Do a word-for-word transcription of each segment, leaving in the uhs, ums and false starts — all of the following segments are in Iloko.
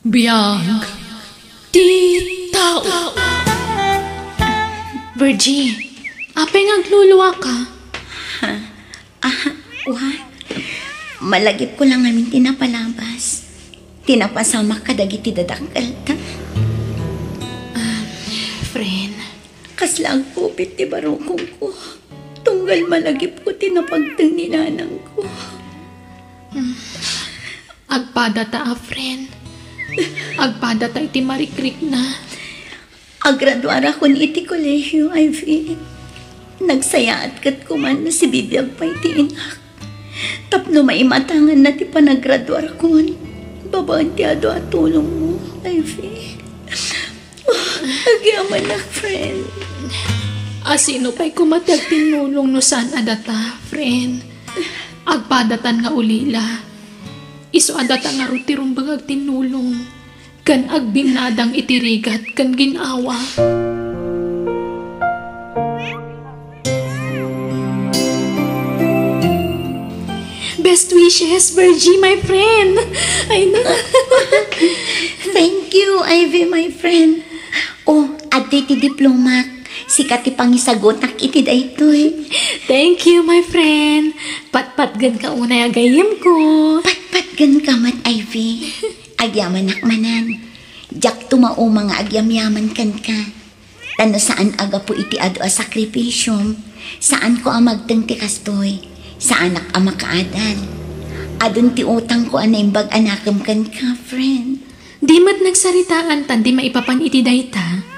Biag ti tao. Virgie, apay nga agluluaka? Ha? Ah, wa. Malagipko lang ngamin ti napalabas. Ti napasamak kadagiti dadakkelta. Ah, friend. Kasla agkupit ti barukongko. Tunggal malagipko ti napagteng ni nanangko. Agpadata a friend. Agpadata iti marikrikna. Agraduarakon iti kolehiyo, Ivy. Nagsayaat ket kuman no sibibiag pay ti inak. Tapno maimatanganna ti panagraduarakon, babaen ti adu a tulongmo, Ivy. Oh, agyamanak, friend. A sino pay koma ti agtinnulong no saan a data, friend? Agpadatan nga ulila. Isu a data ngarud ti rumbeng agtinnulong ken agbinnadang iti rigat ken gin-awa. Best wishes, Virgie, my friend. Ay na. Thank you, Ivy, my friend. Oh, adtoy ti diplomak. Sika ti pangisagutak iti daytoy. Thank you, my friend. Patpatgen ka unay a gayyemko. Patpatgen ka met, Ivy. Agyamanak manen. Diak tumauma nga agyamyaman kenka. Ta no saan a gapu iti adu a sakripisiom, saanko a magteng ti kastoy. Saanak a makaadal. Adun ti utangko a naimbag a nakem kenka, friend. Di met nagsaritaan tan di maipapan iti dayta.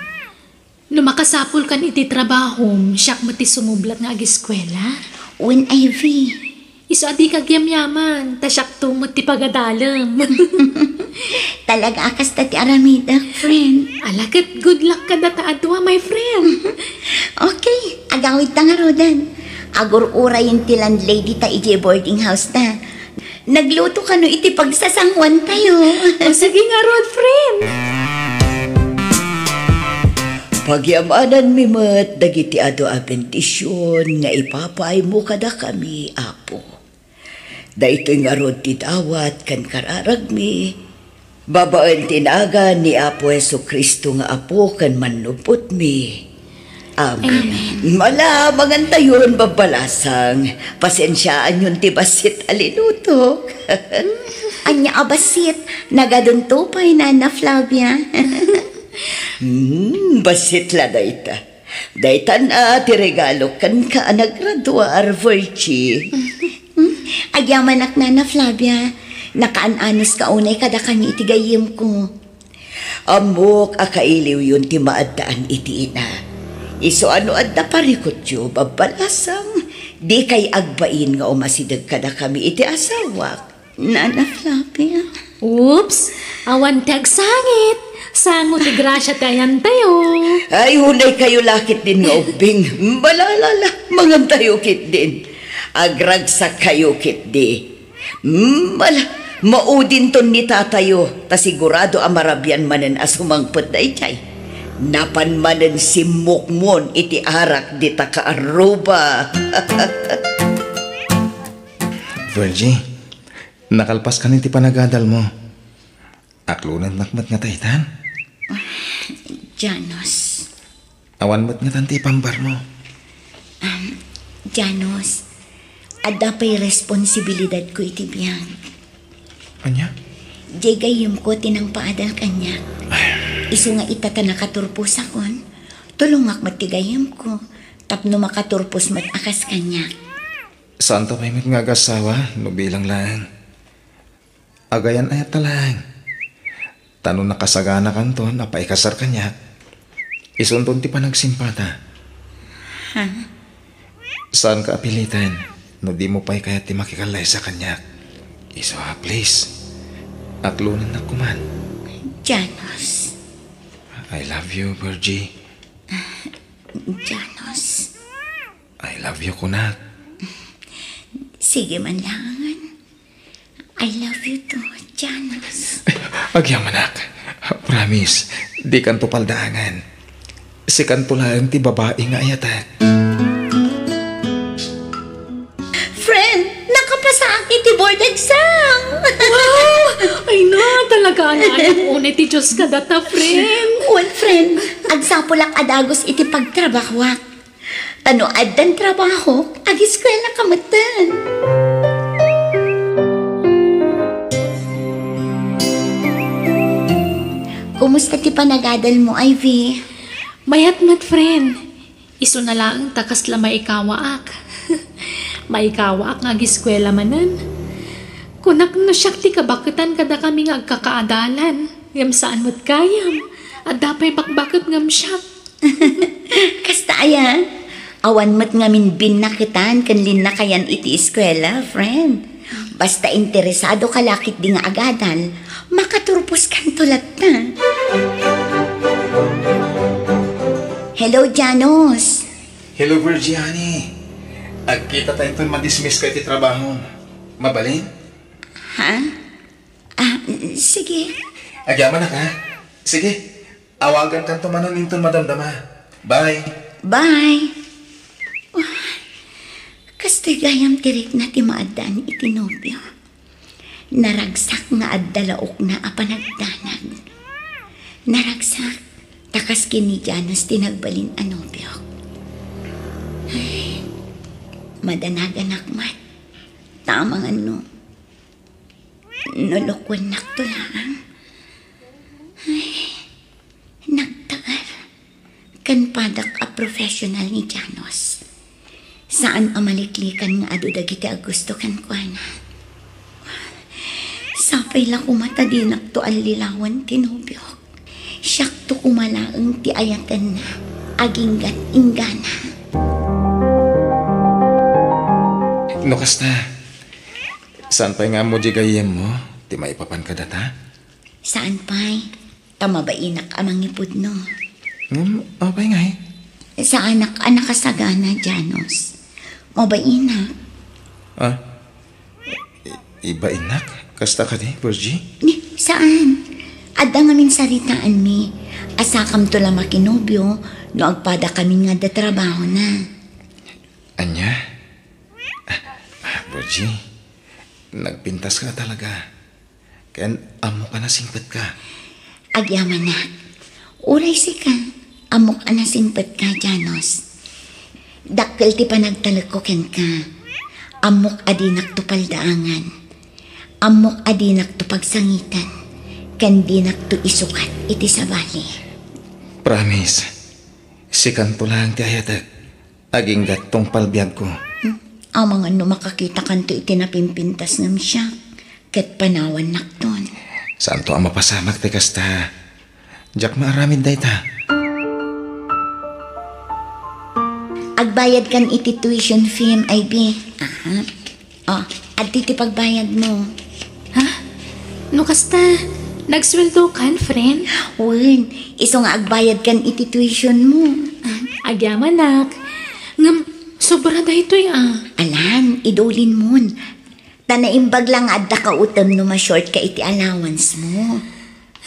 No makasapulkan iti trabahom, siak met ti sumublat nga agiskuela. Wen, Ivy. Isu a dika agyamyaman, ta siakto met ti pagadalem. Talaga a kasta ti aramidek, friend. Ala ket good luck kadata a dua, my friend. Okay, agawidta ngaruden. Agur-urayen ti landlady ta idiay boarding house ta. Nagluto kano iti pagsasanguantayo. O, sige ngarud, friend. Pagyamananmi met dagiti adu a bendision nga ipapaaymo kadakami, Apo. Daytoy ngarud ti dawat ken kararagmi, babaen ti nagan ni Apo Jesu-Cristo nga Apo ken Mannupotmi. Amen. Amen. Ala, mangantayon, babbalasang. Pasensiaanyon ti bassit a linutok. Ania a bassit? Nagadunto pay, Nana Flavia. Hmm, bassit la dayta. Daytan a ti regalo kenka a nagraduar, Virgie. Hmm? Agyamanak, Nana Flavia. Nakaan-anos ka unay kadakami iti gayyemko. Ammok a kailiwyon ti maaddaan iti ina. Isu a no adda parikutyo, babbalasang, dikay agbain nga umasideg kadakami iti asawak. Nana Flavia. Oops! Awan ti agsangit! Sango ti grasia ti ayantayo. Ay, unay kayo lakit din nga ubbing. Balalala, mangantayo kit din. Agragsak kayo kit di. Mm, ala, maudinton ni tatayo, ta sigurado a marabian manen a sumangpet daydiay. Napan manen simmukmon iti arak dita kaarruba. Virgie, nakalpas kan iti panagadalmo. Aklonennak met nga taytan? Janos. Awan met ngatan ti ipambarmo. Um, Janos, adda pay responsibilidadko iti biag. Ania? Diay gayyemko ti nangpaadal kaniak. Isu nga ita ta nakaturposakon, tulongak met ti gayyemko tapno makaturpos met a kas kaniak. Saanta pay met nga agasawa no bilang laeng. Agayan-ayatta laeng. Ta no nakasaganakanton a paikasar kaniak, isunton ti panagsimpata. Ha? Saanka a piliten no dimo pay kayat ti makikallaysa kaniak. Isu a, please. Aklonennak koman. Janos. I love you, Virgie. Janos. I love you, kunak. Sige man laengen. I love you too, Janos. Agyamanak. Promise, dikanto paldaangan. Sikanto laeng ti babai nga ayatek. Friend, nakapasaak iti board exam! Wow! Ay na, talaga Anak, unay ti Dios kadata, friend. Wen, friend, agsapulak a dagus iti pagtrabahoak. Ta no addan trabahok, agiskuelaka metten. Kumusta ti panagadal mo, Ivy? Mayat met, friend. Isuna laeng ta kasla maikawaak. Maikawaak nga agiskuela manen. Kunak no siak ti kabaketan kadakami nga agkakaadalan, ngem saan met gayam. Adda pay bakbaket ngem siak. Kasta aya, awan met ngamin binnaketan ken linnakayan iti eskuela, friend. Basta interesado ka la ketdi nga agadal, makaturposkanto latta. Hello, Janos. Hello, Virgie, honey. Agkitata inton madismiss ka iti trabaho. Mabalin? Ha? Ah, sige. Agyamanak, ha? Sige. Awagankanto manen inton madamdama. Bye. Bye. Uy, kastoy gayam ti rikna ti maaddaan iti nobio. Naragsak nga adda laokna a panagdanag. Naragsak, ta kas ken ni Janos ti nagbalin a nobiok. Ay, madanaganak met. Ta amangan no, no lokuennakto laeng. Ay, nagtaer. Ken padak a professional ni Janos. Saan a maliklikan nga adu dagiti agusto kenkuana. Sapay la koma ta dinakto allilawan ti nobiok. Siakto koma laeng ti ayatenna, aginggat inggana. No kasta, saan pay nga ammo di gayyemmo ti maipapan kadata? Saan pay? Ta mabainak a mangipudno. Ngem, apay ngay? Saanak a nakasagana, Janos. Mabainak. Ah? I-, ibainak? Kasta kadi, Virgie? Ni, saan? Adda ngamin saritaanmi. Asakamto la makinobio no agpada kami nga adda trabahona. Ania? Ah, ah, Virgie, nagpintas ka talaga. Ken ammo ka nasingpet ka. Agyamanak. Uray sika, ammok a nasingpet ka, Janos. Dakkel ti panagtalekko kenka. Ammok a dinakto paldaangan. Ammok a dinakto pagsangitan. Ken dinakto isukat iti sabali. Promise, sikanto laeng ti ayatek. Aginggat tungpal biagko. Hmm. Amangan no makakitakanto iti napimpintas ngem siak, ket panawannakton. Saanto a mapasamak ti kasta. Diak maaramid dayta. Agbayadkan iti tuition fee, Ivy. Aha. Oh, adtoy ti pagbayadmo. Ha? No kasta, nagsueldokan, friend? Wen, isu nga agbayadkan iti tuitionmo. Ah, agyamanak. Ngem, sobra daytoy, ah. Alan, idulinmon. Ta naimbag la nga adda ka utem no ma-short ka iti allowancemo.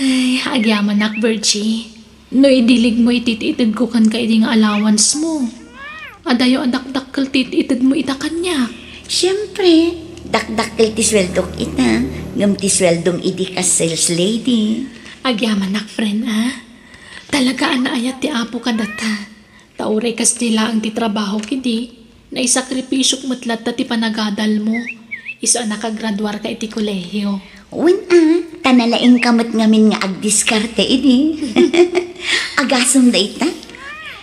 Ay, agyamanak, Virgie. No idiligmo iti itedko kenka idi nga allowancemo, adayo a dakdakkel ti itedmo ita kaniak. Siempre, dakdakkel ti sueldok ita, ngem ti sueldom idi kas sales lady. Agyamanak, friend, a. Talaga a naayat ti Apo kadata. Ta uray kasta laeng ti trabahok idi, naisakripisyok met latta ti panagadalmo, isu a nakagraduarka iti kolehio. Wen a, ta nalaingka met ngamin nga agdiskarte idi. Agasem dayta.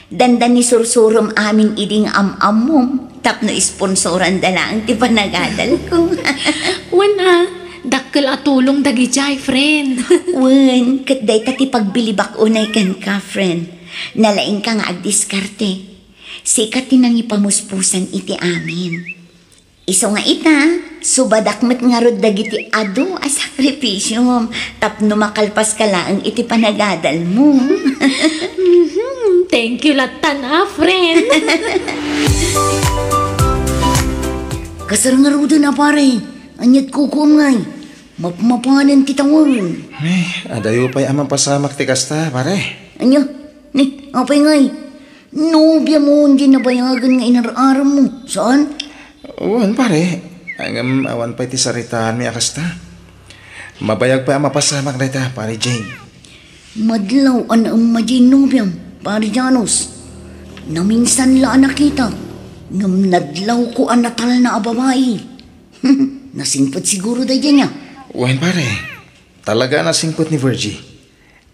Dandani sursurom amin idi nga am-ammom, tapno isponsoranda laeng ti panagadalko. Wen a, dakkel a tulong dagidiay, friend. Wen, ket dayta ti pagbilibak unay kenka, friend. Nalaingka nga agdiskarte. Sika ti nangipamuspusan iti amin. Isu nga ita, subadak met ngarud dagiti adu a sakripisiom tapno makalpaska laeng iti panagadalmo. Mhm. Thank you lattan a, friend. Kasar ngaruden a, pare. Aniat kukuam ngay. Mapmapanen ti tawen. Eh, adayo pay a mapasamak ti kasta, pare. Ania? Ni, apay ngay? Nobiamo diay nabayagen nga inar-arammo, saan? Wen, pare. Ngem awan pay ti saritaanmi a kasta. Mabayag pay a mapasamak dayta, Pare Jane. Madlaw a naemma diay nobiam, Pare Janus. Naminsan la a nakita, ngem nadlawko a natalna a babai. Nasingpet siguro daydiay nia. Wen, pare. Talaga a nasingpet ni Virgie.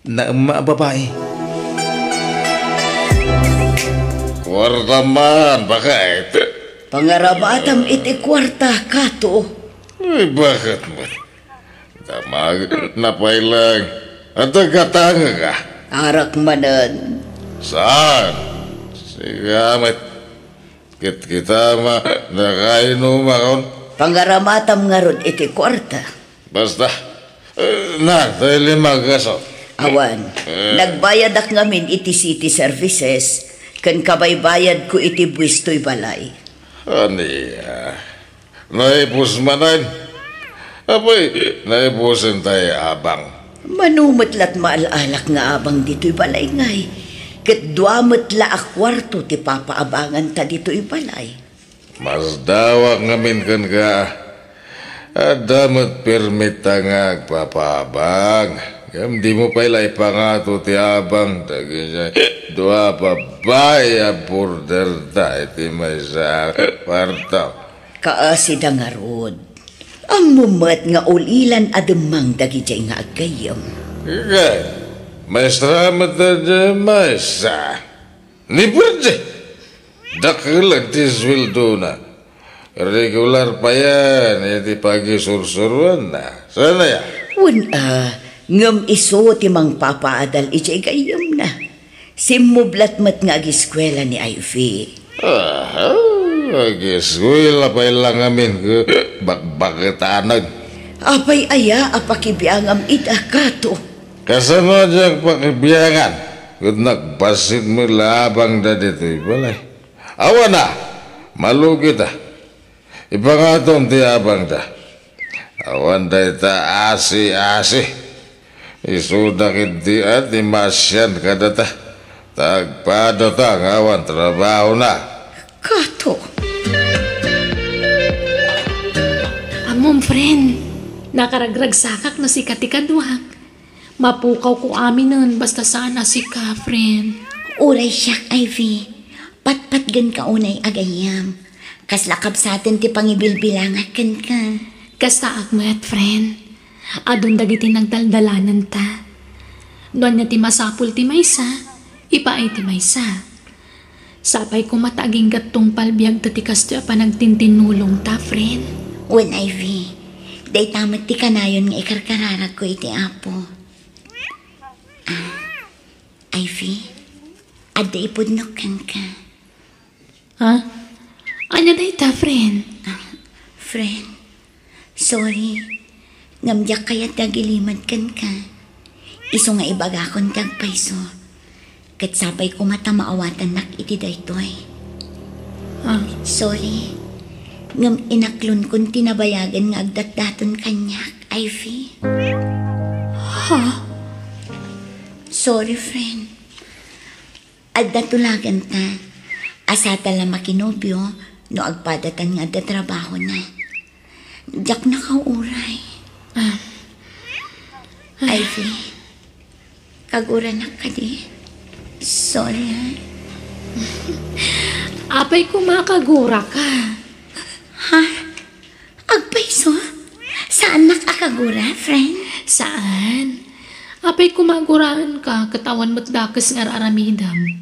Naemma a babai. Kuarta man, baket. Pangarabatam iti kuarta, Kato. Ay, baket man. Damag, napay lang. Adda gatangek a? Arak manen. Saan? Sika met. Kitkita ma, nakainuma kon. Pangaramatam ngarud iti kuarta. Basta, eh, na, tay lima gaso. Awan, eh, nagbayadak ngamin iti city services, ken kabaybayadko iti buis toy balay. Ania? Naipus manen? Apay, naipusen tay abang. Mano met lat maal-alak nga abang ditoy balay ngay, ket dua met la a kuarto ti papaabanganta ditoy balay. Masdawak ngamin kenka. Adda met permitta nga agpapaabang. Ngem dimo pay la ipangato ti abang dagiti dua a babbai a borderta iti maysa a kuarto. Kaasida ngarud. Ammom met nga ulilan a demmang dagidiay nga aggayyem. Ket, maestra met daydiay maysa. Ni Virgie, dakkel ti sueldona. Regular payen iti pagisursuroanna. Saan aya? Wen a, ngem isu ti mangpapaadal idiay gayyemna. Simmublat met nga agiskuela ni Ivy. Aha, agiskuela pay la ngamin ket bakbaketanen. Apay aya a pakibiangam ida, Kato? Kasano a diak pakibiangan? Ket nagbassit met la abangda ditoy balay. Awan a, malugita. Ipangatom ti abangda. Awan dayta asi-asi. Isuda ketdi a ti maasian kadata. Ta agpadata nga awan trabahona. Kato. Ammom, friend, nakaragragsakak no sika ti kaduak. Mapukawko aminen basta saan a sika, friend. Uray siak, Ivy. Patpatgenka unay a gayyem. Kasla kabsaten ti pangibilbilangak kenka. Kastaak met, friend. Adun dagiti nagdaldalananta. No ania ti masapul ti maysa, ipaay ti maysa. Sapay koma ta agingga't tungpal biagta ti kastoy a panagtintinnulongta, friend. Wen, Ivy, dayta met ti kanayon nga ikarkararagko iti Apo. Ah, Ivy, adda ipudnok kenka. Ha? Ania dayta, friend? Ah, friend, sorry. Ngem diak kayat ti agilimed kenka. Isu nga ibagakon ti agpayso. Ket sapay koma ta maawatannak iti daytoy. Ah. Sorry. Ngem inaklonkon ti nabayagen nga agdatdaton kaniak, Ivy. Ha? Sorry, friend. Adda tulaganta a saan ta la makinobio no agpadatan nga adda trabahona. Diak nakauray. Ah. Ivy, kaguranak kadi? Sorry, ha? Apay koma kaguraka? Ha? Agpayso? Saannak a kagura, friend? Saan. Apay koma aguraenka ket awan met dakes nga ar-aramidem.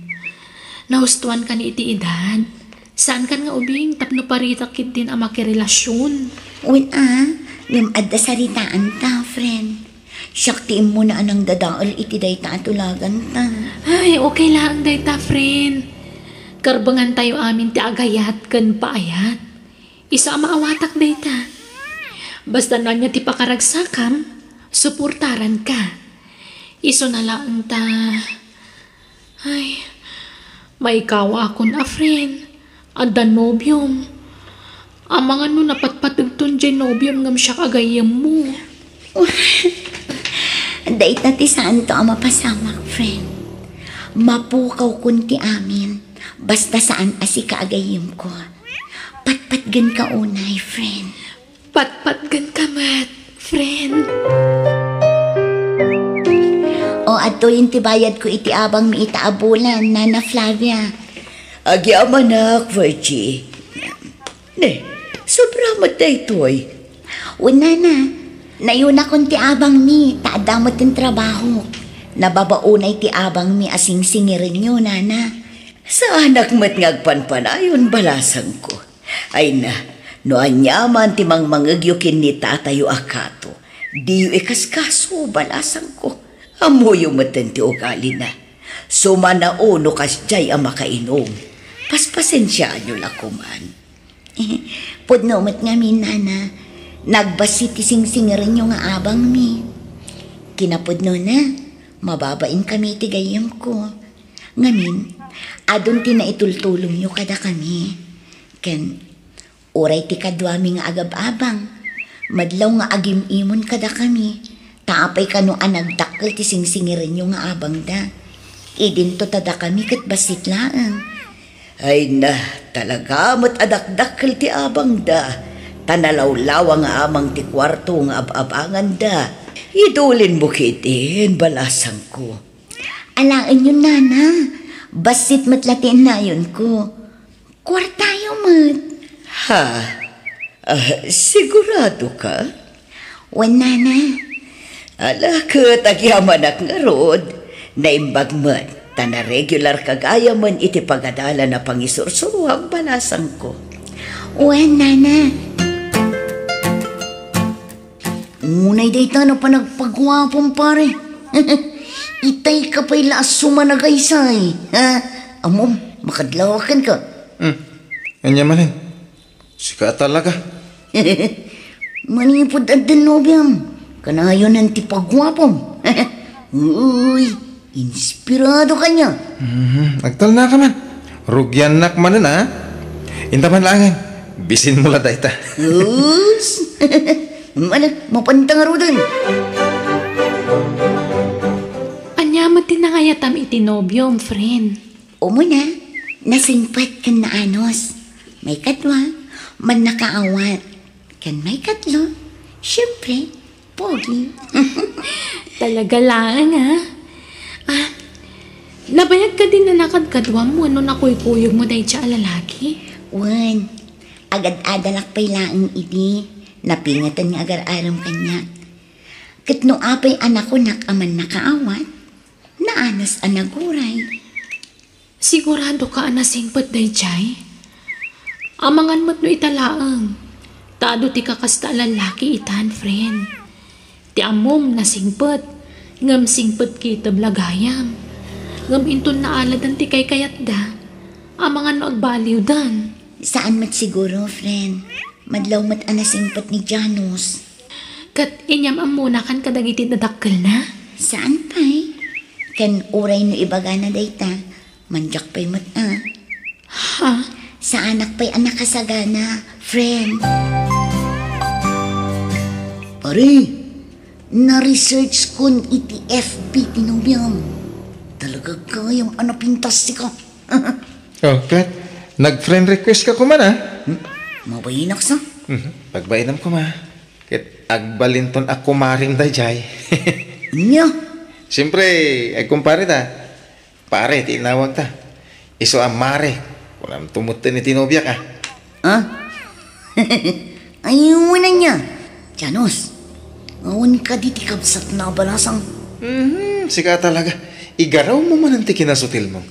Nahustoankan iti edad. Saankan nga ubing tapno paritak ketdin a makirelasion. Wen a, ngem adda saritaanta, friend. Siak ti immuna a nangdadael iti dayta a tulaganta. Ay, okay laeng dayta, friend. Karbengantayo amin ti agayat ken paayat. Isu a maawatak dayta. Basta no ania ti pakaragsakam, suportaranka. Isuna laeng ta, ay, maikawakon a friend. Adda nobiom. Amangan no napatpategton diay nobiom ngem siak a gayyemmo. Dayta ti saanto a mapasamak, friend. Mapukawkon ti amin, basta saan a sika a gayyemko. Patpatgenka unay, friend. Patpatgenka met, Friend. O, adtoyen ti bayadko iti abangmi ita a bulan, Nana Flavia. Agyamanak, Virgie. Ne, sobra met daytoy. Wen, Nana, nayunakon ti abangmi, ta adda met ti trabaho. Nababao nay ti abangmi a singsingirenyo, Nana. Saanak met nga agpanpanayon, balasangko. Ay na, no aniaman ti mangmangegyo ken ni tatayo a kato, diyo ikaskaso, balasangko. Ammoyo metten ti ugalina. Sumanao no kasdiay a makainom. Paspasensiaanyo la koman. Pudno met ngamin, Nana. Nagbassit ti singsingirenyo nga abangmi. Kinapudnona, mababainkami iti gayyemko. Ngamin, adun ti naitultulongyo kadakami. Ken uray ti kaduami nga agab-abang, madlaw nga agim-imon kadakami, ta apay kano a nagdakkel ti singsingirenyo nga abangda. Idinto ta dakami ket bassit laeng. Ay na, talaga met a dakdakkel ti abangda, ta nalawlawa nga amang ti kuarto nga ab-abanganda. Idulinmo ketdin, balasangko. Alaenyon, Nana. Bassit met la ti innayonko. Kuartayo met. Ha? Ah, sigurado ka? Wen, Nana. Ala, ket agyamanak ngarud. Naimbag met, ta naregular ka gayamen iti pagadalan a pangisursuroam, balasangko. Wen, Nana. Unay dayta no panagpaguapom, pare. Itay ka pay la a sumanagaysay, ha? Ammom, makadlawaken ka. Hmm. Ania manen? Sika talaga. Manipud addan nobiam, kanayonan ti paguapom. Uy, inspirado ka niya. Mhm. Agtalna ka man. Rugiannak manen, a? Inta man laengen. Bisin mo la dayta. Us! Mala, mapanta ngaruden. Ania met ti nangayatam iti nobiom, friend? Umuna, nasingpet ken naanus. Maikadua, mannakaawat. Ken maikatlo, siyempre, pogi. Talaga laeng, a? Ah, nabayag kadin a nakadkaduam wenno nakuykuyogmo daydiay a lalaki? Wen, agad-adalak pay laeng idi, napingatan nga agar-arem kaniak. Ket no apay a nakunak a mannakaawat, naanus a naguray. Sigurado ka a nasingpet daydiay? Amangan met no ita laeng, ta adu ti kakasta a lallaki itan, friend. Ti ammom, nasingpet, ngem singpet kitib la gayam. Ngem inton naaladan ti kaykayatda, amangan no agbaliwdan. Saan met siguro, friend. Madlaw met a nasingpet ni Janus. Ket inyam-ammonakan kadagiti dadakkelna? Saan pay? Ken uray no ibagana dayta, mandiak pay met a. Ha? Saanak pay a nakasagana, friend. Pare, na-research kon iti F B ti nobiam. Talaga gayam a napintas sika. Oh, ket nag-friend request ka koma, a? Hmm? Mabainak sa? Mhm. Pagbainam koma. Ket agbalinton a kumarim daydiay. Ania? Siyempre, agkumpare ta. Pare ti inawag ta. Isu a mare. Kunam tumutton iti nobiak, a. Ah? Ay, wala niya. Janus, awan kadi ti kabsatna a balasang. Mhm, sika talaga. Igaraw mo manen ti kinasutilmo.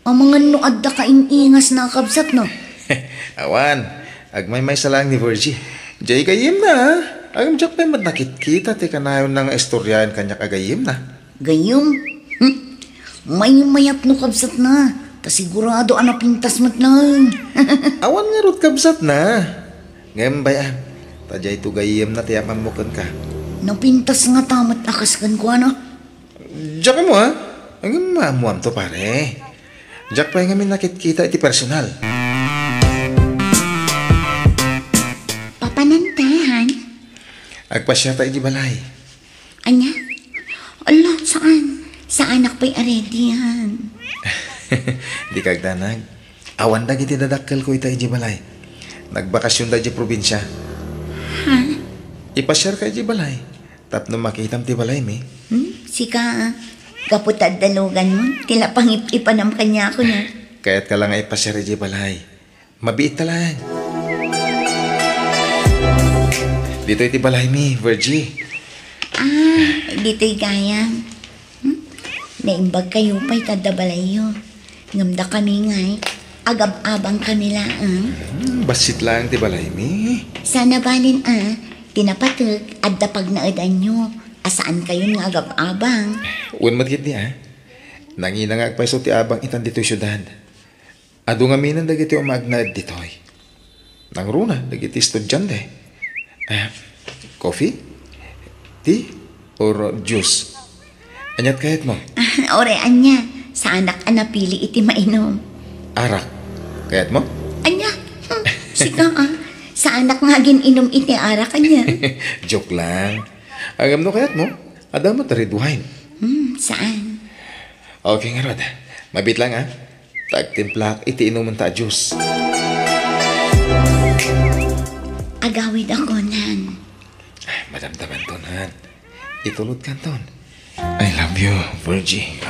Amangan no adda ka in-ingas na kabsat, no? Awan, agmaymaysa laeng ni Virgie. Jay gayyemna, a. Agimdiak pay met nakitkita ti kanayonna nga istoriaen kaniak a gayyemna. Gayyem? Hmm? Maymayat no kabsatna, ta sigurado a napintas met laeng. Awan ngarud kabsatna. Ngem bay-am, ta jayto gayyemna ti amanmo kenka. Napintas ngata met a kas kenkuana? Diak ammo, a. Ngem maammoamto, pare. Diak pay ngamin nakitkita iti personal. Papananta, han? Agpasiata iti balay. Ania? Ala, saan? Saanak pay a ready, han? Dika agdanag. Awan dagiti dadakkelko ita idiay balay. Nagbakasionda idiay probinsia. Ha? Ipasiarka idiay balay tapno makitam ti balaymi. Hmm? Sika, ah. Gapu ta adda luganmo, ti la pangip-ipanam kaniak, no? Kayatka la nga ipasiar idiay balay. Mabiitta laeng. Ditoy ti balaymi, Virgie. Ah, ditoy gayam. Hmm? Naimbagkayo pay ta adda balayyo. Ngem dakami ngay, agab-abangkami laeng. Hmm, bassit laeng ti balaymi. Saan a balin a, ti napateg, adda pagnaedanyo, a saankayon nga agab-abang. Wen met ketdi a, nangina nga agpayso ti abang itan ditoy siudad. Adu ngamin dagiti umagnaed ditoy. Nangruna dagiti estudiante. Ah, coffee? Tea? Or juice? Aniat kayatmo? Ah, uray ania, saanak a napili iti mainum. Arak. Kayatmo? Ania? Hmm, sika, ah. Saanak nga agin-inum iti arak, ania? Joke lang. Ngem no kayatmo, adda met red wine. Hmm, saan? Okay ngarud. Mabiit lang, ah. Ta agtimplaak iti inumenta a juice. Agawidakon, han. Ay, madamdamanton, han. Itulodkanton. I love you, Virgie.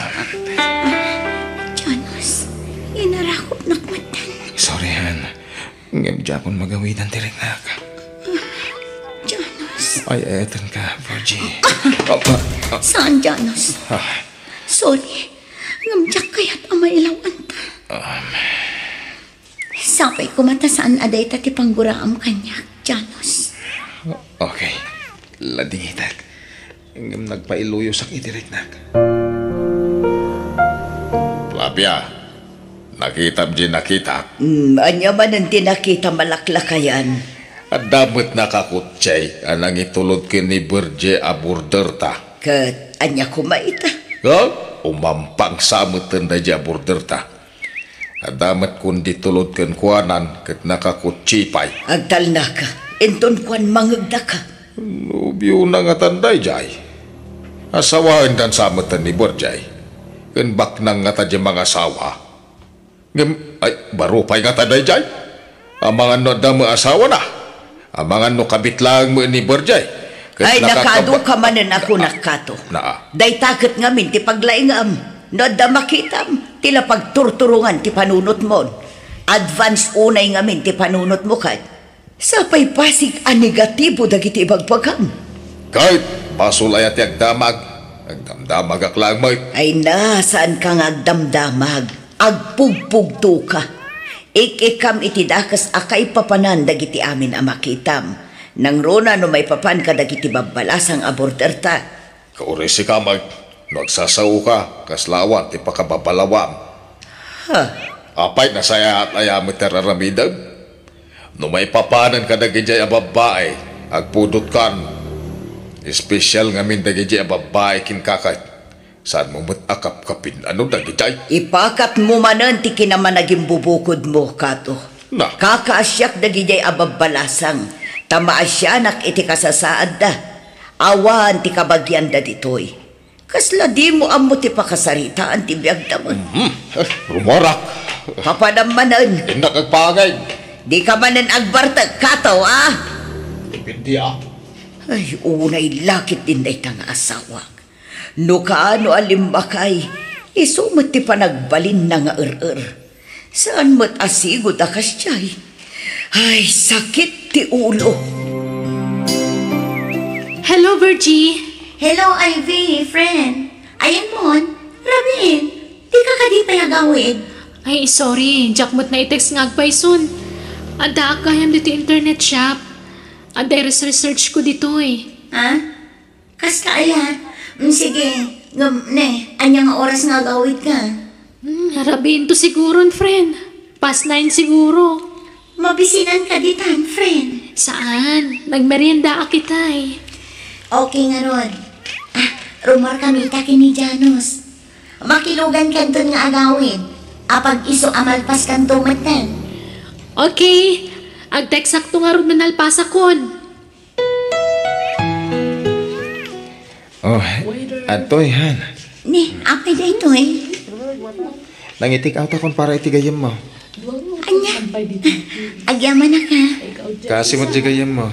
Janos, inarakopnak met, han. Sorry, han. Ngem diakon magawidan ti riknak. Janos. Ay-ayatenka, Virgie. Ah! Apa? Ah. Saan, Janos? Ah. Sorry. Ngem diak kayat a mailawanta. Um. Sapay koma ta saan a dayta ti pangguraam kaniak, Janos. Okay. Ladingitek. Ngem nagpailuyosak iti riknak. Flavia, nakitam di nakitak? Mm, ania manen ti nakitam a laklakayan? Adda met nakakutsay a nangitulod ken ni Virgie a borderta. Ket ania koma ita? Ha? Umampang sa meten daydi a borderta. Adda met kundi tulod kenkuanan ket nakakutsay pay. Agtalnaka, inton kuan mangegdaka. Nobiona ngatan daydiay. Asawaendan sa meten ni Virgie. Ken baknang ngata di mangasawa. Ngem, ay, baro pay ngata daydiay. Amangan no adda met asawana. Amangan no kabit laeng met ni Virgie. Ket ay, nakakaba-, nakaadu ka manen a kunak, Kato. Naa. Dayta ket ngamin ti paglaingam. No adda makitam, ti la pagturturongan ti panunotmon. Advance unay ngamin ti panunotmo ket. Sapay pasig a negatibo dagiti ibagbagam. Ket basol aya ti agdamag? Agdamdamagak laeng met. Ay na, saanka nga agdamdamag. Agpugpugtoka. Ik-ikkam iti dakes a kaipapanan dagiti amin a makitam. Nangruna no maipapan kadagiti babbalasang a borderta. Kauray sika met, no agsasaoka, kasla awan ti pakababalawam. Ha? Apay, nasayaat aya met ti ar-aramidem? No maipapanen kadagijay a babbai, agpudotkan. Espesial ngamin dagijay a babbai kenka ket. Saanmo met a kapkapin-ano dagijay? Ipakatmo manen ti kinamanagimbubukodmo, Kato. Na. Kakaasiak dagijay a babbalasang, ta maasianak iti kasasaadda. Awan ti kabagianda ditoy. Kasla dimo ammo ti pakasaritaan ti biagda met. Mhm. Eh, rumorak. Papanam manen. Innak agpangay. Dika manen agbartek, Kato, a? Depende, a. Ay, unay lakit din dayta nga asawak. No kaano a limbakay, isu met ti panagbalinna nga er-er. Saan met a sigud a kasdiay. Ay, sakit ti ulo. Hello, Virgie. Hello, Ivy, friend. Ayanmon, Rabin, dika kadi pay agawid? Ay, sorry. Diak met naitext nga agpayson. Addaak gayam ditoy internet shop. Adda ires-research ko ditoy. Ha? Kasta aya? Mm, sige. Ngem, ne, ania nga oras nga agawidka? Hmm, rabiin to siguron, friend. Past nine siguro. Mabisinanka ditan, friend? Saan? Nagmeriendaak itay. Okay ngarud. Ah, rummuarkami ita ken ni Janus. Makilugankanton nga agawid. Apag isu a malpaskanto metten. Okay. Agtextakto ngarud no nalpasakon. Oh, adtoy, han. Ni, apay daytoy? Nangi-take out akon para iti gayyemmo. Ania? Agyamanak, ha? Kaasi met ti gayyemmo.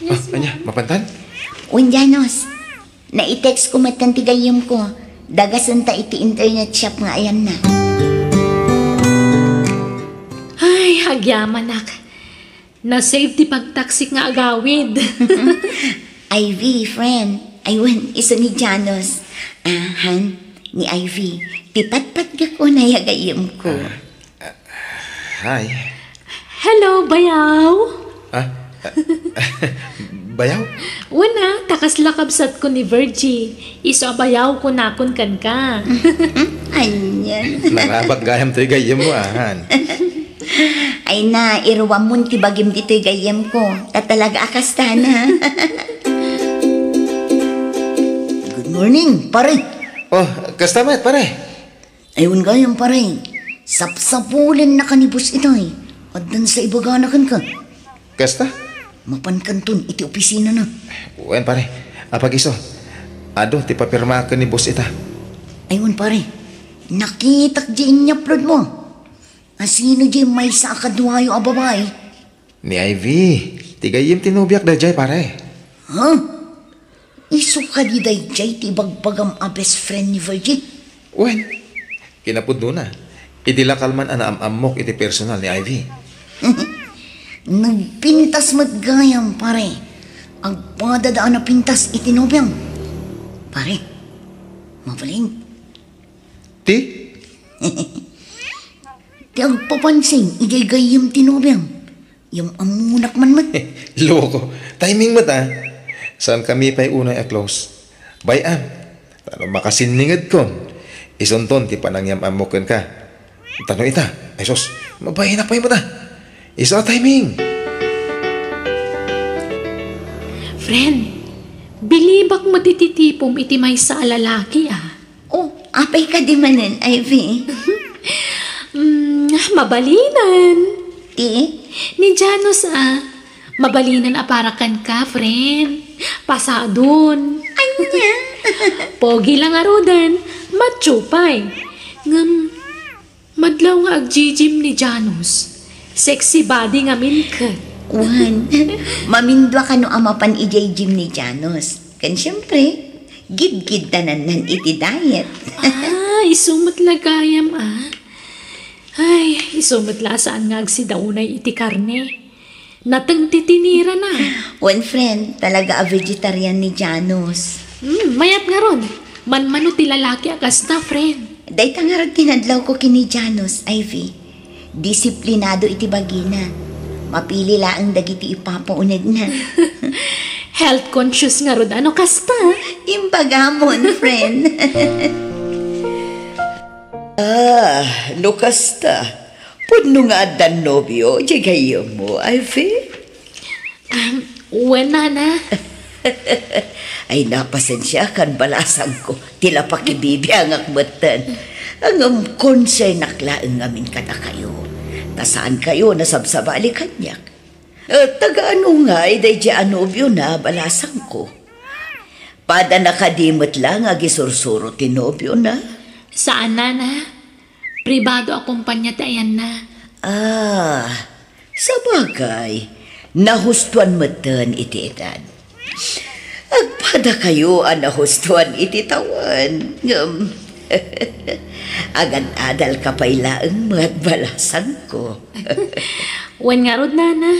Oh, ania, mapantan? Wen, Janos, naitext ko met kan ti gayyemko. Dagasenta iti internet shop nga ayanna. Ay, agyamanak. Na-save ti pagtaksik nga agawid. Ivy, friend. Ay, wen, isu ni Janos. Ah, han, ni Ivy. Ti patpatgak unay a gayyemko. Ah, ah, hi. Hello, bayaw. Ah, ah, bayaw? Wen a, ta kasla kabsatko ni Virgie. Isu a bayaw kunakon kenka. Anian? Narabak gayam toy gayyemmo, ah, han. Ay na, iruammon ti bagim ditoy gayyemko. Ta talaga a kastana. Good morning, pare. Oh, kasta met, pare. Ay, wen gayam, pare. Sapsapulennaka ni boss itoy. Addan sa ibagana kenka. Kasta? Mapankanton iti opisinana. Wen, pare. Apag-isu. Adu ti papirmaak ken ni boss ita. Ay, wen, pare. Nakitak di inyupload mo. Asino di maysa a kaduayo a babai? Ni Ivy. Ti gayyem ti nobiak daydiay, pare. Ha? Isu kadi daydiay ti ibagbagam a best friend ni Virgie? Wen, kinapudnona, idi la kalman a naam-ammok iti personal ni Ivy. Nagpintas met gayam, pare. Agpadada a napintas iti nobiam. Pare, mabalin. Ti? Ti agpapansin, idiay gayyem ti nobiam. Yam-ammonak man met. Loko. Timing met, ah. Saankami pay unay a close. Bay-am. Ta no makasinningedkon, isunton ti panangyam-ammok kenka. Ta no ita, ay sus, mabainak pay met, ah. Isu a timing. Friend, bilibak met iti tipom iti maysa a lalaki, ah. Oh, apay kadi manen, Ivy? Mm, mabalinan. Ti? Ni Janos, ah. Mabalinan a para kenka, friend. Pasadon. Ania? Pogi la ngaruden, macho pay. Ngem, madlaw nga agjijim ni Janos. Sexy body ngamin ket. Wen, mamindua kano a mapan idiay gym ni Janos. Ken siempre, gidgid tanannan iti diet. Ah, isu met la gayam, ah. Ay, isu met la a saan nga agsidaunay iti karne. Nateng ti tinirana. Wen, friend, talaga a vegetarian ni Janos. Hmm, mayat ngarud. Manmano ti lalaki a kasta, friend. Dayta ngarud ti nadlawko ken ni Janos, Ivy. Disiplinado iti bagina. Mapili laeng dagiti ipapaunegna. Health conscious ngarud a no kasta. Imbagamon, friend. Ah, no kasta, pudno nga addan nobio, diay gayyemmo, Ivy? Um, wen, nana. Ay, napasensiakan, balasangko. Ti la pakibibiangak metten. Ngem konsernak laeng ngamin kadakayo. Ta saankayo nasabsabali kaniak. Eh, taga-ano ngay daydiay a nobiona, balasangko? Padana kadi met la nga agisursuro ti nobiona? Saan, nana. Pribado a kompania ti ayanna. Ah, sabagay, nahustuan metten iti edad. Agpadakayo a nahustuan iti tawen, ngem agad-adalka pay laeng met, balasangko. Wen ngarud, nana,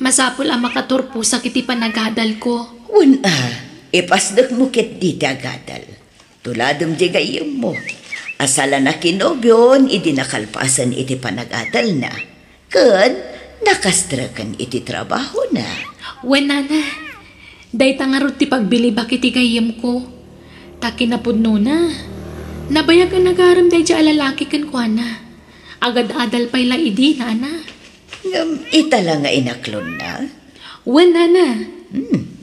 masapul a makaturposak iti panagadalko. Wen a, ipasdekmo ketdi ti agadal. Tuladem diay gayyemmo a sala nakinobion idi nakalpasen iti panagadalna ken nakastreken iti trabahona. Wen, nana, dayta ngarud ti pagbilibak iti gayyemko. Ta kinapudnona, nabayag a nagarem daydiay a lalaki kenkuana. Agad-adal pay la idi, nana. Ngem ita la nga inaklonna? Wen, nana. Hmm.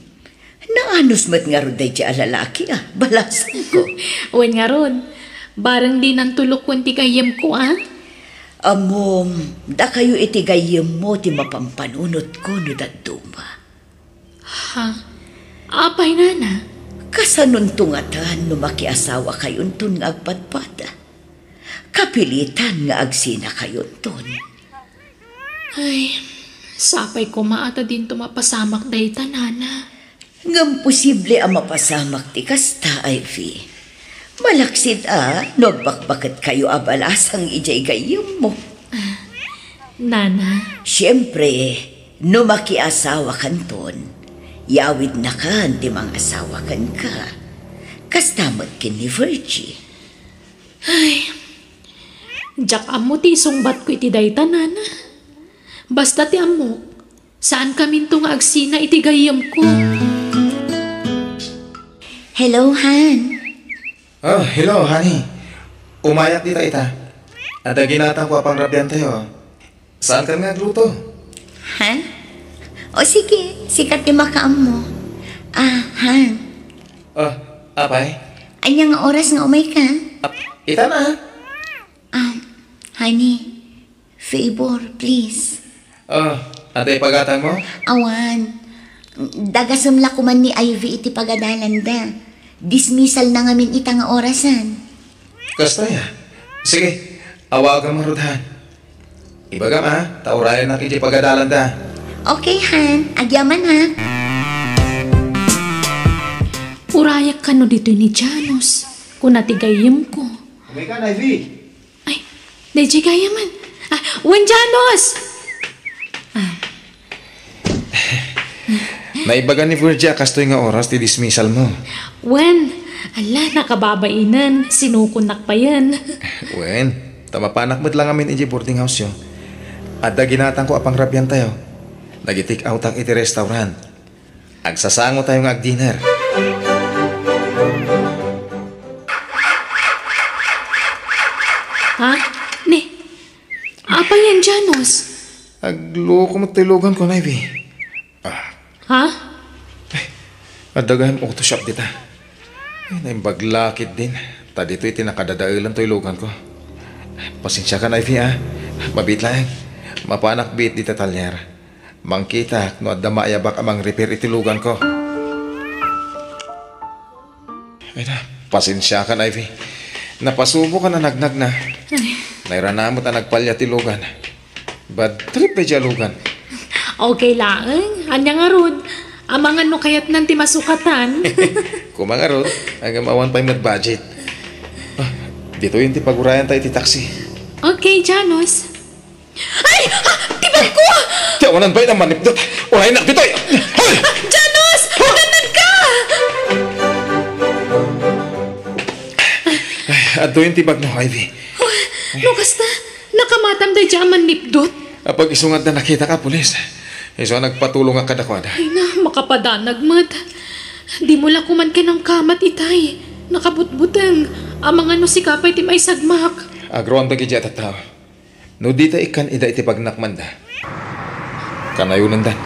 Naanus met ngarud daydiay a lalaki, a, balasangko. Wen ngarud, bareng dinanto lokoen ti gayyemko, a? Ammom, dakayo iti gayyemmo ti mapampanunotko no dadduma. Ha? Apay, nana? Kasanonto ngatan no makiasawakayonton nga agpadpada? Kapilitan nga agsinakayonton. Ay, sapay koma a ta dinto mapasamak dayta, nana. Ngem posible a mapasamak ti kasta, Ivy. Malaksid a no agbakbaketkayo a balasang idiay gayyemmo. Nana. Siempre, no makiasawakanton, yawidnakan ti mangasawa kenka. Kasta met ken ni Virgie. Ay, diak ammo ti isungbatko iti dayta, Nana. Basta ti ammok, saankaminto nga agsina iti gayyemko. Hello, Han. Oh, hello, honey. Umayak dita ita. Adda ginatangko a pangrabiantayo. Saankan nga agluto? Han? O sige, sika ti makaammo. Ah, Han. Oh, apay? Ania nga oras nga umayka? Ap-, ita na. Ah, honey, favor, please. Oh, adda ipagatangmo? Awan. Dagasem la koman ni Ivy iti pagadalanda. Dismissal na ngamin ita nga orasan. Kasta ya. Sige, awagam ngarud, Han. Ibagam, a, ta urayannak iti pagadalanda. Okay, Han. Agyaman, ha? Urayak kano ditoy ni Janos, kuna ti gayyemko. Umayka, Ivy. Ay, daydiay gayam. Ah, wen, Janos! Ah. Naibaga ni Virgie a kastoy nga oras ti dismissal mo. Wen, ala, nakababainen, sinukonnak payen. Wen, ta mapanak met la ngamin idiay boarding house yo. Adda ginatangko a pangrabiantayo. Nag-i-take outak iti restaurant. Agsasangotayo nga agdinner. Ha? Ni, apay yan, Janos? Agloko met ti luganko, Ivy. Ah. Ha? Ay, adda gayam auto shop dita. Ay, naimbag la ketdin. Ta ditoy ti nakadadaelan toy luganko. Pasensiakan, Ivy, a. Mabiit laeng. Mapanak biit dita talyer. Mangkitak no adda maayabak a mangrepair iti luganko. Ay na, pasensiakan, Ivy. Napasubokan a nagnagna. Ay. Nairana met a nagpalya ti lugan. Bad trip daydiay a lugan. Okay laeng. Ania ngarud? Amangan no kayatnan ti masukatan. Kuma ngarud, ngem awan pay met budget. Ah, ditoyen ti pagurayanta iti taxi. Okay, Janos. Ay! Ah! Ti bagko! Ti awanan bay na manipdot. Uraynak ditoy. Hoy! Janos! Agannad ka! Ay, adtoyen ti bagmo, Ivy. Oh, no kasta, nakamatam daydiay a mannipdot. Apag isu nga adda nakitak a pulis. Isu a nagpatulongak kadakuada. Ay na, makapadanag met. Dimo la koman kinangkamat itay. Nakabutbuteng. Amangan no sika pay ti maisagmak. Agroam dagiti a tattao. No dita ikkan ida iti pagnakmanda, kanayonendan.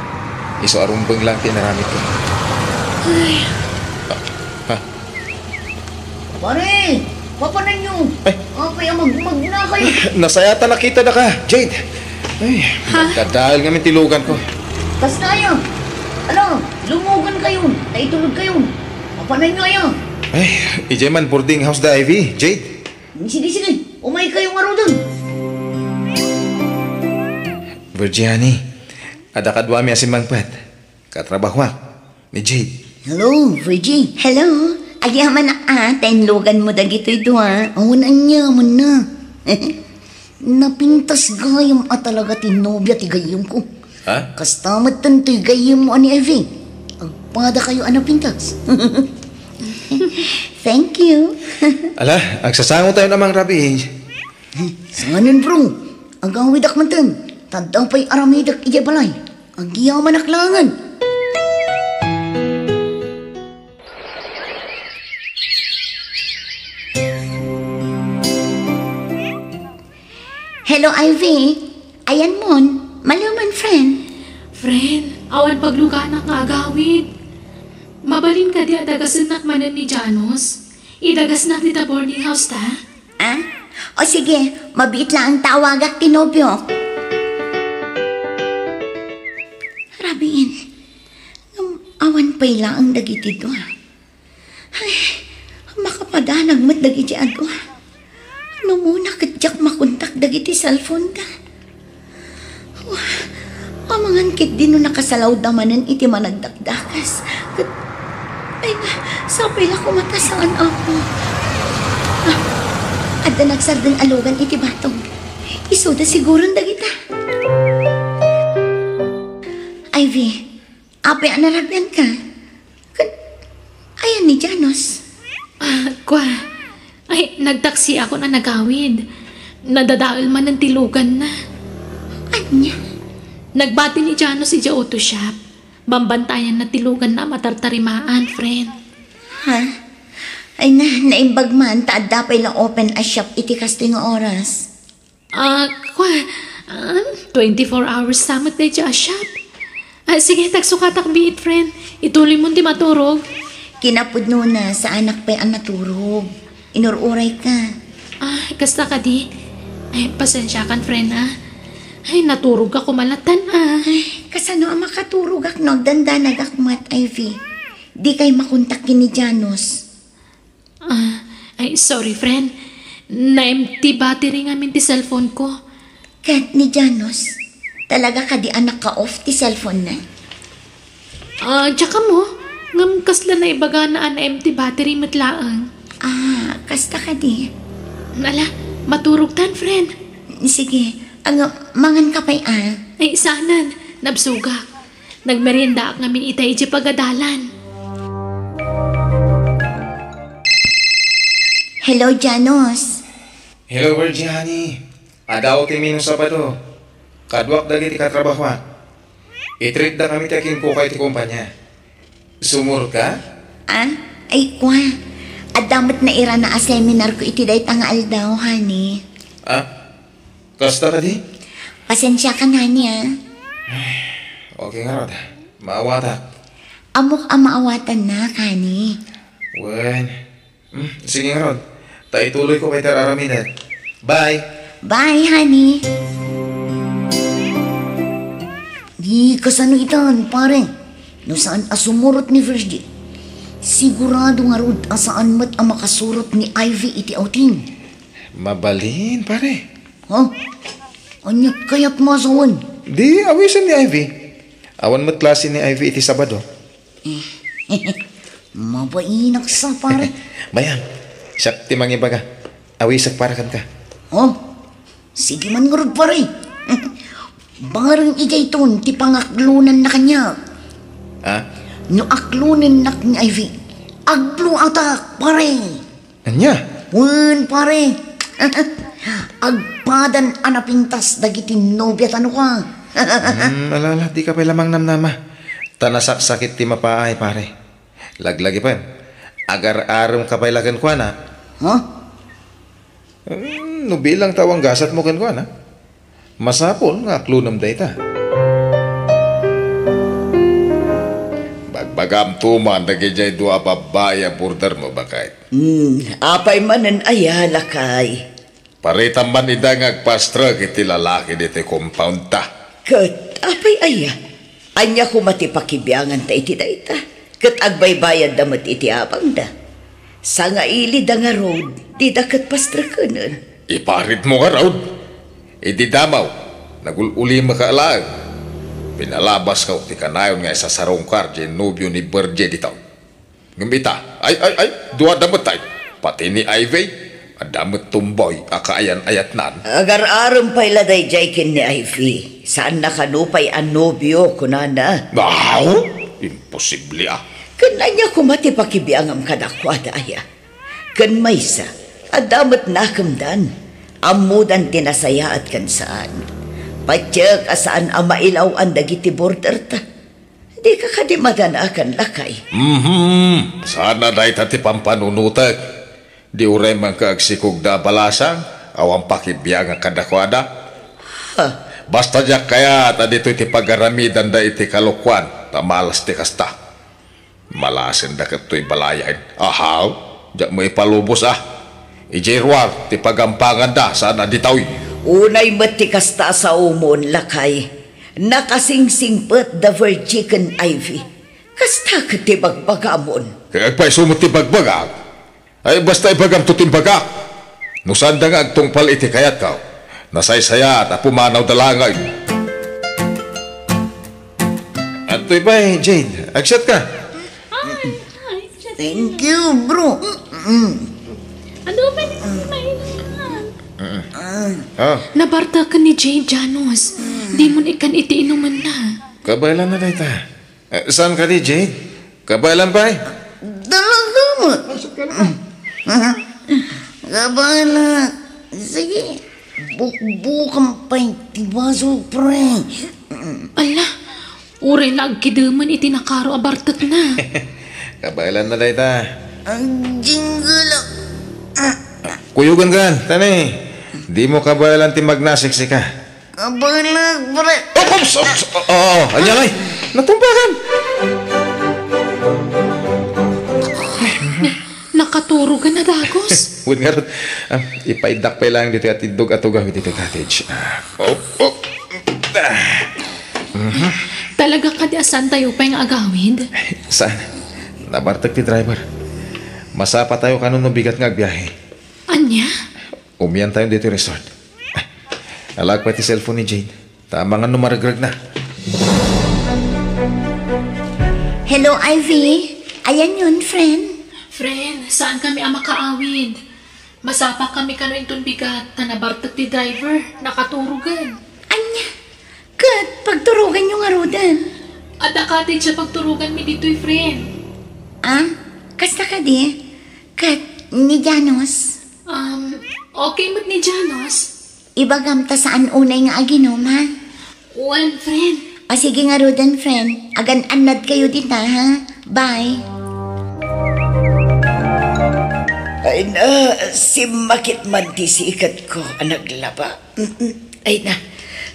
Isu a rumbeng lang ti inaramidko. Ay. Ah, ha? Pare! Papananyo! Ay. Apay a magmagna kayo? Nasayatan a kitada ka, Jade. Ay, ha? Nagdadael ngamin ti luganko. Kasta aya? Ala, lumogankayon, ta itulodkayon. Papananyo aya? Ay, idiay man boarding house da Ivy, Jade. Sige, sige. Umaykayo ngaruden. Virgie, honey, adda kaduami a simmangpet. Katrabahoak, ni Jade. Hello, Virgie. Hello. Agyamanak a, ta inluganmo dagitoy dua. Awan aniamanna. Napintas gayam a talaga ti nobia ti gayyemko. Ha? Kasta met toy gayyemmo a ni Ivy. Agpadakayo a napintas. Thank you. Ala, agsasangotayon a mangrabii. Saanen, bro. Agawidak metten. Ta adda pay aramidek idiay balay. Agyamanak laengen. Hello, Ivy. Ayanmon, maliwman, friend. Friend, awan pagluganak nga agawid. Mabalin kadi a dagasennak manen ni Janos? Idagasnak dita boarding house ta? Ah? O sige, mabiit laeng ta awagak ti nobiok. Rabiin, ngem awan pay laeng dagiti dua. Ay, makapadanag met dagiti a dua. Numona ket diak makontak dagiti cellphone da. Wa, amangan ketdi no nakasalawda manen iti managdakdakas. Ket Ay, sapay la koma ta saan, Apo. Ah, adda nagsardeng a lugan iti batog. Isuda siguron dagita. Ivy, apay a narabianka? Ken, ayan ni Janos? Ah, kua. Ay, nagtaksiakon a nagawid. Nadadael manen ti luganna. Ania? Nagbati ni Janos idiay auto shop. Bambantayanna ti luganna a matartarimaan, friend. Ha? Ay na, naimbag man ta adda pay la open a shop iti kastoy nga oras. Ah, kua, ah, twenty-four hours sa met dayta a shop. Ah, sige, tagsukatak biit, friend. Ituloy mon ti maturog. Kinapudnona, saanak pay a naturog. Inur-urayka. Ah, kasta kadi? Ay, pasensiakan, friend, ah. Ay, naturog ako malatan, ah. Ay, kasano a makaturogak no agdandanagak met, Ivy? Dikay makontak ken ni Janos. Ah, ay, sorry, friend. Na-empty battery ngamin ti cellphone ko. Ket ni Janos, talaga kadi a naka-off ti cellphone na? Ah, diak ammo. Ngem kasla naibagana a na-empty battery met laeng. Ah, kasta kadi? Ala, maturogtan, friend. Sige, ag-, manganka pay, ah. Ay, saanen. Nabsogak. Nagmeriendaak ngamin ita idiay pagadalan. Hello, Janos. Hello, Virgie, honey. Adda ti menu Sabado. Kaduak dagiti katrabahoak. I-treat-dakami ti agkukua iti kompania. Sumurot ka? Ah, ay, kua. Adda met nairana a seminar ko iti dayta nga aldaw, honey. Ah? Kasta kadi? Pasensiakan, honey, ah. Okay ngarud. Maawatak. Ammok a maawatannak, honey. Wen. Hmm, sige ngarud. Ta ituloyko pay ti ar-aramidek. Bye. Bye, honey. Di kasano itan, pare? No saan a sumurot ni Virgie, sigurado ngarud a saan met a makasurot ni Ivy iti outing. Mabalin, pare. Ha? Ania kayat masawen? Di, awisen ni Ivy. Awan met klase ni Ivy iti Sabado. Mabainak sa, pare. Bayan, siak ti mangibaga. Awisek para kenka. Oh, sige man ngarud, pare. Bareng idiayton ti pangaklonanna kaniak. Ha? No aklonennak ni Ivy, agblue-atak, pare. Ania? Wen, pare. Agpadan a napintas dagiti nobia tano ka. Hmm, ala, ala, dika pay la mangnamnama. Ta nasaksakit ti mapaay, pare. Laglagipem, agar-aremka pay la kenkuana. Ha? Hmm, no bilang ta awan gasatmo kenkuana. Masapul nga aklonem dayta. Bagbagam to man dagidiay dua a babbai a border mo, baket. Hmm, apay manen aya, lakay? Paritam man ida nga agpastrek iti lalaki ditoy compound ta. Ket apay aya? Ania koma ti pakibianganta iti dayta? Ket agbaybayadda met iti abangda. Sangailida ngarud, dida ket pastrekenen. Iparitmo ngarud. Idi damaw, nagul-ulimaka laeng. Pinalabaska ti kanayon nga isasarungkar diay nobio ni Virgie dita. Ngem ita, ay, ay, ay, duada met ay. Pati ni Ivy, adda met tomboy a kaayan-ayatnan. Agar-arem pay la daydiay ken ni Ivy. Saanna kano pay a nobio, kunana. Aw, imposible a. Ken ania koma ti pakibiangam kadakuada aya? Ken maysa, adda met nakemdan. Ammodan ti nasayaat ken saan. Patiek a saan a mailaw-an dagiti border ta. Dika kadi madanagan, lakay? Mhm. Saan a dayta ti pampanunotek. Di uray manka agsikogda a balasang, awan pakibiangak kadakuada. Ha? Basta diak kayat a ditoy ti pagaramidanda iti kalokuan, ta malas ti kasta. Malasenda ket toy balayen. Ahaw, diak mo ipalubos a. Idiay ruar ti pagampanganda, saan a ditoy. Unay met ti kasta a saomon, lakay. Nakasingsingpet da Virgie ken Ivy. Kasta ket ti bagbagamon. Kay agpayso met ti bagbagak. Ay, basta ibagamto ti imbagak. No saanda nga agtungpal iti kayatko, nasaysayaat a pumanawda laeng. Adtoy pay, Jade. Agsiatka. Ay, ay. Thank you, bro. Mm. Adu pay ni mainuman. Ah. Nabarteken ni Jade, Janos. Dimon ikkan iti inumenna. Kabaelanna dayta. Eh, saan kadi, Jade? Kabaelan pay? Talaga met. Kabaelan. Sige. Bukbukan pay ti baso, pre. Ala, uray la agkidemen iti nakaro a bartekna. Kabaelanna dayta. Agjinggelak. Kuyogankan, tani. Dimo kabaelan ti magnasiksika. Kabaelak, pre. Oops, oops. Oo, ania ngay? Natumbakan. Nakaturogan a dagus. Wen ngarud, ah, ipaiddak pay laeng ditoy a tiddog a tugaw iti cottage. Ah, oh, oh. Ah. Talaga kadi a saantayo pay nga agawid? Saan? Nabartek ti driver. Masapatayo kano no bigat nga agbiahe. Ania? Umiantayo ditoy resort. Alaak pay ti cellphone ni Jade. Ta amangan no maregreg na. Hello, Ivy. Ayanyon, friend? Friend, saankami a makaawid? Masapakami kano inton bigat, ta nabartek ti driver, nakaturogan. Ania? Ket pagturoganyo ngaruden? Adda cottage a pagturoganmi ditoy, friend. Ah? Kasta kadi? Ket ni Janos? Um, okay met ni Janos. Ibagam ta saan unay nga aginom, ha? Wen, friend. O, sige ngaruden, friend. Agan-annadkayo dita, ha? Bye. Ay na, simmakit man ti siketko a naglaba. Mm-mm. Ay na.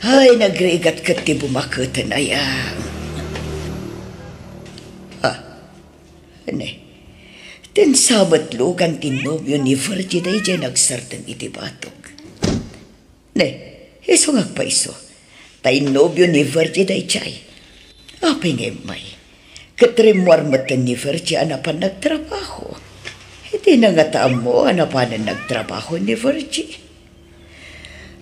Ay, nagrigat ket ti bumaketen, aya. Ah. Ne, ten sa met lugan ti nobio ni Virgie daydiay nagsardeng iti batok. Ne, isu nga agpaiso. Ta innobio ni Virgie daydiay. Apay nga immay? Ket rimmuar metten ni Virgie a napan nagtrabaho. Dina ngata ammo a napanen nagtrabaho ni Virgie.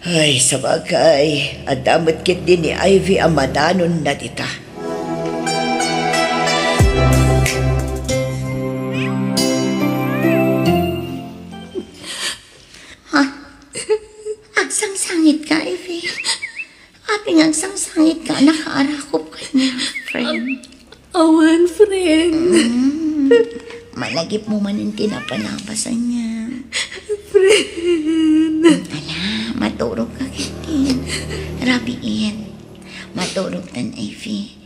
Ay, sabagay, adda met ketdi ni Ivy a madanonna dita. Ha? Agsangsangit ka, Ivy? Apay nga agsangsangit ka, nakaarakop ka niya, friend? Awan, friend. Mm. Malagipmo manen ti napalabas ania. Friend. Ala, maturog ka ketdin. Rabiin. Maturog tan, Ivy.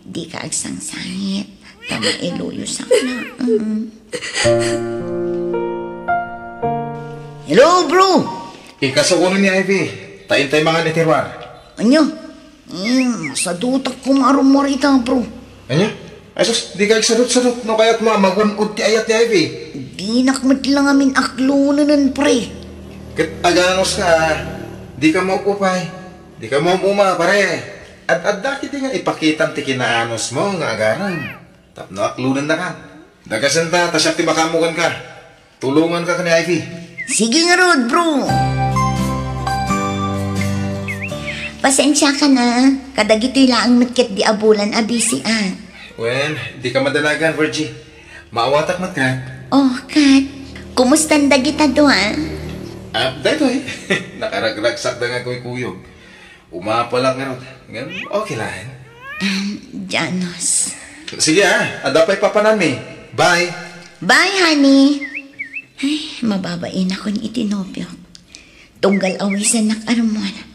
Dika agsangsangit. Ta mailuyosak laeng. Hello, bro! Ikasuko ni Ivy. Ta intay mangan iti ruar. Ania? Hmm, masadutak koma a rummuar ita, bro. Ania? Ay sus, dika agsadutsadut no kayatmo a magun-od ti ayat ni Ivy. Dinak met la ngamin aklonenen, pre. Ket aganos ka, dika maupupay. Dika maum-uma, pare. Ad-adda ketdi nga ipakitam ti kinaanosmo nga agarem. Tapno aklonennaka. Dagasenta, ta siak ti makaammo kenka. Tulonganka ken ni Ivy. Sige ngarud, bro. Pasensiakan a, kadagitoy laeng met ketdi a bulan a busy a. Wen, dika madanagan, Virgie. Maawatak met, Kat. Oh, Kat. Kumustan dagita dua? Ah, daytoy. Nakaragragsakda nga kuykuyog. Umapalak ngarud. Ngem, okay laeng. Ah, Janos. Sige, ah. Adda pay papananmi. Bye. Bye, honey. Ay, mababainak iti nobiok. Tunggal awisennak a rummuar.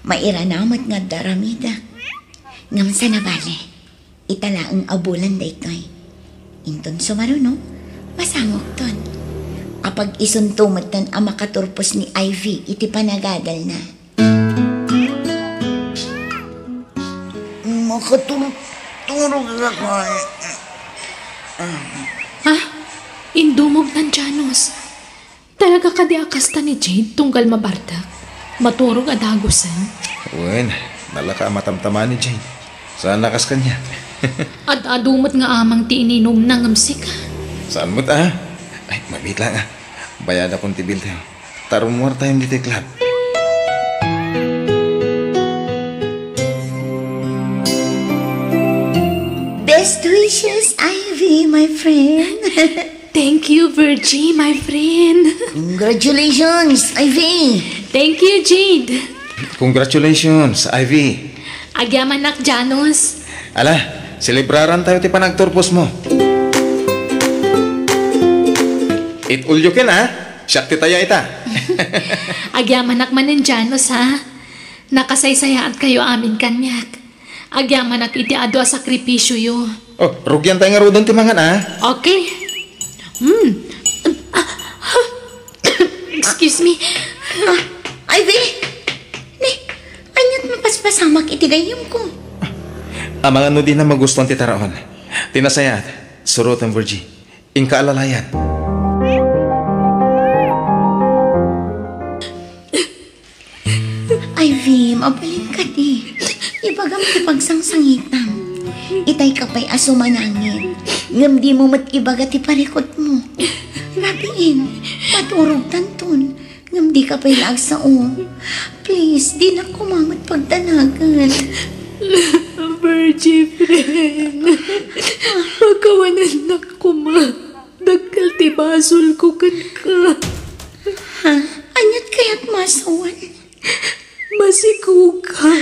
Mairanaw met nga adda aramidek. Ngem saan a bale. Ita laeng a bulan daytoy. Inton sumaruno, masangokton. Apag-isunto metten a makaturpos ni Ivy iti panagadalna. Makaturog-turog la kay. Ha? Indumog tan Janos. Talaga kadi a kasta ni Jade tunggal mabartek? Maturog a dagusen? Wen, nalaka a matamtama ni Jade. Saan a kas kaniak? Ad-adu met nga amang ti ininumna ngem sika. Saan met a? Ay, mabiit laeng a. Bayadakon ti bill tayo. Ta rummuar tayon ditoy club. Best wishes, Ivy. My friend. Thank you, Virgie, my friend. Congratulations, Ivy. Thank you, Jade. Congratulations, Ivy. Agyamanak, Janus. Ala, selebraran tayo ti panagturpos mo. It all you can, ha? Siak ti taya ita. Agyamanak manen, Janus, ha? Nakasaysayaat kayo amin kaniak. Agyamanak iti adu a sakripisioyo. Oh, rugian tayo ngaruden ti mangan, ah. Okay. Hmm. Ah, ah. Excuse me. Ah, Ivy! Ni, aniat mapaspasamak iti gayyemko? Amangan no dina magustuan ti taraon. Ti nasayaat, suroten, Virgie. Inka alalayan. Ivy, mabalin kadi. Ibagam ti pagsangsangitam. Itay ka pay a sumanangit. Ngem dimo met ibaga ti parikutmo. Rabiin, maturogtanton. Ngem dika pay la agsao. Please, dinak koma met pagdanagan. Virgie, friend. Pakawanennak koma. Dakkel ti basolko kenka. Ha? Aniat kayat masawan? Masikogka.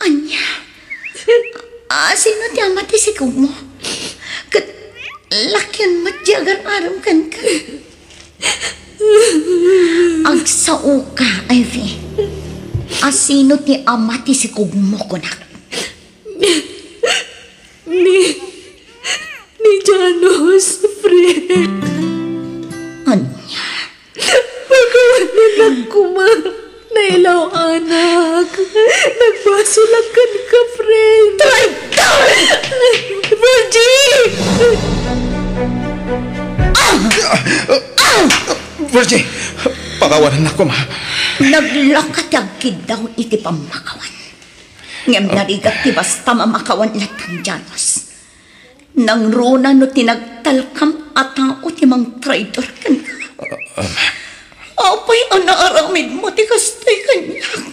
Ania? A, sino ti ama ti sikogmo? Ket lakyon met ti agar-arem kenka. Agsaoka, Ivy. A, sino ti ama ti sikogmo, kunak? Ni, ni Janus, friend. Ania? Pakawanennak koma. Nailaw-anak. Nagbasolak kenka, friend. Traitor! Virgie! Ah! Ah! Virgie! Pakawanennak koma. Naglaka ti agkiddaw iti pammakawan. Ngem narigat ti basta mamakawan latta, Janus. Nangruna no ti nagtalkam a tao ti mangtraidor kenka. Apay a naaramidmo ti kastoy kaniak?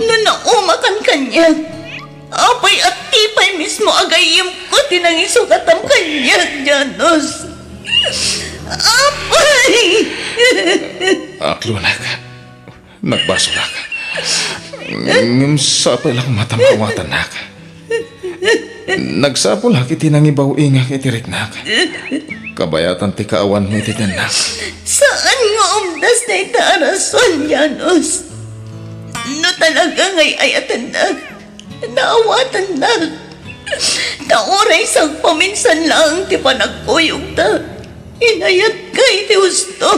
No naumakan kaniak, apay a ti pay mismo a gayyemko ti nangisukatam kaniak, Janus? Apay! Aklunak. Nagbasolak. Ngem sapay la koma ta maawatannak. Nagsapulak iti nangibaw-ingak iti riknak. Kabayatan ti kaawanmo iti tennak. Saan nga umdas dayta a rason, Janus. No talaga nga ay-ayatennak, naawatannak. Ta uray sagpaminsan laeng ti panagkuyogta, inayatka iti husto.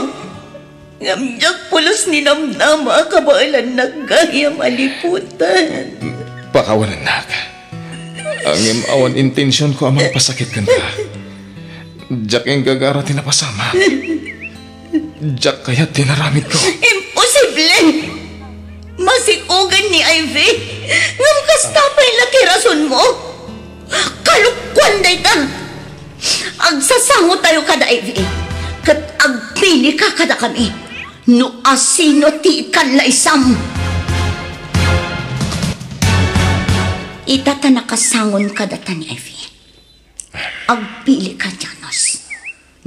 Ngem diak pulos ninamnama a kabaelannak gayam a liputan. Pakawanennak. Ngem awan intensionko a mangpasakit kenka. Diak inggagara ti napasamak. Diak kayat ti naramidko. Imposible! Masikogen ni Ivy, ngem kasta pay la ti rasonmo. Kalokuan dayta! Agsasangotayo kada Ivy, ket agpilika kadakami no asino ti ikallaysam. Ita ta nakasangon kadata ni Ivy. Agpilika, Janus,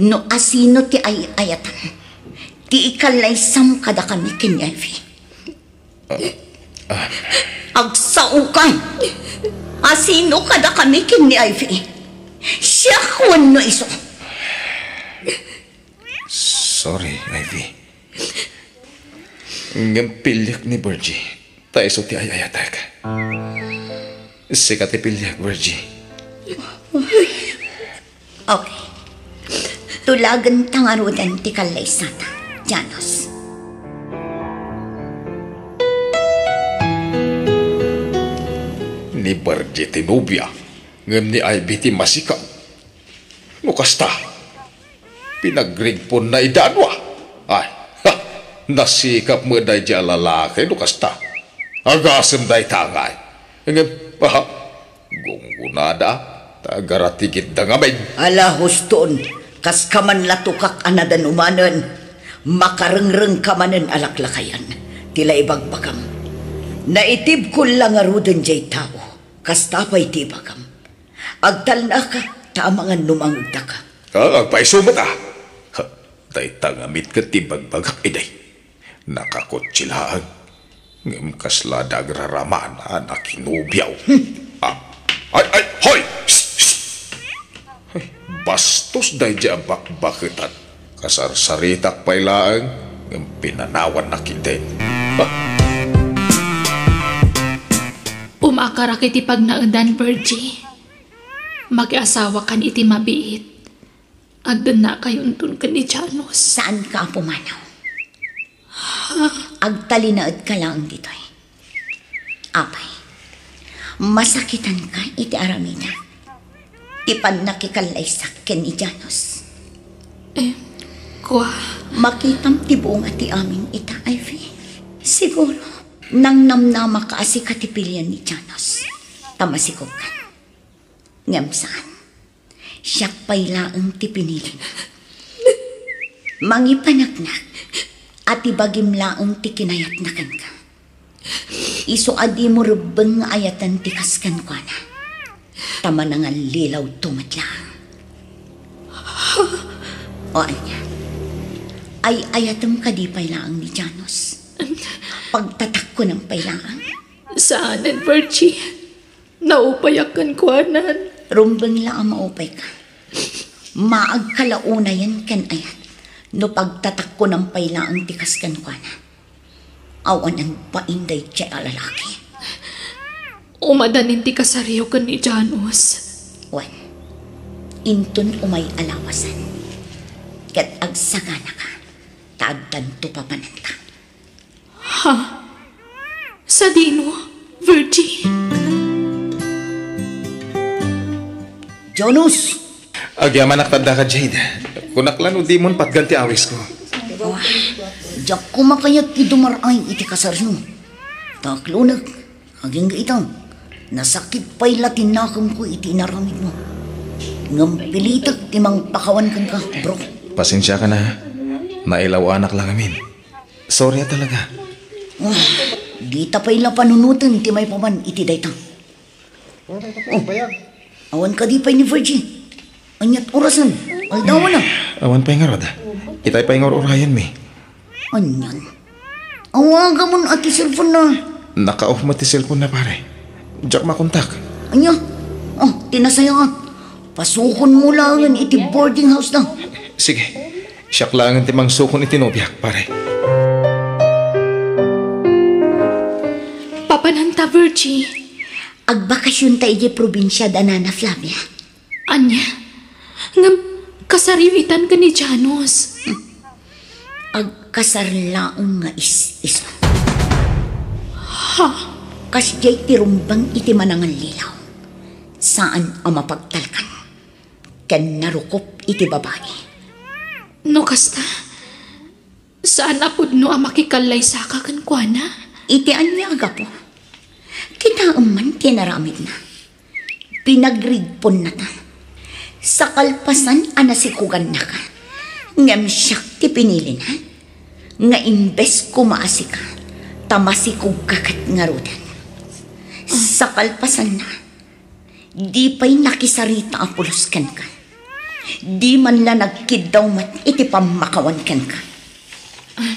no asino ti ay-ayatan ti ikallaysam kadakami ken ni Ivy. Agsaokan! Asino kadakami ken ni Ivy? Siak wenno isu? Sorry, Ivy. Ngem piliek ni Virgie, ta isu ti ay-ayatek. Sika ti piliek, Virgie. Okay. Tulagenta ngaruden ti kallaysata, Janus. Ni Virgie ti nobia, ngem ni Ivy ti masikog. No kasta, pinagrigponna idadua. Ay, ha, nasikap met daydi a lalaki no kasta. Agasem dayta ngay. Ngem, ha, gunggonada, ta agaratigitda ngamin. Ala, huston, kaska man la tukak a nadanumanen, makarengrengka manen a laklakayan. Ti la ibagbagam. Naitibkon la ngaruden diay tao, kasta pay ti ibagam. Agtalnaka, ta amangan no mangngegtaka. Ah, agpayso met, a. Ha, dayta ngamin ket ti ibagbagak idi. Nakakutsi laeng, ngem kasla da agrarama a nakinobiaw. Ah, ay, ay, hoy! Psst, psst! Ay, bastos daydi a bakbaketan. Kasarsaritak pay laeng, ngem pinanawannak idi. Ah! Umakarak iti pagnaedan, Virgie. Makiasawakan iti mabiit. Agdennakayonton ken ni Janos. Saanka a pumanaw. Agtalinaedka laeng ditoy. Apay, masakitanka iti aramidek ti pannakikallaysak ken ni Janos. Eh, kua. Makitam ti bunga ti amin ita, Ivy. Siguro, nangnamnamaka a sika ti pilian ni Janos. Ta masikogkan. Ngem saan. Siak pay laeng ti pinilina. Mangipaneknek a ti bagim laeng ti kinayatna kenka. Isu a dimo rebbeng nga ayaten ti kas kenkuana. Ta manangallilawto met laeng. O ania? Ay-ayatem kadi pay laeng ni Janos? Pagtatakkonem pay laeng? Saanen, Virgie. Naupayak kenkuanan. Rumbeng la a maupayka. Maagka la unayen ken ayat no pagtatakkonem pay laeng ti kas kenkuana. Awanen bain daydiay a lalaki. Umadanin ti kasariyo ken ni Janos. Wen, inton umay a lawasen, ket agsaganaka, ta addanto papananta. Ha? Sadino, Virgie? Janos! Agyamanak ta addaka, Jade. Kunak la no dimon patgan ti awisko. Wah, diak koma kayat ti dumar-ay iti kasaryo. Ta aklonek, agingga ita, nasakit pay la ti nakemko iti inaramidmo. Ngem pilitek ti mangpakawan kenka, bro. Pasensiaka na, ha? Nailawanak la ngamin. Sorry a talaga. Ah, dita pay la panunoten ti maipapan iti dayta. Oh, awan kadi pay ni Virgie? Ania't orasen? Aldawana? Awan pay ngarud. Itay pay nga ur-urayenmi. Anian? Awagamon a ti cellphone na. Naka-off met ti cellphone na, pare. Diak makontak. Ania? Oh, ti nasayaat. Pasukonmo laengen iti boarding house na. Sige. Siak laengen ti mangsukon iti nobiak, pare. Papananta, Virgie. Agbakasionta idiay probinsia da Nana Flavia. Ania? Ngem kasaryo itan ken ni Janos. Agkasar laeng nga is-isu. Ha? Kasdiay ti rumbeng iti manangallilaw. Saan a mapagtalkan ken narukop iti babai. No kasta, saan a pudno a makikallaysak kenkuana? Iti ania a gapu? Kitaem man ti inaramidna. Pinagrigponnata. Sa kalpasan a nasikogannaka, ngem siak ti pinilina, nga imbes koma a sika, ta masikogka ket ngaruden. Sa kalpasanna, di pay nakisarita a pulos kenka. Di man la nagkiddaw met iti pammakawan kenka. Ah,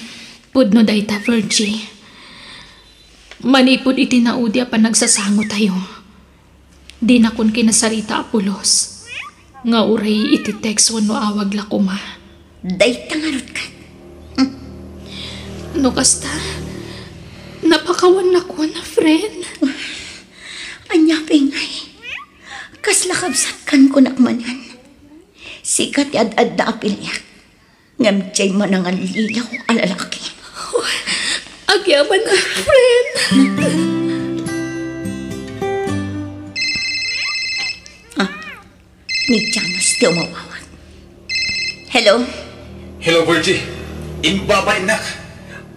pudno dayta, Virgie. Manipud iti naudi a panagsasangotayo, dinakon kinasarita a pulos nga uray iti text wenno awag la koma. Dayta ngarud ket. Hmm. No kasta, napakawannak, friend. Ania pay ngay? Kasla kabsatkan kunak manen. Sika ti ad-adda a piliak. Ngem diay manangallilaw a lalaki. Agyaman, friend. Ah, ni Janos ti umawawag. Hello? Hello, Virgie. Imbabainnak.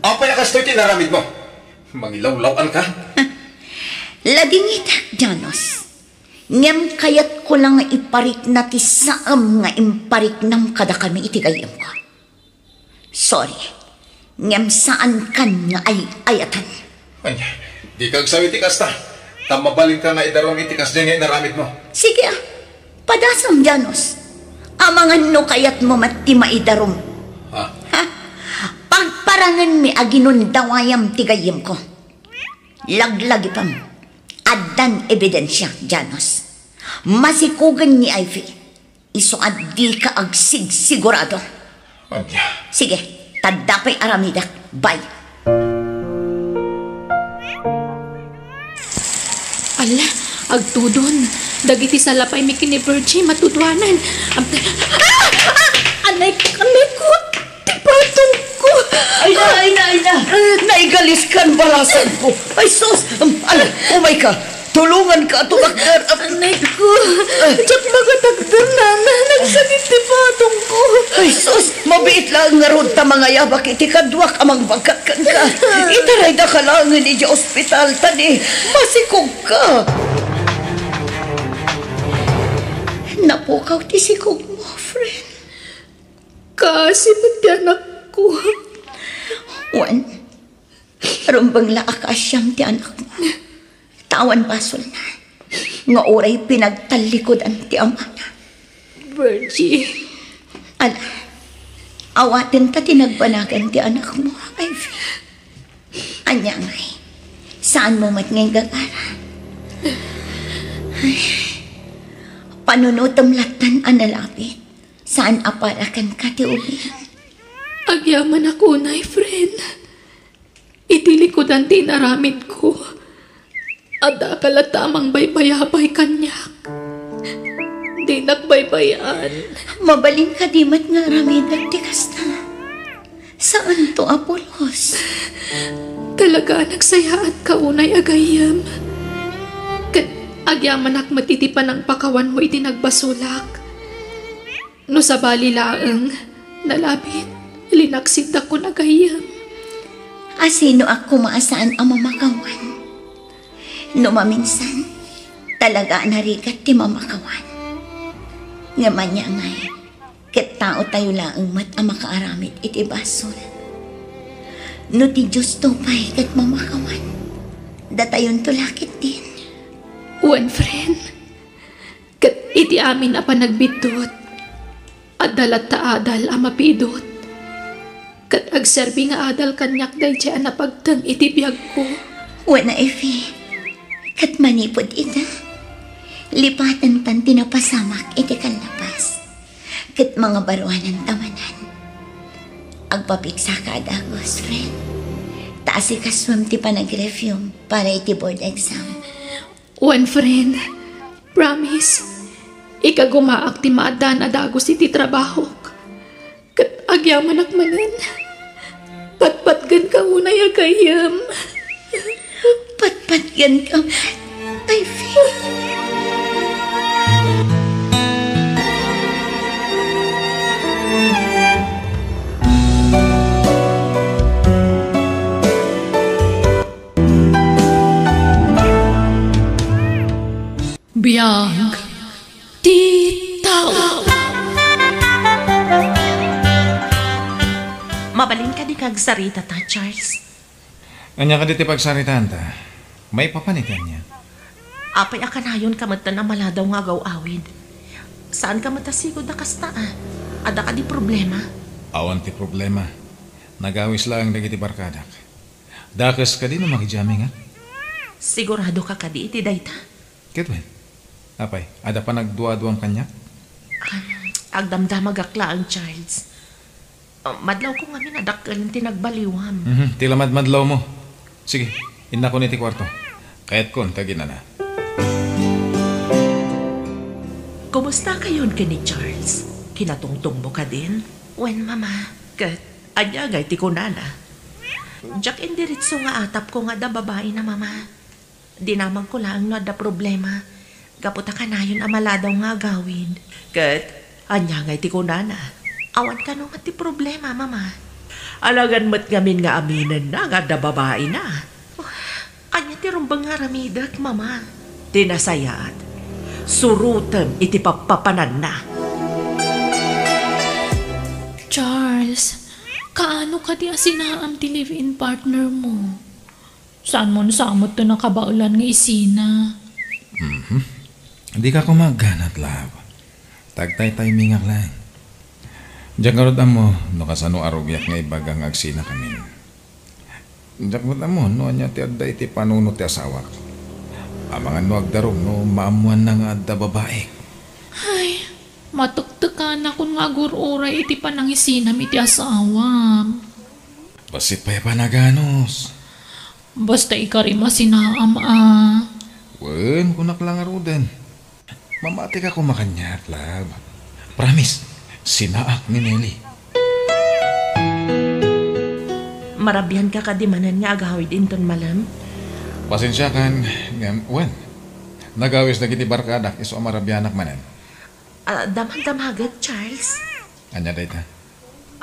Apay a kastoy ti inaramidmo? Mangilawlaw-anka? Ladingitek, Janos. Ngem kayatko la nga iparikna ti saem nga impariknam kadakami iti gayyemko. Sorry, ngem saankan nga ay-ayaten. Ania, dika agsaw iti kasta, ta mabalinka nga idarum iti kasdiay nga inaramidmo. Sige, ah. Padasam, Janos. Amangan no kayatmo met ti maidarum. Ha? Ha? Pagparangenmi a ginundawayam ti gayyemko. Laglagipem. Addan ebidensia, Janos. Masikugen ni Ivy. Isu a dika agsigsigurado. Ania? Sige, tadda pay aramidek. Bye. Ala, agtudon. Dagiti salapaymi ken ni Virgie, matuduanan. Am-, ah! Ah! Anay, anay ko! Ti patongko! Ay na, ay na, ay na! Naigaliskan balasanko! Ay sus! Am, ala, umayka! Tulonganka, tumakder! Am, Anay ko! Diak makatakder, nana! Nagsakit ti patongko! Ay sus! Mabiit laeng ngarud ta mangayabak iti kaduak a mangbagkat kenka. Itaraydaka laengen idiay ospital ta ni masikogka. Napukaw ti sikogmo, friend. Kaasi met ti anakko. Wen, rumbeng la a kaasiam ti anakmo. Ta awan basolna nga uray pinagtallikudan ti amana. Virgie. Ala, awaten ta ti nagbanagan ti anakmo, Ivy. Ania ngay, saanmo met nga inggagara? Ay, panunotem lattan a nalabit. Saan a para kenka ti ubing. Agyamanak unay, friend. Iti likudan ti inaramidko, addaka latta a mangbaybayabay kaniak. Dinak baybay-an. Mabalin kadi met nga aramidek ti kasta? Saanto a pulos. Talaga a nagsayaatka unay a gayyem. Ket agyamanak met iti panangpakawanmo iti nagbasolak. No sabali laeng, nalabit, linaksiddakon a gayyem. Asinoak koma a saan a mamakawan? No maminsan, talaga a narigat ti mamakawan. Ngem ania ngay, ket taotayo laeng met a makaaramid iti basol. No ti Diosto pay ket mamakawan, datayonto la ketdin. Wen, friend, ket iti amin a panagbiddut, adda latta adal a mapidot. Ket agserbi nga adal kaniak daydiay a napagteng iti biagko. Wen a, Effie, ket manipud ita, lipatentan ti napasamak iti kallapas, ket mangabaruananta manen. Agpapiksaka a dagus, friend, ta asikasuem ti panagreviewm para iti board exam. Wen, friend, promise, ikagumaak ti maaddaan a dagus iti trabahok. Ket agyamanak manen, patpatgenka unay a gayyem. Patpatgenka met, Ivy. Biag ti tao. Mabalin kadi nga agsarita ta, Charles? Ania kadi ti pagsaritaanta? Maipapan iti ania? Apay a kanayonka metten a maladaw nga agaw-awid? Saanka met a sigud a kasta, a? Adda kadi problema? Awan ti problema. Nagawis laeng dagiti barkadak. Dakes kadi no makijammingak? Siguradoka kadi iti dayta? Ket wen, apay, adda panagduaduam kaniak? Ah, agdamdamagak laeng, Charles. Ah, madlawko ngamin a dakkel ti nagbaliwam. Mhm, ti la madmadlawmo. Sige, innakon iti kuarto. Kayatkon, kaginana. Kumustakayon ken ni Charles? Kinatungtongmo kadin? Wen, Mama. Ket ania ngay ti kunana? Diak indiretso nga atapko nga adda babaina, Mama. Dinamagko laeng no adda problema, gapu ta kanayon a maladaw nga agawid. Ket ania ngay ti kunana? Awan kano met ti problema, Mama. Alangan met ngamin nga aminenna nga adda babaina. Ania ti rumbeng nga aramidek, Mama? Ti nasayaat, surotem iti pappapananna. Charles, kaano kadi a sinaam ti live-in partner mo? Saanmo sa met ti nakabaelan nga isina? Mhm. Dika koma agganat, love. Tagtaytaymingak laeng. Diak ngarud ammo no kasano a rugiak nga ibaga nga agsinakamin. Diak met ammo no ania ti adda iti panunot ti asawak. Amangan no agdarum no maammoanna nga adda babaik. Ay, matektekanakon nga agur-uray iti panangisinam iti asawam. Bassit pay a panaganus. Basta ikarima sinaam a. Wen, kunak la ngaruden. Mamatika koma kaniak, love. Promise, sinaak ni Nelly. Marabianka kadi manen nga agawid inton malem? Pasensiakan, ngem, wen. Nagawis dagiti barkadak, isu a marabianak manen. Ah, damagdamagek, Charles. Ania dayta?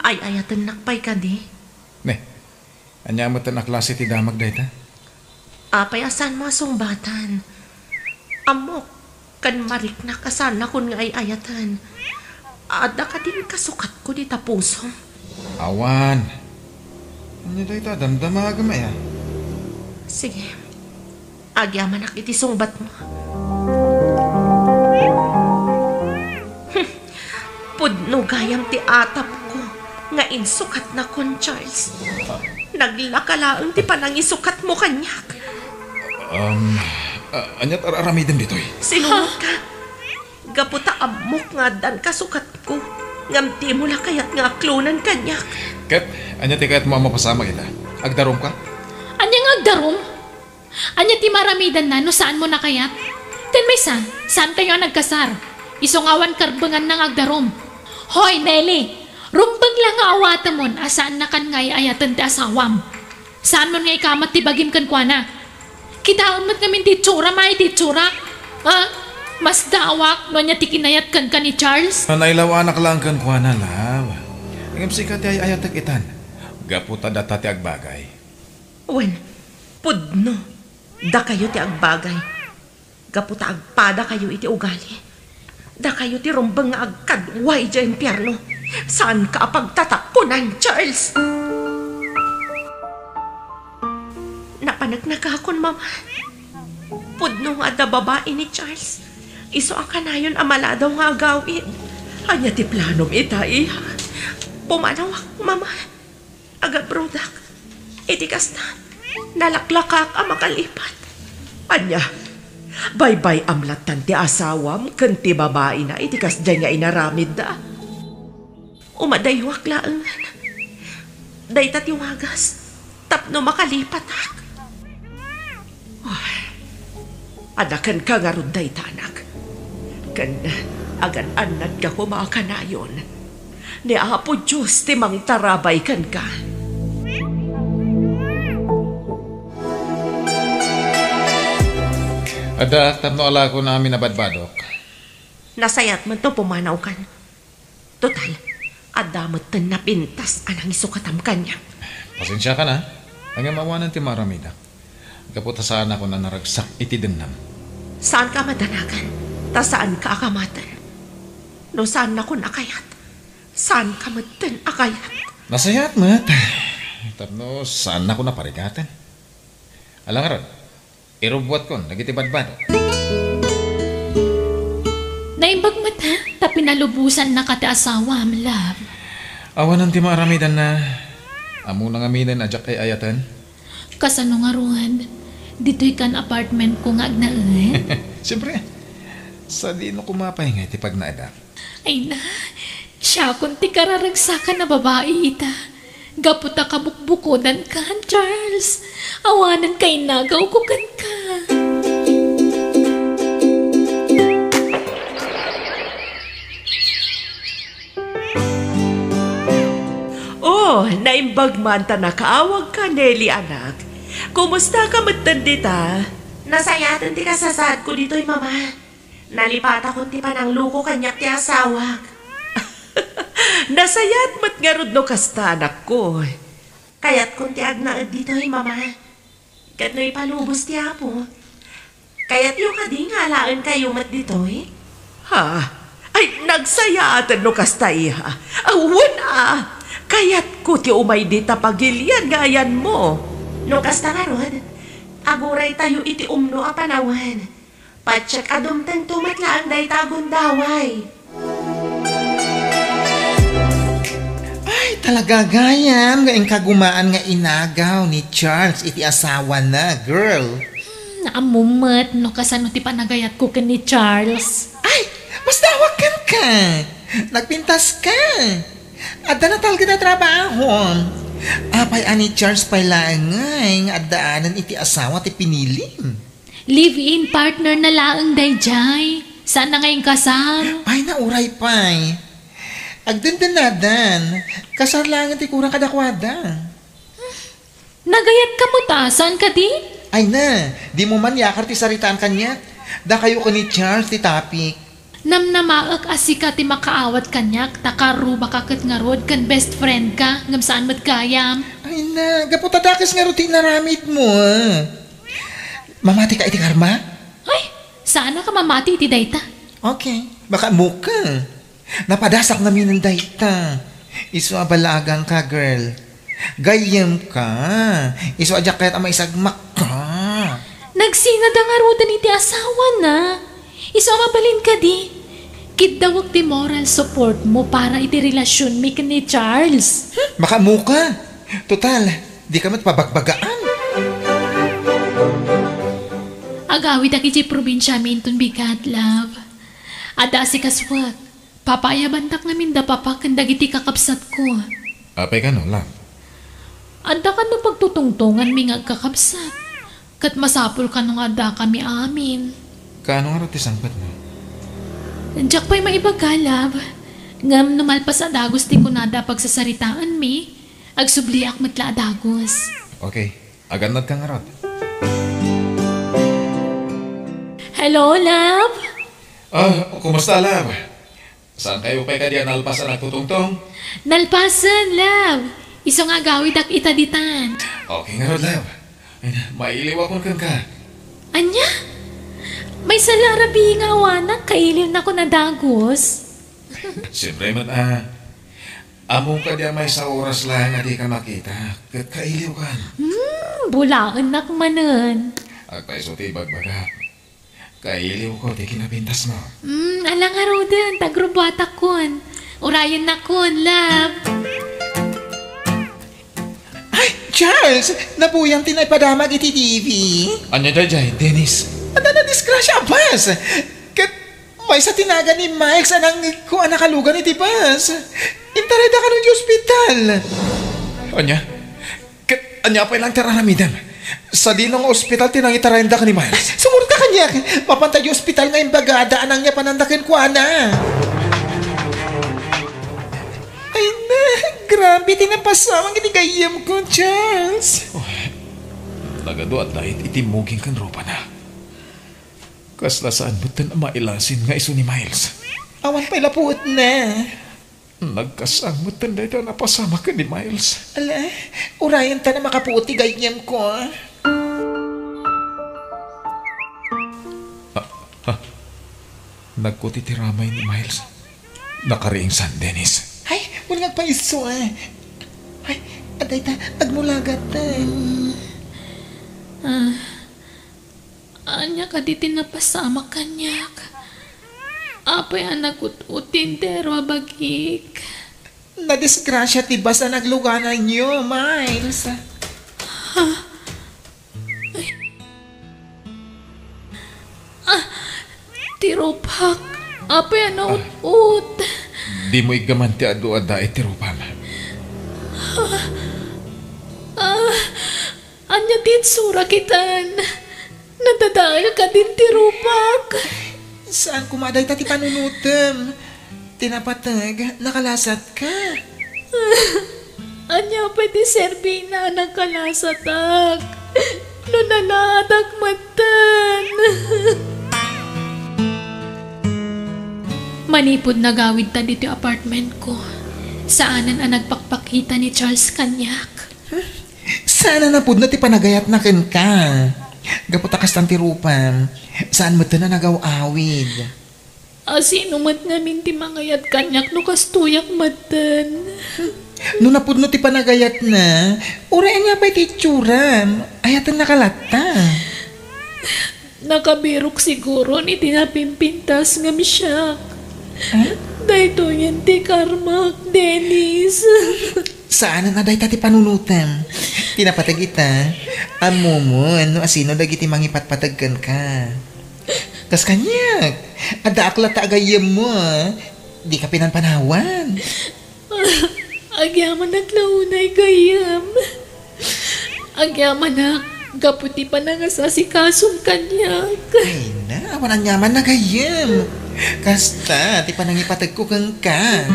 Ay-ayatennak pay kadi. Ne, ania met a klase ti damag dayta? Apay a saanmo a sungbatan? Ammok, ken mariknak a saannakon nga ay-ayaten. Adda kadin kasukatko dita pusom? Awan. Ania dayta damdamagem aya? Sige. Agyamanak iti sungbatmo. Pudno gayam ti atapko nga insukatnakon, Charles. Naglaka laeng ti panangisukatmo kaniak. Um, a-, ania't ar-aramidem ditoy? Sinungotka. Gapu ta ammok nga addan kasukatko, ngem dimo la kayat nga aklonen kaniak. Ket ania ti kayatmo a mapasamak ita? Agdarumka? Ania nga agdarum? Ania ti maramidanna no saanmo a kayat? Ken maysa, saankayo a nagkasar. Isu nga awan karbenganna nga agdarum. Hoy, Nelly! Rumbeng la nga awatemon a saannakan nga ay-ayaten ti asawam. Saanmon nga ikamat ti bagim kenkuana. Kitaem met ngamin ti itsuram, ay, ti itsurak. Ha? Masdaawak no ania ti kinayat kenka ni Charles? Nailawanak laeng kenkuana, love. Ngem sika ti ay-ayatek itan. Gapu ta data ti agbagay. Wen, pudno. Dakayo ti agbagay. Gapu ta agpadakayo iti ugali. Dakayo ti rumbeng nga agkadua idiay impierno. Saanka a pagtatakkonan, Charles! Napaneknekakon, Mama. Pudno nga adda babai ni Charles. Isu a kanayon a maladaw nga agawid. Ania ti planom ita, iha? Pumanawak, Mama. Agabrodak. Iti kasta, nalaklakak a makalipat. Ania, baybay-am lattan ti asawam ken ti babaina iti kasdiay nga inaramidda? Umadayuak laengen. Dayta ti wagas tapno makalipatak. Ay, adda kenka ngarud dayta, anak. Ken agan-annadka koma a kanayon. Ni Apo Dios ti mangtarabay kenka. Adda tapno alakon amin a badbadok. Nasayaat met no pumanawkan. Total, adda metten napintas a nangisukatam kaniak. Pasensiakan a, ngem awanen ti maaramidak. Gapu ta saanakon a naragsak iti demnam. Saanka a madanagan, ta saanka a kamaten. No saannakon a kayat, saanka metten a kayat. Nasayaat met, tapno saannakon a parigaten. Ala ngarud, irubbuatkon dagiti badbado. Naimbag met, ha? Ta pinalubosannaka ti asawam, love. Awanen ti maaramidanna. Ammona ngaminen a diak ay-ayaten. Kasano ngarud? Ditoy kan apartmentko nga agnaed? Siempre. Sadino koma pay nga iti pagnaedak? Ay na, siakon ti kararagsakan a babai ita. Gapu ta kabukbukodankan, Charles. Awanen kainagawko kenka. Oh, naimbag man ta nakaawagka, Nelly, anak. Kumustaka metten dita? Nasayaaten ti kasasaadko ditoy, Mama. Nalipatakon ti panangluko kaniak ti asawak. Nasayaat met ngarud no kasta, anakko. Kayatkon ti agnaed ditoy, Mama. Ket no ipalubos ti Apo, kayatyo kadi nga alaenkayo met ditoy? Ha? Ay, nagsayaaten no kasta, iha. Awan a! Kayatko ti umay dita pagilian nga ayanmo. No kasta ngarud, aguraytayo iti umno a panawen. Patiek a dumtengto met laeng dayta a gundaway. Talaga gayam nga inkagumaan nga inagaw ni Charles iti asawana, girl. Hmm, naammo met no kasano ti panagayatko ken ni Charles. Ay, mas dawak ken ka. Nagpintas ka. Adda natalged a trabaho. Apay a ni Charles pay laeng ngay nga addaanen iti asawa ti pinilim? Live-in partner na laeng dayjay. Saan na nga inkasar? Ay, nauray pay. Agdendennadan, kasar laengen ti kurang kadakuada. Nagayat ka mo ta, saan kadi? Ay na, dimo man yakar ti saritaan kaniak. Dakayo ken ni Charles ti topic. Namnamaek a sika ti makaawat kaniak, ta karruba ka ket ngarud ken best friend ka, ngem saan met gayam. Ay na, gapu ta dakes ngarud ti inaramidmo, ah. Mamati ka iti karma? Ay, saan a ka mamati iti dayta? Okay, baka muka. Napadasak naminen dayta. Isu a balaagangka, girl. Gayyemka. Isu a diak kayat a maisagmakka. Nagsinada ngaruden iti asawana. Isu a mabalin kadi. Kiddawek ti moral support mo para iti relasionmi ken ni Charles. Hmm, makaammoka. Total, dika met pabagbagaan. Agawidak idiay probinsiami inton bigat, love. Adda asikasuak. Papaayabantak ngamin da papa ken dagiti kakabsatko. Apay kano, love? Adda kano pagtutungtonganmi nga agkakabsat. Ket masapul kano nga addakami amin. Kaano ngarud ti sangpetmo? Diak pay maibaga, love. Ngem no malpas a dagus ti kunada a pagsasaritaanmi, agsubliak met la a dagus. Okay. Agannadka ngarud. Hello, love? Ah, kumusta, love? Saan kayo pay kadi a nalpas a nagtutungtong? Nalpasen, love. Isu nga agawidak ita ditan. Okay ngarud, love. Ay na, mailiwakon kenka. Ania? Maysa la a rabii nga awanak, kailiwnakon a dagus. Siyempre met, ah. Ammom kadi a maysa a oras laeng a dika makita, ket kailiwkan. Hmm, bulaennak manen. Agpayso ti ibagbagak. Kailiwko ti kinapintasmo. Hmm, ala ngaruden, ta agrubuatakon. Urayennakon, love. Ay, Charles! Nabuyam ti naipadamag iti T V. Ania daydiay, Dennis? Adda nadisgrasya a bus. Ket maysa ti nagan ni Miles a nangngegko a nakalugan iti bus. Intarayda kano iti ospital. Ania? Ket ania pay laeng ti ar-aramidem? Sadino nga ospital ti nangitarayanda ken ni Miles? Sumurot ka kaniak. Mapanta iti ospital nga imbagada a nangyapananda kenkuana. Ay na, grabe ti napasamak iti gayyemko, Charles. Oh, nagadu a dayta iti muging ken rupana. Kasla saan metten a mailasin nga isu ni Miles. Awan pay la puotna. Nagkasang metten dayta a napasamak ken ni Miles. Ala, urayenta a makapuot ti gayyemko. Ah, ah. Nagkuti ti ramay ni Miles. Nakariingsan, Dennis. Ay, wen nga agpaiso, ah. Ay, adda ita, agmulagat, ah. Ah, ania kadi ti napasamak kaniak? Apay a nagut-ot ti entero a bagik? Nadisgrasia ti bus a naglugananyo, Miles. Ha? Ay. Ah, ti rupak. Apay a naut-ot. Dimo iggaman ti adu a dait ti rupam. Ah, ah, ania ti itsura kitan? Nadadael kadin ti rupak. Saan koma dayta ti panunotem? Ti napateg, nakalasatka. Ania pay ti serbina a nakalasatak? No nalaadak metten. Manipud nagawidta ditoy apartmentko, saanen a nagpakpakita ni Charles kaniak. Saan a napudno ti panagayatna kenka. Gapu ta kastan ti rupam, saan metten a nagaw-awid. A sino met ngamin ti mangayat kaniak no kastoyak metten? No napudno ti panagayatna, uray ania pay ti itsuram, ayatennaka latta. Nakabirok siguron iti napimpintas ngem siak. Eh? Daytoyen ti karmak, Dennis. Saanen a dayta ti panunotem. Ti napateg ita, ammom no asino dagiti mangipatpateg kenka. Kas kaniak, addaak latta a gayyemmo, a. Dika pinanpanawan. Agyamanak la unay gayyem. Agyamanak gapu ti panangasasikasom kaniak. Ay na, awan aniaman a gayyem. Kasta ti panangipategko kenka.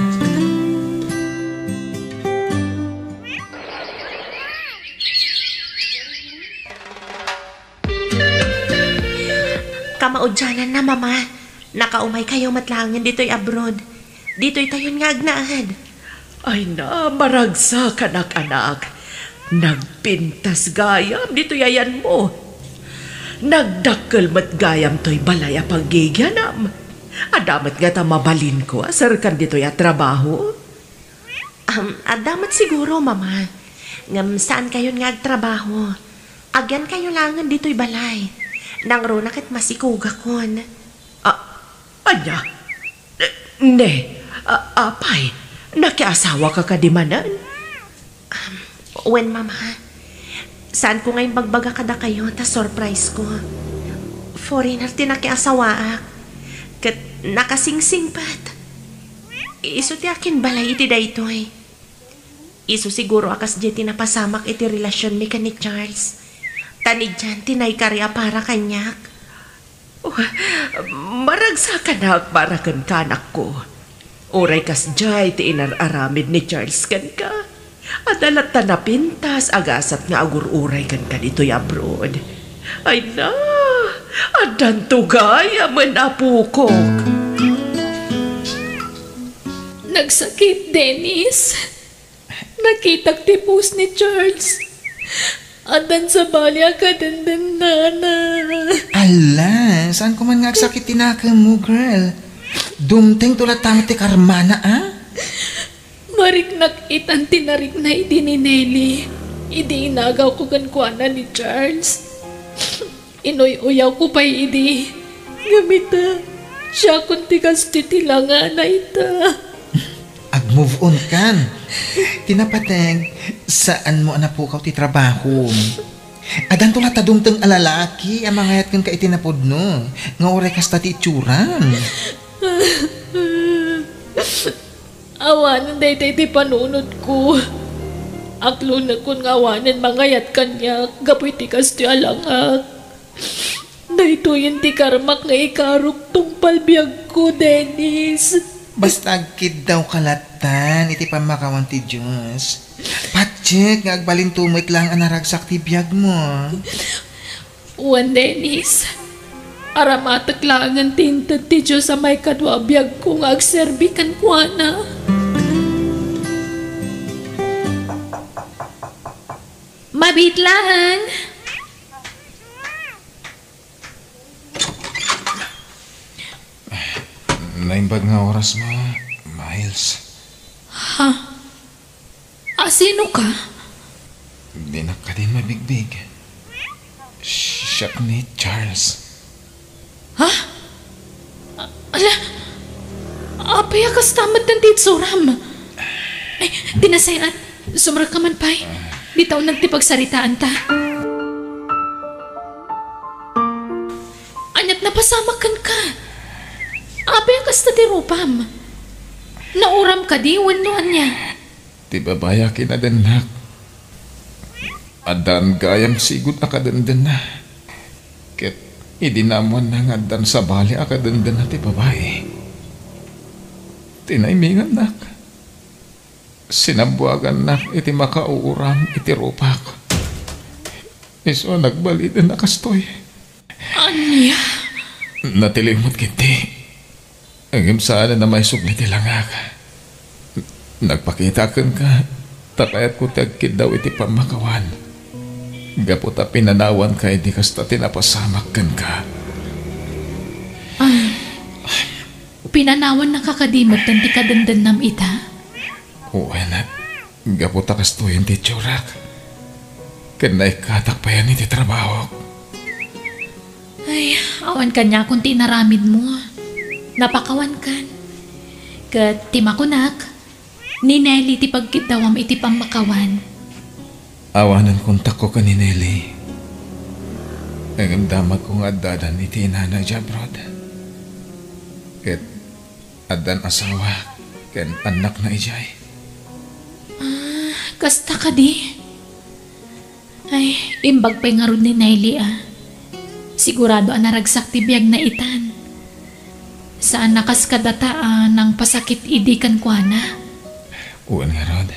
Kamaudiananna, Mama. Nakaumaykayo met laengen ditoy abroad. Ditoytayon nga agnaed. Ay na, maragsakanak, anak. Nagpintas gayam ditoy ayanmo. Nagdakkel met gayam toy balay a paggigianam. Adda met ngata mabalinko a serkan ditoy a trabaho? Um, adda met siguro, Mama. Ngem saankayon nga agtrabaho. Agyankayo laengen ditoy balay. Nangruna ket masikogakon. Ah, ania? Ne, a-, apay, nakiasawaka kadi manen? Um, wen, Mama. Saanko nga imbagbaga kadakayo ta surprise ko. Foreigner ti nakiasawaak. Ket nakasingsingpet. Isu ti akin balay iti daytoy. Isu siguro a kasdiay ti napasamak iti relasionmi ken ni Charles. Ta ni Jan ti naikari a para kaniak. Oh, maragsakanak para kenka, anakko. Uray kasdiay ti inar-aramid ni Charles kenka, adda latta napintas a gasat nga agur-uray kenka ditoy abroad. Ay na, addanto gayamen a pukok. Nagsakit, Dennis. Nakitak ti post ni Charles. Addan sabali a kadendennana. Ala, saanko man nga agsakit ti nakemmo, girl. Dumtengto latta met ti karmana, a? Mariknak itan ti narikna idi ni Nelly. Idi inagawko kenkuana ni Charles. Inuy-uyawko pay idi. Ngem ita, siakon ti kastoy ti langana ita. Ag-move on kan. Ti napateg, saanmo a napukaw ti trabahom. Addanto latta dumteng a lalaki a mangayat kenka iti napudno, nga uray kasta ti itsuram. Awanen daytoy ti panunotko. Aklonekon nga awanen mangayat kaniak gapu iti kastoy a langak. Daytoyen ti karmak nga ikarok tungpal biagko, Dennis. Basta agkiddawka lattan iti pammakawan ti Dios. Patiek nga agbalinto met laeng a naragsak ti biagmo. Wen, Dennis, aramatek laengen ti inted ti Dios a maikadua a biagko nga agserbi kenkuana. Mabiit laeng. Naimbag nga oras mo, Miles. Ha? A, sino ka? Dinak kadi mabigbig. Siak ni Charles. Ha? A-, ala, apay a kasta met ti itsuram? Ay, ti nasayaat, sumrekka man pay. Dita uneg ti pagsaritaanta. Aniat napasamak kenka? Apay a kasta ti rupam? Nauram kadi wenno ania? Ti babai a kinadennak, addaan gayam sigud a kadendenna. Ket idi naammoanna nga addaan sabali a kadendenna ti babai, tinaimingannak. Sinambuagannak iti makauuram iti rupak. Isu a nagbaliden a kastoy. Ania? Natiliw met ketdi. Ngem saanen a maisubli ti langak. Nagpakita kenka, ta kayatko ti agkiddaw iti pammakawan. Gapu ta pinanawanka idi kasta ti napasamak kenka. Ah, pinanawannaka kadi metten ti kadendennam ita? Wen, gapu ta kastoyen ti itsurak. Ken naikkatak payen iti trabahok. Ay, awan kaniakon ti inaramidmo. Napakawankan. Ket ti makunak, ni Nelly ti pagkiddawam iti pammakawan. Awanen kontakko ken ni Nelly. Ngem damagko nga addadan iti inana idiay abroad. Ket addan asawa ken annakna idiay. Ah, kasta kadi? Ay, imbag pay ngarud ni Nelly a. Sigurado a naragsak ti biagna itan. Saan a kas kadata a nangpasakit idi kenkuana. Wen ngarud.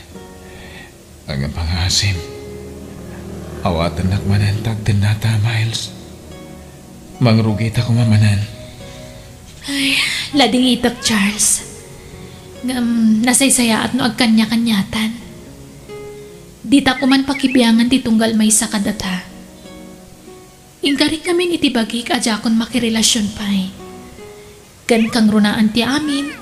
Ngem pangaasim. Awatennak manen ta agtennata, Miles. Mangrugita koma manen. Ay, ladingitek, Charles. Ngem nasaysayaat no agkaniakaniatan. Dita koman pakibiangan ti tunggal maysa kadata. Inkarik ngamin iti bagik a diakon makirelasion pay. Ken kangrunaan ti amin,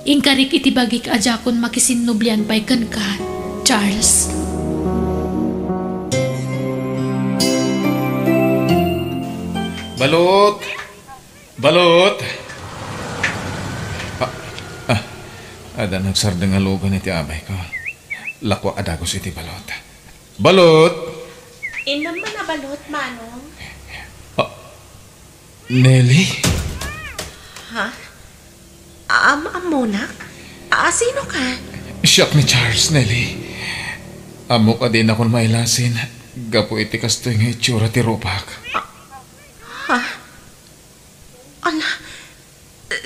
inkarik iti bagik a diakon makisinnublian pay kenka, Charles. Balot! Balot! Ah, ah, adda nagsardeng a lugan iti abayko. Lakuak a dagus iti balot. Balot! Innem man a balot, Manong. Ah, Nelly? Ha? Am-, ammonak? A, sino ka? Siak ni Charles, Nelly. Ammok a dinakon mailasin gapu iti kastoy nga itsura ti rupak. Ha? Ala,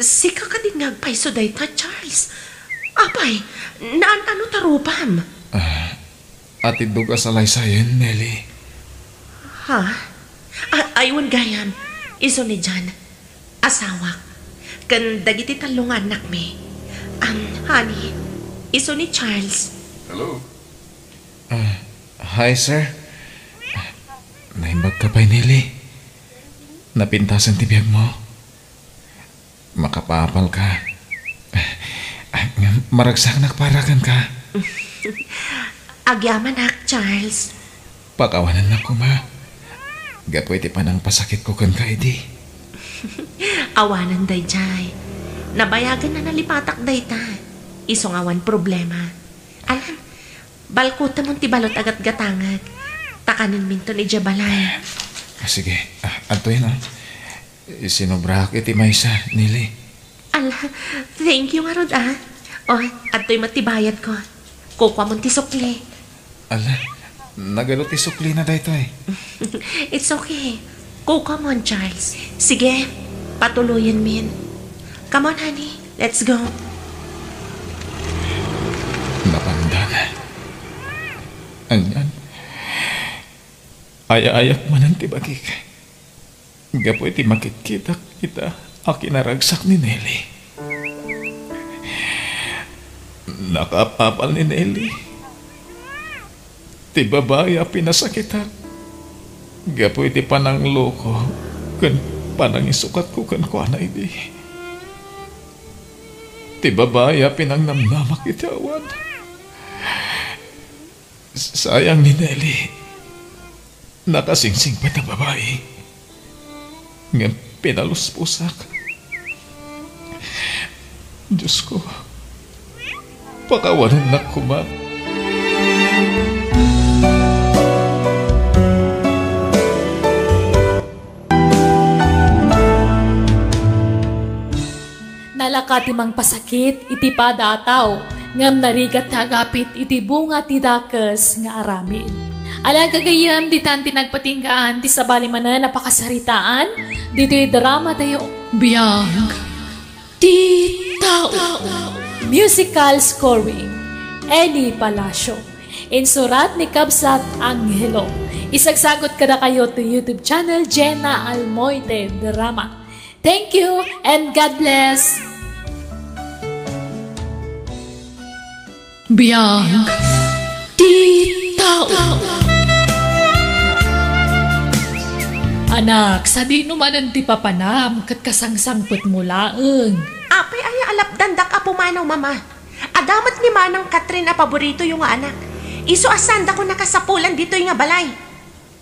sika kadi nga agpayso dayta, Charles? Apay, naan-ano ta rupam? Ah, atiddog a salaysayen, Nelly. Ha? A-, aywan gayam. Isu ni John, asawak, ken dagiti tallo nga annakmi. Am, honey, isu ni Charles. Hello. Ah, hi, sir. Ah, naimbag ka pay, Nelly. Napintasan ti biagmo. Makapaapal ka. Ah, ngem maragsaknak para kenka. Agyamanak, Charles. Pakawanennak koma. Gapu iti panangpasakitko kenka idi. Awanen daydiay. Nabayagen a nalipatak dayta. Isu nga awan problema. Alam, balkutemon ti balot a gatgatangek. Ta kanenminton idiay balay. Ah, sige. Ah, adtoyen, ah. Sinobraak iti maysa, Nelly. Ala, thank you ngarud, ah. O, adtoy met ti bayadko. Kukuamon ti sukli. Ala, nagadu ti suklina daytoy. It's okay. Kukuamon, Charles. Sige, patuloyenmin. Come on, honey. Let's go. Napandan. Anian? Ay-ayak manen ti bagik. Gapu iti makitkitak ita a kinaragsak ni Nelly. Nakaapapal ni Nelly ti babai a pinasakitak gapu iti panangloko ken panangisukatko kenkuana idi. Ti babai a pinangnamnamak iti awan. Sayang ni Nelly. Nakasingsingpet a babai. Ngem pinalusposak. Diosko, pakawanennak koma. Nalaka ti mangpasakit iti pada a tao, ngem narigat ti agapit iti bunga ti dakes nga aramid. Ala gagayyem, ditan ti nagpatinggaan ti sabali manen a pakasaritaan ditoy drama tayo. Biag ti tao. Musical scoring, Eli Palacio. Insurat ni Kabsat Angelo. Isagsagot kadakayo to YouTube channel Jenna Almoite Drama. Thank you and God bless. Biag ti tao. Anak, sadino manen ti papanam ket kasangsangpetmo laeng. Apay aya a lapdandak a pumanaw, Mama? Adda met ni Manang Catherine a paboritoyo nga anak. Isu a saandakon a kasapulan ditoy nga balay.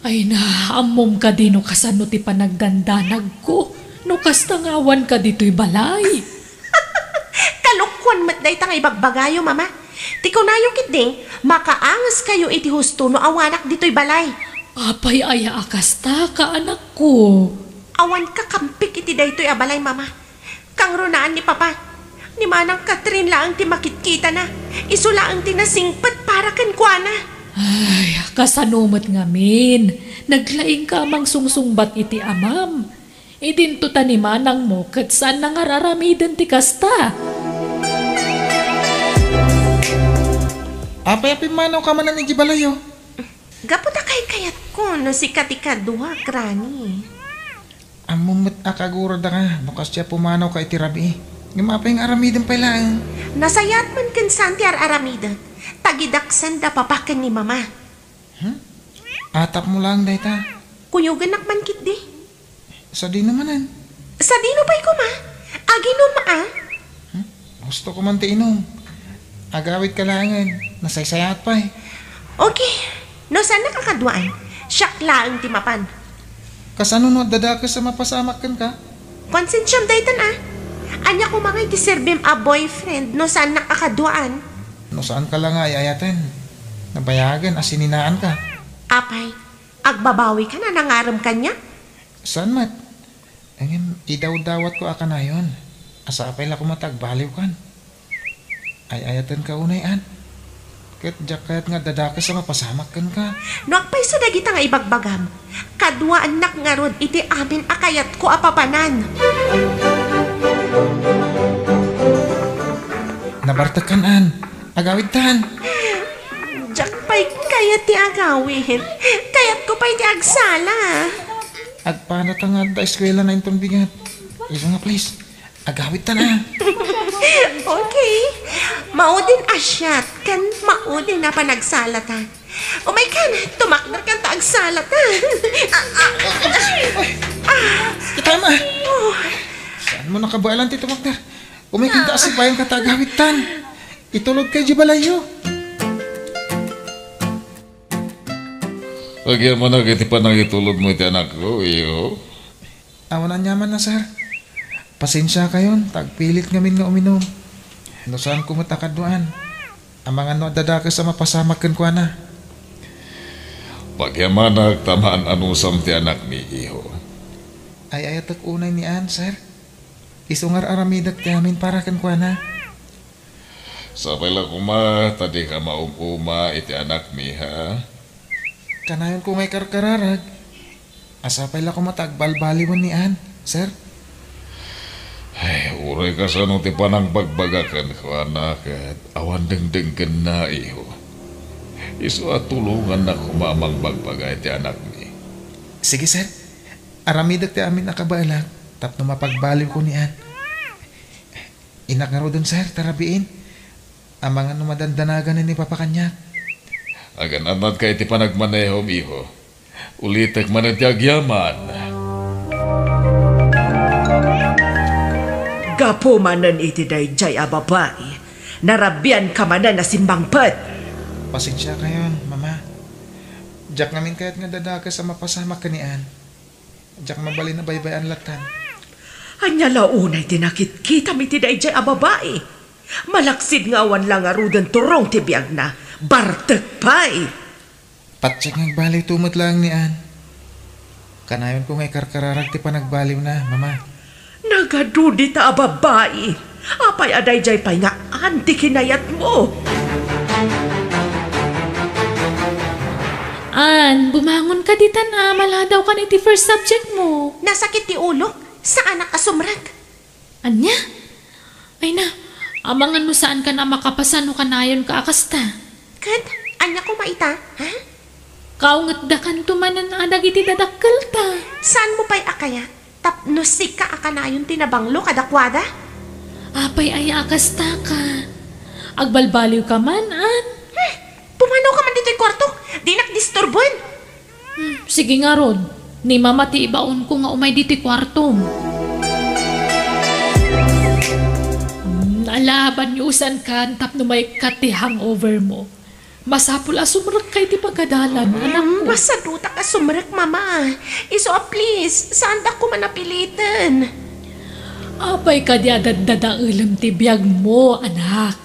Ay na, ammom kadi no kasano ti panagdandanagko no kasta nga awanka ditoy balay? Kalok Kuan met dayta nga ibagbagayo, Mama. Ti kunayo ketdi, makaangeskayo iti husto no awanak ditoy balay. Apay aya a kasta, kaanakko? Awan kakampik iti daytoy a balay, Mama. Kangrunaan ni Papa. Ni Manang Catherine laeng ti makitkitana. Isu laeng ti nasingpet para kenkuana. Ay, kasano met ngamin? Naglaingka a mangsungsungbat iti amam. Idinto ta ni manangmo ket saan nga ar-aramiden ti kasta. Apay a pimmanawka manen iti balayo? Gapu ta kaykayatko no sika ti kaduak, Rani. Ammom met a kagurada ka no kasdi a pumanawka iti rabii. Ngem apay nga aramiden pay laeng? Nasayaat man ken saan ti ar-aramidek. Tagidaksen da Papa ken ni Mama. Hmm? Atapmo laeng dayta. Kuyogennak man ketdi. Sadino manen? Sadino pay koma? Aginom, a? Hmm? Husto ko man ti inum. Agawidka laengen. Nasaysayaat pay. Okay. No saannak a kaduaan, siak laeng ti mapan. Kasano no adda dakes a mapasamak kenka? Konsensiam daytan, a. Ania koma ngay ti serbim a boyfriend no saannak a kaduaan? No saanka la nga ay-ayaten, nabayagen a sininaanka. Apay, agbabawika a nangarem kaniak? Saan met? Ngem idawdawatko a kanayon. Asa pay la koma ta agbaliwkan? Ay-ayatenka unay, an? Ket diak kayat nga adda dakes a mapasamak kenka. No apay isu dagita nga ibagbagam, kaduaannak ngarud iti amin a kayatko a papanan. Nabartekkan, an? Agawidtan. Diak pay kayat ti agawid. Kayatko pay ti agsala. Agpanata nga adda eskuelana inton bigat. Isu nga, please. Agawidtan, a. Okay. Maudin a shot ken maudin a panagsalata. Umaykan, tumakderkan ta agsalata. Kita, ma. Oh. Saanmo nakabaelan ti tumakder? Umaykan ta asipayan ka ta agawidtan. Itulodka idiay balayyo. Agyamanak iti panangitulodmo iti anakko, iho. Awan aniamanna, sir. Pasensiakayon ta agpilit ngamin nga uminum. No saanko met a kaduaan, amangan no adda dakes a mapasamak kenkuana. Pagyamanak ta maan-anusam ti anakmi, iho. Ay-ayatek unay ni Ann, sir. Isu nga ar-aramidek ti amin para kenkuana. Sapay la koma ta dika maum-uma iti anakmi, ha? Kanayonko nga ikarkararag. A, sapay la koma ta agbalbaliwen ni Ann, sir? Ay, uray kasano ti panangbagbaga kenkuana ket awan dengdenggenna, iho. Isu a tulongannak koma a mangbagbaga iti anakmi. Sige, sir. Aramidek ti amin a kabaelak tapno mapagbaliwko ni Ann. Innak ngaruden, sir, ta rabiin. Amangan no madandanagan ni Papa kaniak. Agan-annadka iti panagmanehom, iho. Ulitek manen ti agyaman. Gapu manen iti daydiay a babai, narabianka manen a simmangpet. Pasensiakayon, Mama. Diak ngamin kayat nga adda dakes a mapasamak ken ni Ann. Diak mabalin a baybay-an lattan. Ania la unay ti nakitkitam iti daydiay a babai? Malaksid nga awan la ngaruden turong ti biagna, bartek pay! Patiek nga agbaliwto met laeng ni Ann. Kanayonko nga ikarkararag ti panagbaliwna, Mama. Nagadu dita a babai! Apay a daydiay pay nga Ann ti kinayatmo? Ann, bumangonka ditan a, maladawkan iti first subject mo. Nasakit ti ulok, saanak a sumrek. Ania? Ay na, amangan no saankan a makapasa no kanayonka a kasta. Ket, ania koma ita, ha? Kaungetdakanto manen a dagiti dadakkelta. Saanmo pay a kayat? Tapno sika a kanayon ti nabanglo kadakuada? Apay aya a kastaka? Agbalbaliwka man, Ann? Hmm, pumanawka man ditoy kuartok. Dinak disturboen. Hmm, sige ngarud. Ni Mama ti ibaonko nga umay ditoy kuartom. Hmm, ala, baniusankan tapno maikkat ti hangover mo. Masapul a sumrekka iti pagadalan, anakko. Mm, masadutak a sumrek, Mama. Isu a please, saandak koma a piliten. Apay kadi a daddadaelem ti biagmo, anak?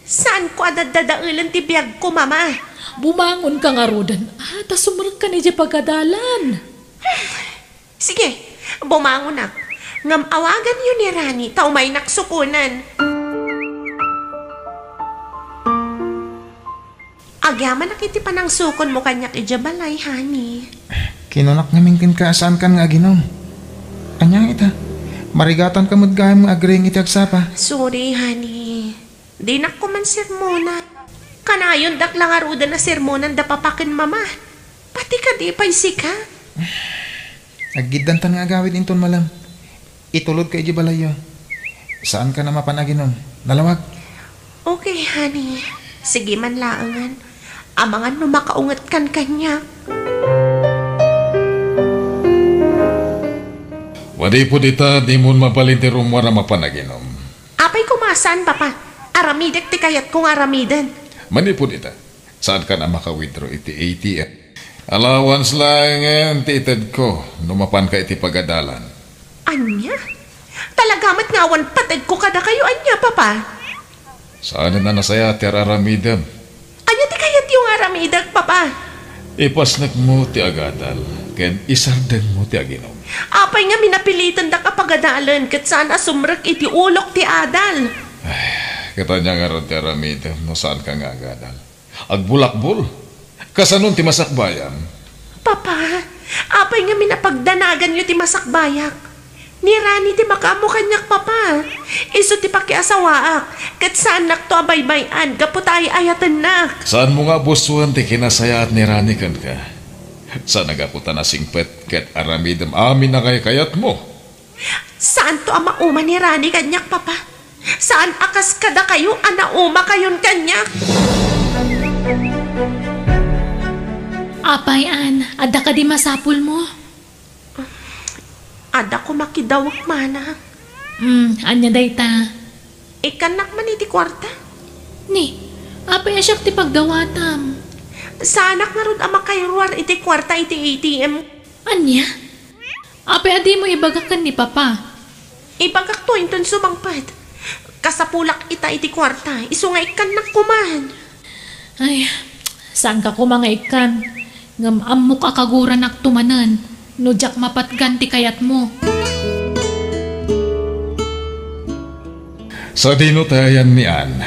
Saanko a daddadaelen ti biagko, Mama. Bumangonka ngaruden, a, ta sumrekkan idiay pagadalan. Sige, bumangonak. Ngem awaganyo ni Rani ta umaynak sukonen. Agyamanak iti panangsukonmo kaniak idiay balay, honey. Kinunak ngamin kenka a saankan nga aginom. Ania ita? Marigatanka met gayam nga agriing iti agsapa. Sorry, honey. Dinak koma sermonan. Kanayondak la ngaruden a sermonan da Papa ken Mama. Pati kadi pay sika. Aggiddantan nga agawid inton malem. Itulodka idiay balayyo. Saankan a mapan aginom. Nalawag. Okay, honey. Sige man laengen. Amangan no makaungetkan kaniak. Manipud ita, dimon mabalin ti rummuar a mapan aginom. Apay koma a saan, Papa? Aramidek ti kayatko nga aramiden. Manipud ita, saankan a maka-withdraw iti A T M. Allowance laengen ti itedko no mapanka iti pagadalan. Ania? Talaga met nga awan patedko kadakayo ania, Papa? Saanen a nasayaat ti ar-aramidem. Ania ti kayatyo nga aramidek, Papa? Ipasnekmo ti agadal ken isardengmo ti aginom. Apay ngamin a pilitendak a pagadalen ket saan a sumrek iti ulok ti adal? Ay, ket ania ngarud ti aramidem no saanka nga agadal? Agbulakbol. Kasanon ti masakbayam? Papa, apay ngamin a pagdanaganyo ti masakbayak? Ni Rani ti makaammo kaniak, Papa. Isu ti pakiasawaak, ket saannakto a baybay-an gapu ta ay-ayatennak. Saanmo nga abusoen ti kinasayaat ni Rani kenka? Saan a gapu ta nasingpet ket aramidem amin a kaykayatmo. Saanto a mauma ni Rani kaniak, Papa. Saan a kas kadakayo a naumakayon kaniak. Apay, Ann, adda kadi masapulmo? Adda koma kidawek, manang. Hmm, ania dayta? Ikkannak man iti kuarta. Ni, apay a siak ti pagdawatam? Saanak ngarud a makairuar iti kuarta iti A T M. Ania? Apay a dimo ibaga ken ni Papa? Ibagakto inton sumangpet. Kasapulak ita iti kuarta, isu nga ikkannak koman. Ay, saanka koma nga ikkan. Ngem ammok a kaguranakto manen no diak mapatgan ti kayatmo. Sadino ti ayan ni Ann?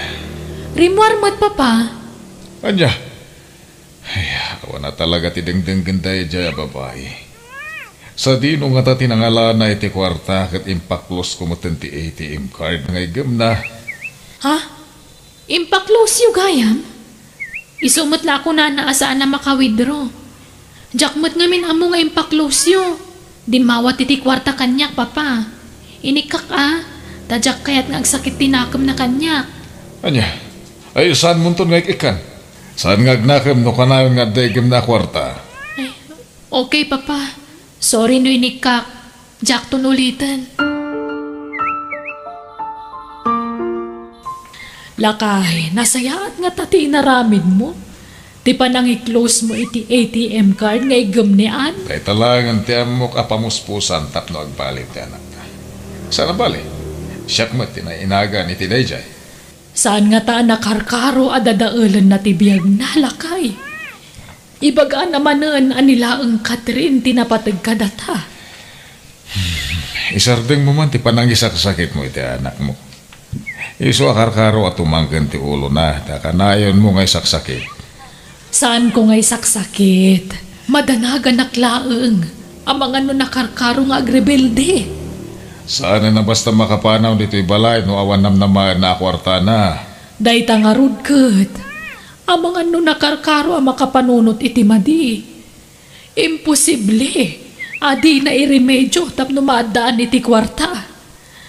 Rimmuar met, Papa. Ania? Ay, awan a talaga ti dengdenggen daydiay a babai. Sadino ngata ti nangalana iti kuarta ket impaklosko metten ti A T M card nga iggemna? Ha? Impakloseyo gayam? Isu met la a kunana a saan a maka-withdraw. Diak met ngamin ammo nga impakloseyo. Dimmawat iti kuarta kaniak, Papa. Inikkak a, ta diak kayat nga agsakit ti nakemna kaniak. Ania? Ay, saanmonton nga ik-ikkan? Saan nga agnakem no kanayon nga adda iggemna a kuarta? Ay, okay, Papa. Sorry no inikkak. Diakton uliten. Lakay, nasayaat ngata ti inaramidmo? Ti panangi-close mo iti A T M card nga iggem ni Ann? Dayta laengen ti ammok a pamuspusan tapno agbalin ti anakta. Saan a bale, siak met ti nainagan iti daydiay. Saan ngata a nakarkaro a dadaelenna ti biagna, lakay? Ibagaanna manen a ni laeng Catherine ti napateg kadata. Isardengmo man ti panangisaksakitmo iti anakmo. Isu a karkaro a tumangken ti ulona, ta kanayonmo nga isaksakit. Saanko nga isaksakit. Madanaganak laeng. Amangan no nakarkaro nga agrebelde. Saan a basta makapanaw ditoy balay no awan namnamaenna a kuartana. Dayta ngarud ket. Amangan no nakarkaro a makapanunot iti madi. Imposible a dina iremedio tapno maaddaan iti kuarta.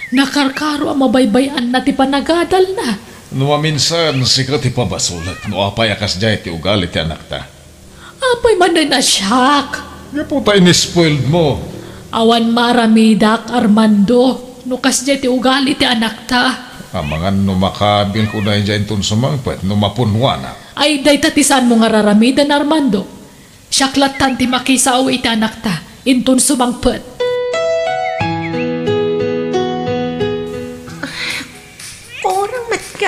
Nakarkaro a mabaybay-anna ti panagadalna. No maminsan, sika ti pabasolek no apay a kasdiay ti ugali ti anakta. Apay manen a siak? Gapu ta inispoiled mo. Awan maaramidak, Armando, no kasdiay ti ugali ti anakta. Amangan no makabilko daydiay inton sumangpet no mapunnuanak. Ay, dayta ti saanmo nga raramiden, Armando. Siak lattan ti makisao iti anakta, inton sumangpet.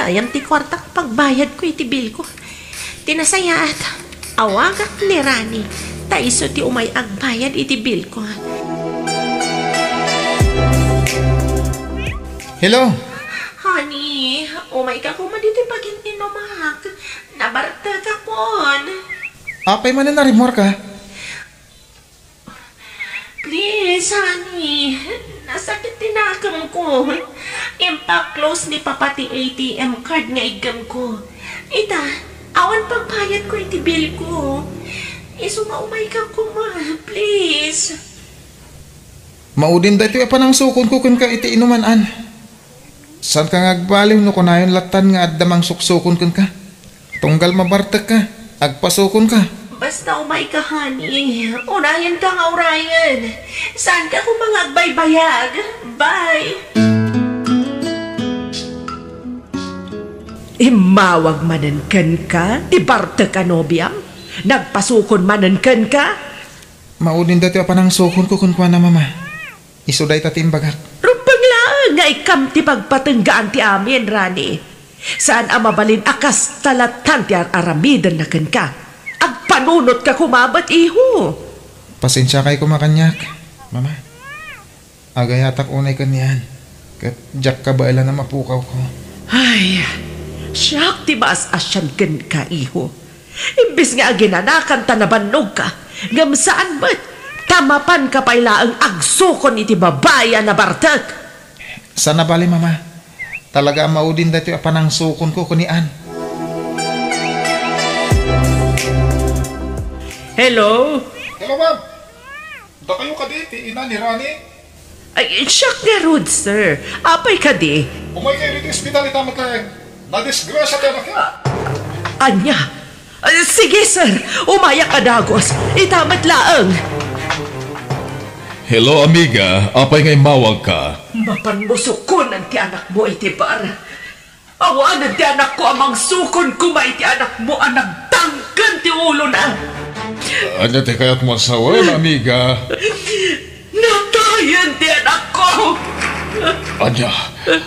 Dayam ti kuartak pagbayadko iti bilko. Ti nasayaat, awagak ni Rani, ta isu ti umay agbayad iti bilko. Hello? Honey, umayka koma ditoy pagin-inumak. Nabartekakon. Apay manen a rimmuarka? Please, honey. Nasakit ti nakemko. Impa-close ni Papa ti A T M card nga iggemko. Ita, awan pagbayadko iti bilko. Isu nga umayka koma, please. Maudin daytoy a panangsukonko kenka iti inuman, Ann. Saanka nga agbaliw no kunayon lattan nga adda mangsuksukon kenka. Tunggal mabartekka, agpasukonka. Basta umayka, honey. Unayenka nga urayen. Saanka koma nga agbaybayag. Bye! Immawag manen kenka ti bartek a nobiam? Nagpasukon manen kenka? Maudin daytoy a panangsukonko kenkuana, Mama. Isu dayta ti imbagak. Rumbeng laeng nga ikkam ti pagpatenggaan ti amin, Rani. Saan a mabalin a kasta lattan ti ar-aramidenna kenka. Agpanunotka koma met, iho. Pasensiakay koma kaniak, Mama. Agayatak unay ken ni Ann, ket diak kabaelan a mapukawko. Ay, siak ti maas-asian kenka, iho. Imbes nga aginanakan ta nabannogka, ngem saan met, ta mapanka pay laeng agsukon iti babai a nabartek. Saan a bale, Mama. Talaga a maudin daytoy a panangsukonko ken ni Ann. Hello? Hello, ma'am. Dakayo kadi ti ina ni Rani? Ay, siak ngarud, sir. Apay kadi? Umaykayo ditoy ospital ita met laeng. Nadisgrasya ti anakyo. Ania? Ah, sige, sir. Umayak a dagus. Ita met laeng. Hello, amiga. Apay nga immawagka? Mapanmo sukonen ti anakmo iti bar. Awanen ti anakko a mangsukon koma iti anakmo a nagtangken ti ulona. Ania ti kayatmo a sawen, amiga? Natayen ti anakko! Ania?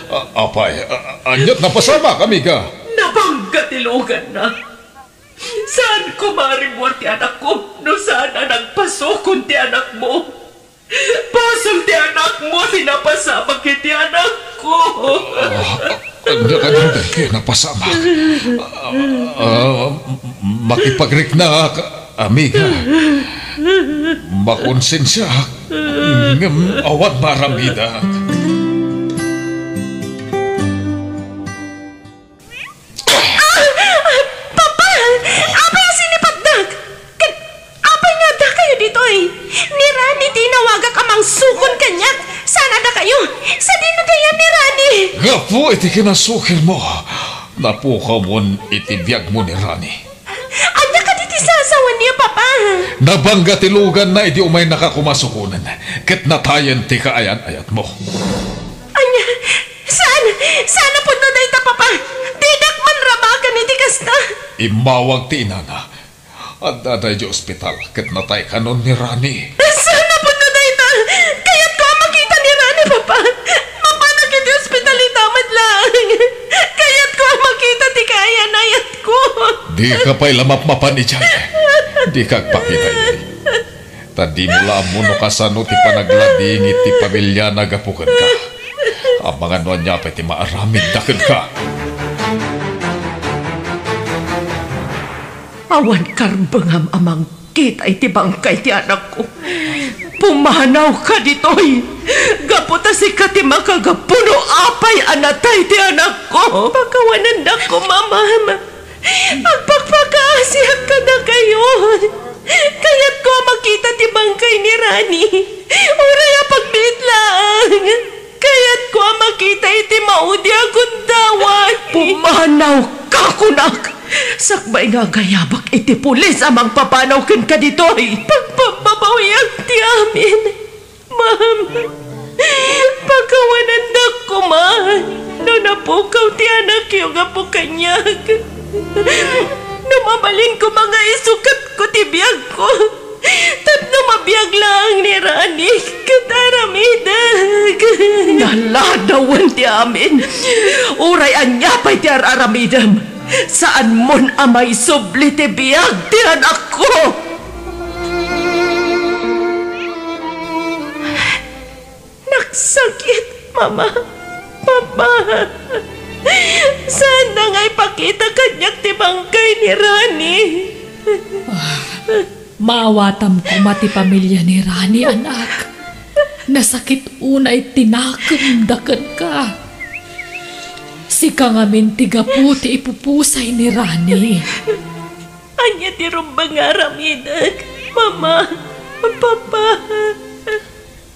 A-, apay, a-, ania ti napasamak, amiga? Nabangga ti luganna. Saan koma a rimmuar ti anakko no saan a nagpasukon ti anakmo. Basol ti anakmo ti napasamak iti anakko. Ah, ania kadi ti napasamak? Ah, makipagriknak, amiga. Makonsensiak, ngem awan maaramidak. Ah! Ah! Papa! Apay a sinipatdak? Ket apay nga addakayo ditoy? Ni Rani ti inawagak a mangsukon kaniak. Saan a dakayo? Sadino ti ayan ni Rani? Gapu iti kinasukirmo, napukawmon iti biagmo ni Rani. Ania kadi ti sasawen niya, Papa? Nabangga ti luganna idi umaynaka koma sukonen, ket natayen ti kaayan-ayatmo. Ania? Saan? Saan a pudno dayta, Papa? Didak man rabaken iti kasta. Immawag ti inana. Addada idiay ospital ket natay kanon ni Rani. Saan a pudno dayta? Kayatko a makita ni Rani, Papa. Mapanak iti ospital ita met laeng. Kayatko a makita ti kaayan-ayatko. Dika pay la mapmapan idiay. Dika agpakita idiay. Ta dimo la ammo no kasano ti panagladingit ti pamiliana gapu kenka. Amangan no ania pay ti maaramidda kenka. Awan karbengam a mangkita iti bangkay ti anakko. Pumanawka ditoy. Gapu ta sika ti makagapu no apay a natay ti anakko. Pakawanendak koma, Mama. Agpakpakaasiak kadakayo. Kayatko a makita ti bangkay ni Rani. Uray a pagbiit laeng. Kayatko a makita iti maudi a gundaway. Pumanawka, kunak! Sakbay nga agayabak iti pulis a mangpapanaw kenka ditoy. Pagpabbabawiak ti amin. Ma'am, pakawanendak koma no napukaw ti anakyo gapu kaniak. No mabalin koma nga isukatko ti biagko tapno mabiag laeng ni Rani ket aramidek. Naladawen ti amin. Uray ania pay ti ar-aramidem, saanmon a maisubli ti biag ti anakko. Nagsakit, Mama. Papa. Saanna nga ipakita kaniak ti bangkay ni Rani. Maawatam koma ti pamilia ni Rani, anak. Nasakit unay ti nakemda kenka. Sika ngamin ti gapu ti ipupusay ni Rani. Ania ti rumbeng nga aramidek, Mama, Papa?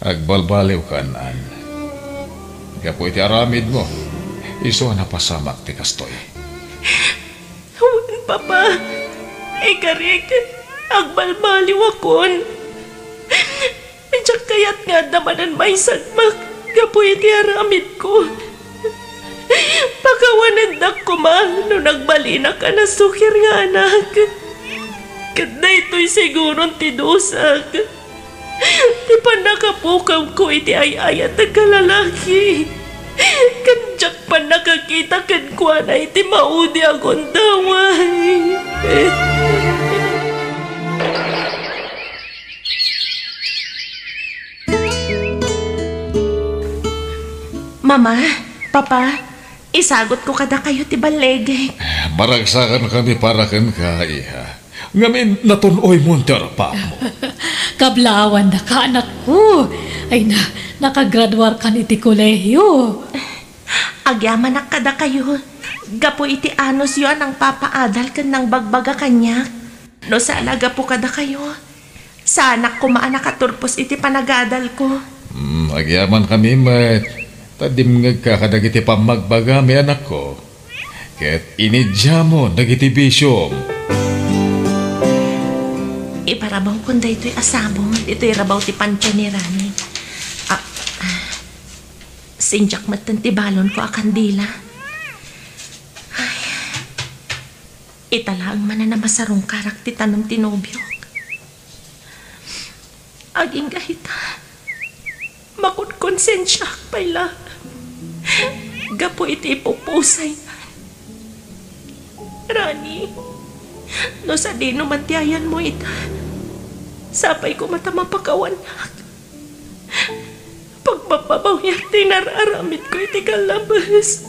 Agbalbaliwkan, Ann. Gapu iti aramidmo, isu a napasamak ti kastoy. Wen, Papa. Ikarik, agbalbaliwakon. Diak kayat nga adda manen maisagmak gapu iti aramidko. Pakawanendak koma no nagbalinak a nasukir nga anak. Ket daytoy siguron ti dusak. Ti pannakapukawko iti ay-ayatek a lalaki, ken diak pannakakita kenkuana iti maudi a gundaway. Mama, Papa, isagutko kadakayo ti ballegek. Maragsakankami para kenka, iha. Ngamin, natun-oymon ti arpakmo. Kablaawan daka, anakko. Ay na, nakagraduarkan iti kolehio. Agyamanak kadakayo, gapu iti anusyo a nangpapaadal ken nangbagbaga kaniak. No saan a gapu kadakayo, saanak koma a nakaturpos iti panagadalko. Hmm, agyamankami met, ta dimngegka kadagiti pammagbagami, anakko. Ket inidiamo dagiti bisiom. Iparabawkon daytoy a sabong ditoy rabaw ti pantion ni Rani. Ah, ah, sindiak metten ti balonko a kandila. Ay, ita laeng manen a masarungkarak ti tanem ti nobiok. Agingga ita, makonkonsensiaak pay la gapu iti ipupusaynan. Rani, no sadino man ti ayanmo ita, sapay koma ta mapakawannak. Pagbabbabawiak ti nar-aramidko iti kallabes.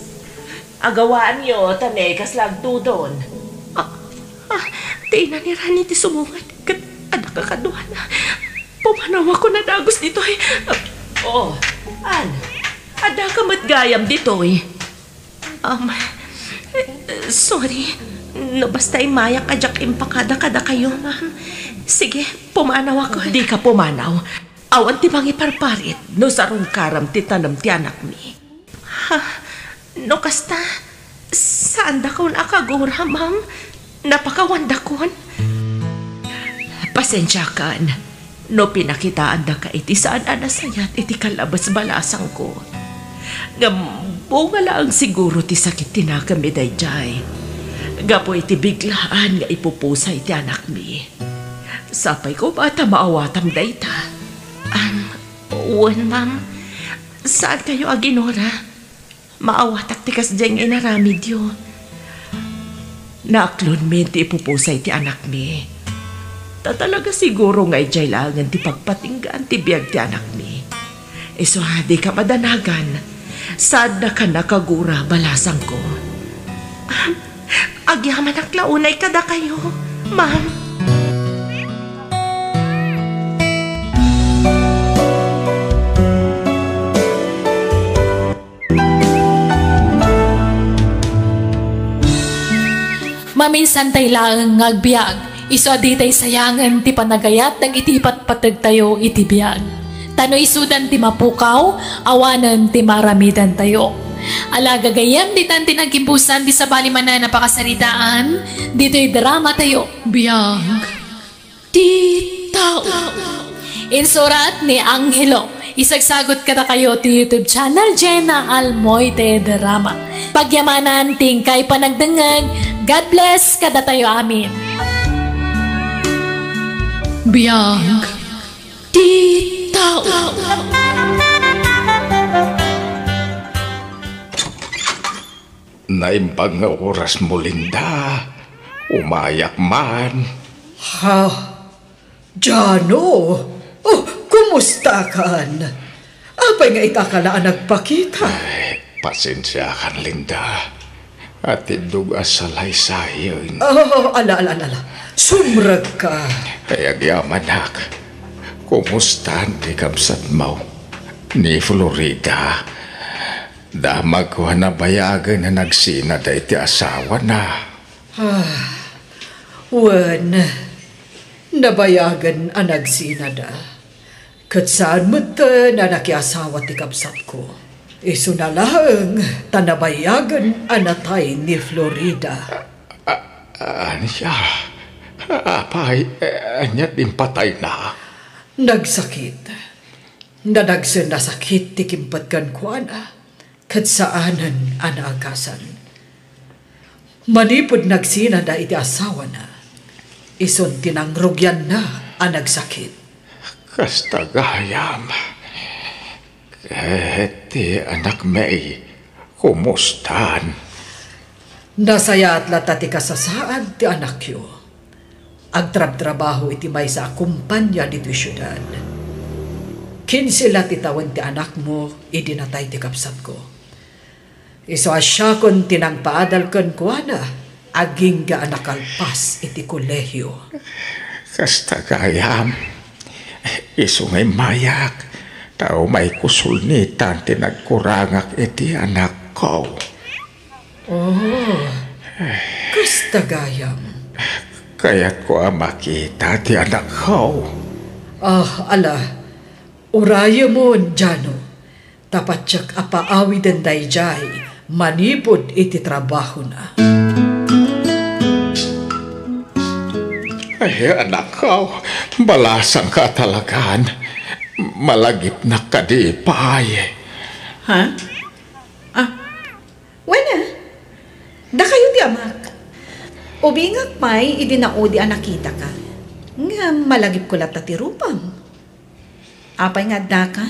Agawaanyo, ta ne, kasla agtudon. Ah, ah, ti ina ni Rani ti sumungad, ket adda kakaduana. Pumanawakon a dagus ditoy. Oh, Ann, addaka met gayam ditoy. Um, sorry. No basta immayak a diak impakada kadakayo, ma'am. Sige, pumanawakon. Dika pumanaw. Awan ti mangiparparit no sarungkaram ti tanem ti anakmi. Ha? No kasta, saandakon a kagura, ma'am? Napakawandakon? Pasensiakan no pinakitaandaka iti saan a nasayaat iti kallabes balasangko. Ngem bunga laeng siguro ti sakit ti nakemmi daydiay gapu iti biglaan nga ipupusay ti anakmi. Sapay koma ta maawatam dayta. Am, wen, ma'am. Saankayo a ginura? Maawatak ti kasdiay nga inaramidyo. Naaklonmi ti ipupusay ti anakmi. Ta talaga siguro nga idiay laengen ti pagpatinggaan ti biag ti anakmi. Isu a dika madanagan, saannakan a kagura balasangko. Agyamanak la unay kadakayo, ma'am. Maminsantay laeng nga agbiag, isu a ditay sayangen ti panagayat dagiti patpategtayo iti biag. Ta no isudan ti mapukaw, awanen ti maaramidantayo. Ala, gagayyem, ditan ti nagimbusan ti sabali manen a pakasaritaan ditoy dramatayo. Biag ti tao. Insurat ni Angelo. Isagsagut kadakayo ti YouTube channel Jenna Almoite Drama. Pagyamanan ti inkay panagdengngeg. God bless kadatayo amin. Biag ti tao. Naimbag nga orasmo, Linda. Umayak man. Ha? Jano? Oh, kumustakan? Apay nga itaka la a nagpakita? Ay, pasensiakan, Linda. Atiddog a salaysayen. Oh, ala, ala, ala, ala. Sumrekka. Ay, agyamanak. Kumustan ti kabsatmo? Ni Florida. Damagko a nabayagen a nagsinada iti asawana. Ah, wen, nabayagen a nagsinada. Ket saan metten a nakiasawa ti kabsatko. Isuna laeng ta nabayagen a natay ni Florida. A-, a-, ania? Apay, ania ti impatayna? Nagsakit. Nadagsen a sakit ti kimpet kenkuana, ket saanen a naagasan. Manipud nagsinada iti asawana, isun ti nangrugianna a nagsakit. Kasta gayam. Ket ti anakmi, kumustan? Nasayaat latta ti kasasaad ti anakyo. Agtrabtrabaho iti maysa a kompania ditoy siudad. Kinse la ti tawen ti anakmo idi natay ti kabsatko. Isu a siakon ti nangpaadal kenkuana, agingga a nakalpas iti kolehio. Kasta gayam, isu nga immayak, ta umayko sulnitan ti nagkurangak iti anakko. Oh, kasta gayam. Kayatko a makita ti anakko. Ah, ala, urayemon, Jano. Ta patiek a paawiden daydiay manipud iti trabahona. Ay, anakko, balasangka talagan. Malagipnak kadi pay. Ha? Ah, wen a, dakayo ti amak. Ubingak pay idi naudi a nakitaka. Ngem malagipko latta ti rupam. Apay nga addaka?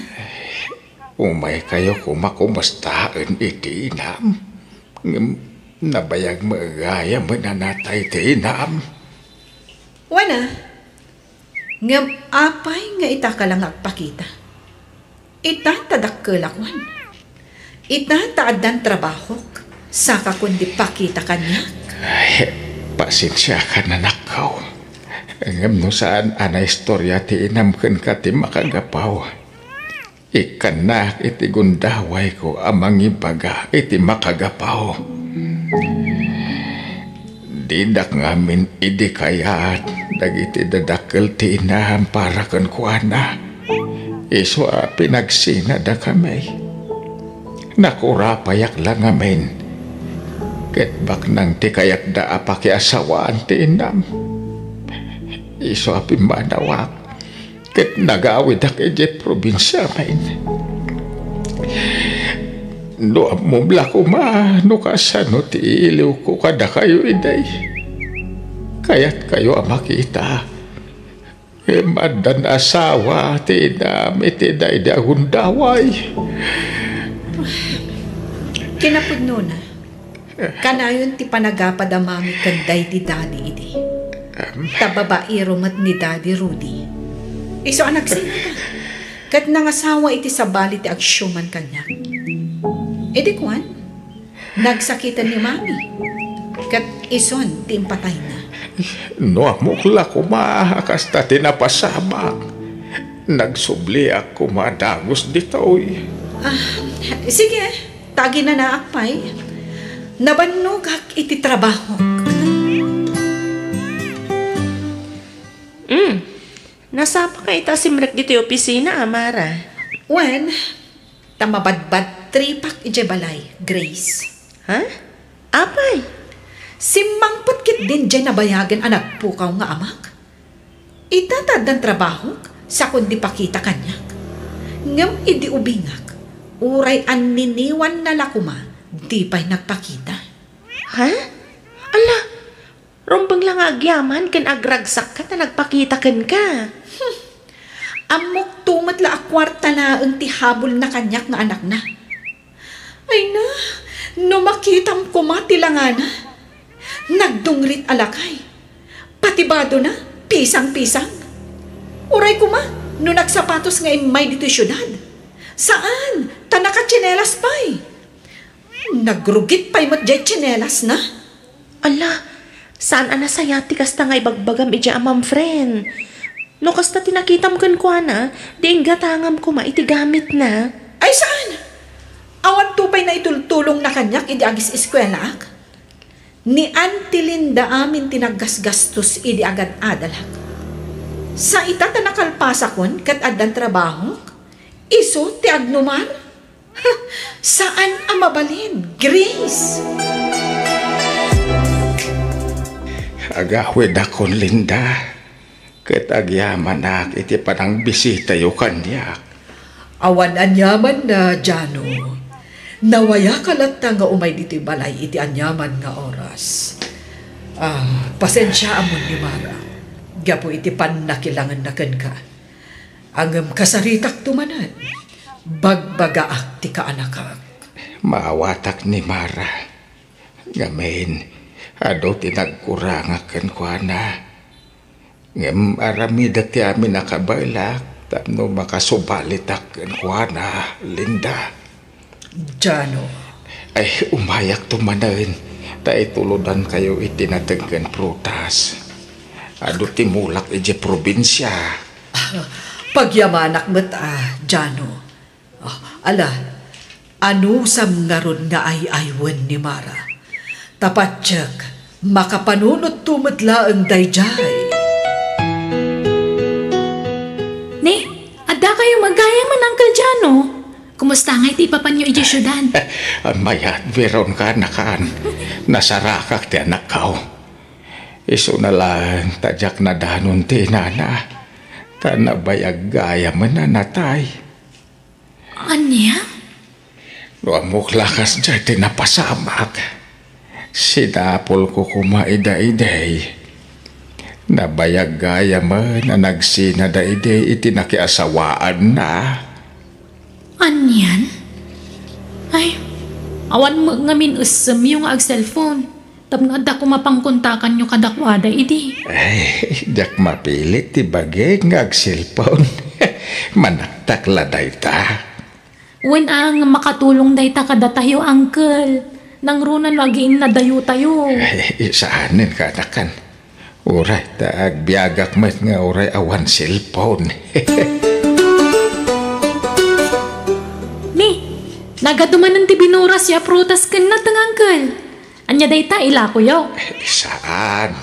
Umaykayo koma kumustaen iti inam. Ngem nabayag met gayam a natay ti inam. Wen a, ngem apay nga itaka la nga agpakita? Ita ta dakkelak, wen. Ita ta addan trabahok, saka kundi pakita kaniak. Ay, pasensiakan, anakko. Ngem no saan a naistorya ti inam kenka ti makagapu, ikkannak iti gundawayko a mangibaga iti makagapu. Didak ngamin idi kayat dagiti dadakkel ti inam para kenkuana. Isu a pinagsinadakami. Nakurapayak la ngamin. Ket baknang ti kayatda a pakiasawaan ti inam. Isu a pimmanawak. Ket nagawidak idiay probinsiamin. No ammom la koma no kasano ti iliwko kadakayo idi. Kayatkayo a makita. Ngem addan asawa ti inam iti daydi a gundaway. Kinapudnona, kanayon ti panagapad a mami ken daydi dadi idi. Em. Ta babaero met ni Dadi Rudy. Isu a nagsinada. Ket nangasawa iti sabali ti agsiuman kaniak. Idi kuan, nagsakiten ni Mami. Ket isun ti impatayna. No ammok la koma a kasta ti napasamak, nagsubliak koma dagus ditoy. Ah, sige. Ta aginanaak pay, nabannogak iti trabahok. Mm. Nasapa nga ita simrek ditoy opisina, Amara? Wen, ta mabadbadtripak idiay balay, Grace. Ha? Apay? Simmangpet ketdin diay nabayagen a nagpukaw nga amak. Ita ta addan trabahok, sakon di pakita kaniak. Ngem idi ubingak, uray anniniwanna la koma, di pay nagpakita. Ha? Ala, rumbeng la nga agyaman ken agragsakka ta nagpakita kenka. Hmm. Ammok to met la a kuarta laeng ti habulna kaniak nga anakna. Ay na, No makitam koma ti langana, nagdungrit a lakay. Pati badona, pisang-pisang. Uray koma, no nagsapatos nga immay ditoy siudad. Saan, ta nakatsinelas pay. Nagrugit pay met jay tsinelasna. Ala, saan a nasayaat ti kasta nga ibagbagam idiay Amam, friend. No kasta ti nakitam kenkuana, di inggatangam koma iti gamitna. Ay, saan? Awan to pay naitultulongna kaniak idi agis-eskuelaak? Ni Auntie Linda amin ti naggasgastos idi agad-adalak. Sa ita ta nakalpasakon ket addan trabahok, isu ti agnumar? Saan a mabalin, Grace? Agawidakon, Linda, ket agyamanak iti panangbisitayo kaniak. Awan aniamanna, Jano. Nawayaka latta nga umay ditoy balay iti aniaman nga oras. Ah, pasensiaamon ni Mara gapu iti pannakilangenna kenka. Ngem kasaritakto manen, bagbagaak ti kaanakak. Maawatak ni Mara. Ngamin, adu ti nagkurangak kenkuana. Ngem aramidek ti amin a kabaelak tapno makasubalitak kenkuana, Linda. Jano. Ay, umayakto manen, ta itulodankayo iti nateng ken prutas. Adu ti mulak idiay probinsia. Pagyamanak met a, Jano. Ah, ala, anusam ngarud nga ay-aywen ni Mara? Ta patiek, makapanunotto met laeng daydiay. Ni, adda kayo met gayamen, Uncle Jano? Kumusta ngay ti ipapanyo idiay siudad? Mayat, biron ka, nakan. Nasarakak ti anakko. Isuna laeng ta diak nadanon ti inana. Ta nabayag gayamen a natay. Ania? No ammok la kasdiay ti napasamak, sinapulko koma ida idi. Nabayag gayamen a nagsinada idi iti nakiasawaanna. Anian? Ay, awan met ngamin essemyo nga agselpon. Tapno adda koma pangkontakanyo kadakuada idi. Ay, diak mapilit ti bagik nga agselpon. Manaktak la dayta. Wen a nga makatulong dayta kadatayo, Uncle. Nangruna no agiinnadayotayo. Ay, saanen, kanakan. Uray, ta agbiagak met nga uray awan selpon. Ni, nagadu manen ti binurasyo a prutas ken nateng, Uncle. Ania dayta, ilakoyo? Eh, saan.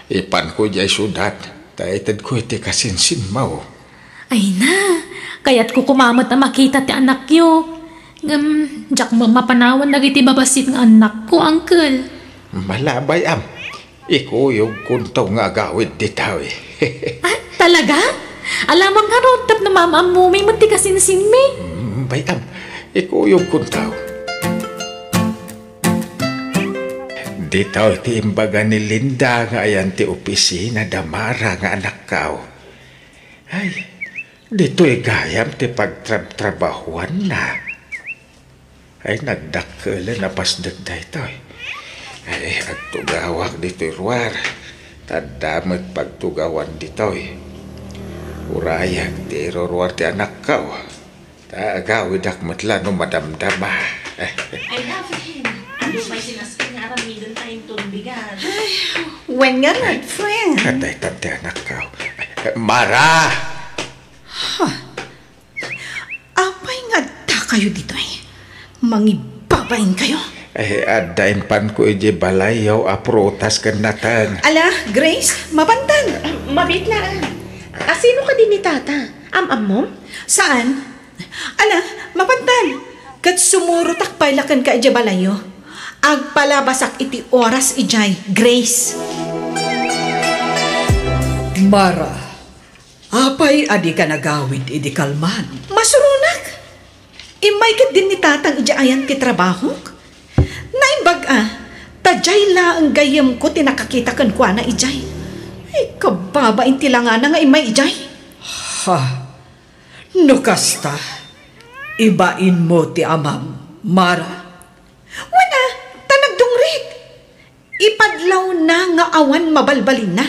Ipanko idiay siudad, ta itedko iti kasinsinmo. Ay na, kayatko koma met a makita ti anakyo. Ngem, diak met mapanawan dagiti babassit nga annakko, Uncle. Malabay, am. Ikuyogkonto nga agawid ditoy. Ah, talaga? Alamang ngarud tapno maam-ammomi met ti kasinsinmi. Mm, bay-am, ikuyogkonto. Ditoy ti imbaga ni Linda nga ayan ti opisina da Mara nga anakko. Ay, ditoy gayam ti pagtrabtrabahuanna. Ay, nagdakkelen a pasdek daytoy. Ay, agtugawak ditoy ruar. Ta adda met pagtugawan ditoy. Urayek ti iruruar ti anakko. Ta agawidak met la no madamdama. Ay, David, adu pay ti nasken nga aramiden ta inton bigat. Ay, wen ngarud, friend. Daytan ti anakko. Mara! Huh. Apay nga adda kayo ditoy? Mangibabain kayo? Eh, adda impanko idiay balayyo a prutas ken nateng. Ala, Grace, mapantan. Ah, mabiit laeng. Asino kadi ni Tata? Am-ammom? Saan? Ala, mapantan. Ket sumurotak pay la kenka idiay balayyo. Agpalabasak iti oras idiay, Grace. Mara, apay a dika nagawid idi kalman? Masuronak. Immay ketdin ni Tatang idiay ayan ti trabahok. Naimbag a, ta diay laeng gayyemko ti nakakita kenkuana idiay. Ay, kababain ti langana nga immay idiay. Ha, no kasta, ibainmo ti amam, Mara. Wen a, Awan mabalbalinna.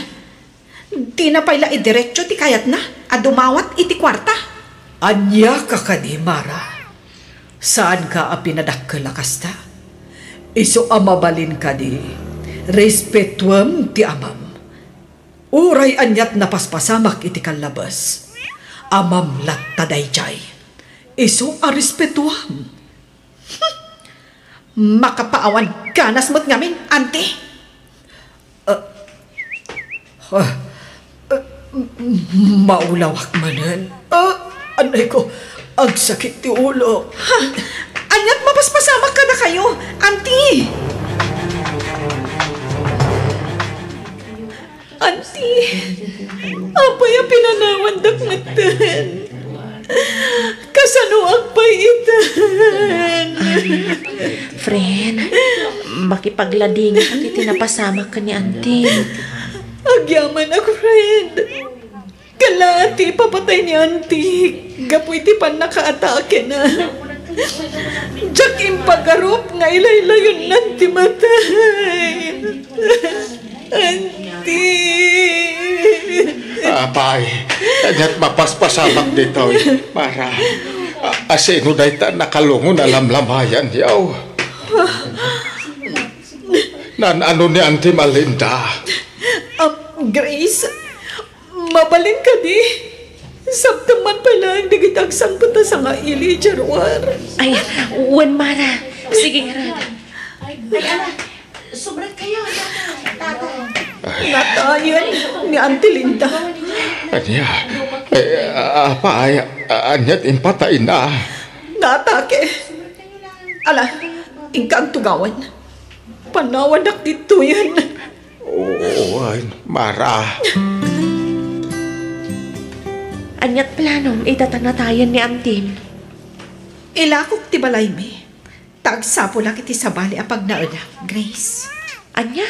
Dina pay la idiretso ti kayatna a dumawat iti kuarta. Ania ka kadi, Mara? Saanka a pinadakkel a kasta? Isu a mabalin kadi, respetuem ti amam. Uray aniat napaspasamak iti kallabes, amam latta daydiay. Isu a respetuam. Makapaawan ganas met ngamin, Auntie. Ah, ah, ah, m-, maulawak manen. Ah, anay ko, agsakit ti ulo. Ha? Aniat mapaspasamak kadakayo, Auntie? Auntie, apay a pinanawandak metten? Kasanoak pay itan? Friend, makipagladingit iti napasamak ken ni Auntie. Agyamanak, friend. Kala ti ipapatay ni Auntie gapu iti pannakaatakena. Diak impagarup nga ilaylayonnan ti matay. Auntie. Apay, ket mapaspasamak ditoy, Mara. A-, asino dayta nakalungon a lamlamayan, yaw? Naan-ano ni Auntie Malinda? Ah, Grace, mabalin kadi? Sabtem man pay laeng dagiti agsangpet a sangaili idiay ruar. Ay, wen, Mara. Sige ngarud. Ay, ala, subret kayo, tatay. Natayen ni Auntie Linda. Ania? Eh, apay, ania ti impatayna? Natake. Ala, inka tugawan. Panawandak ditoyen. Oo, ay, Mara. Aniat planom ita ta natayen ni Auntie? Ilakok ti balaymi. Ta agsapulak iti sabali a pagnaedak, Grace. Ania?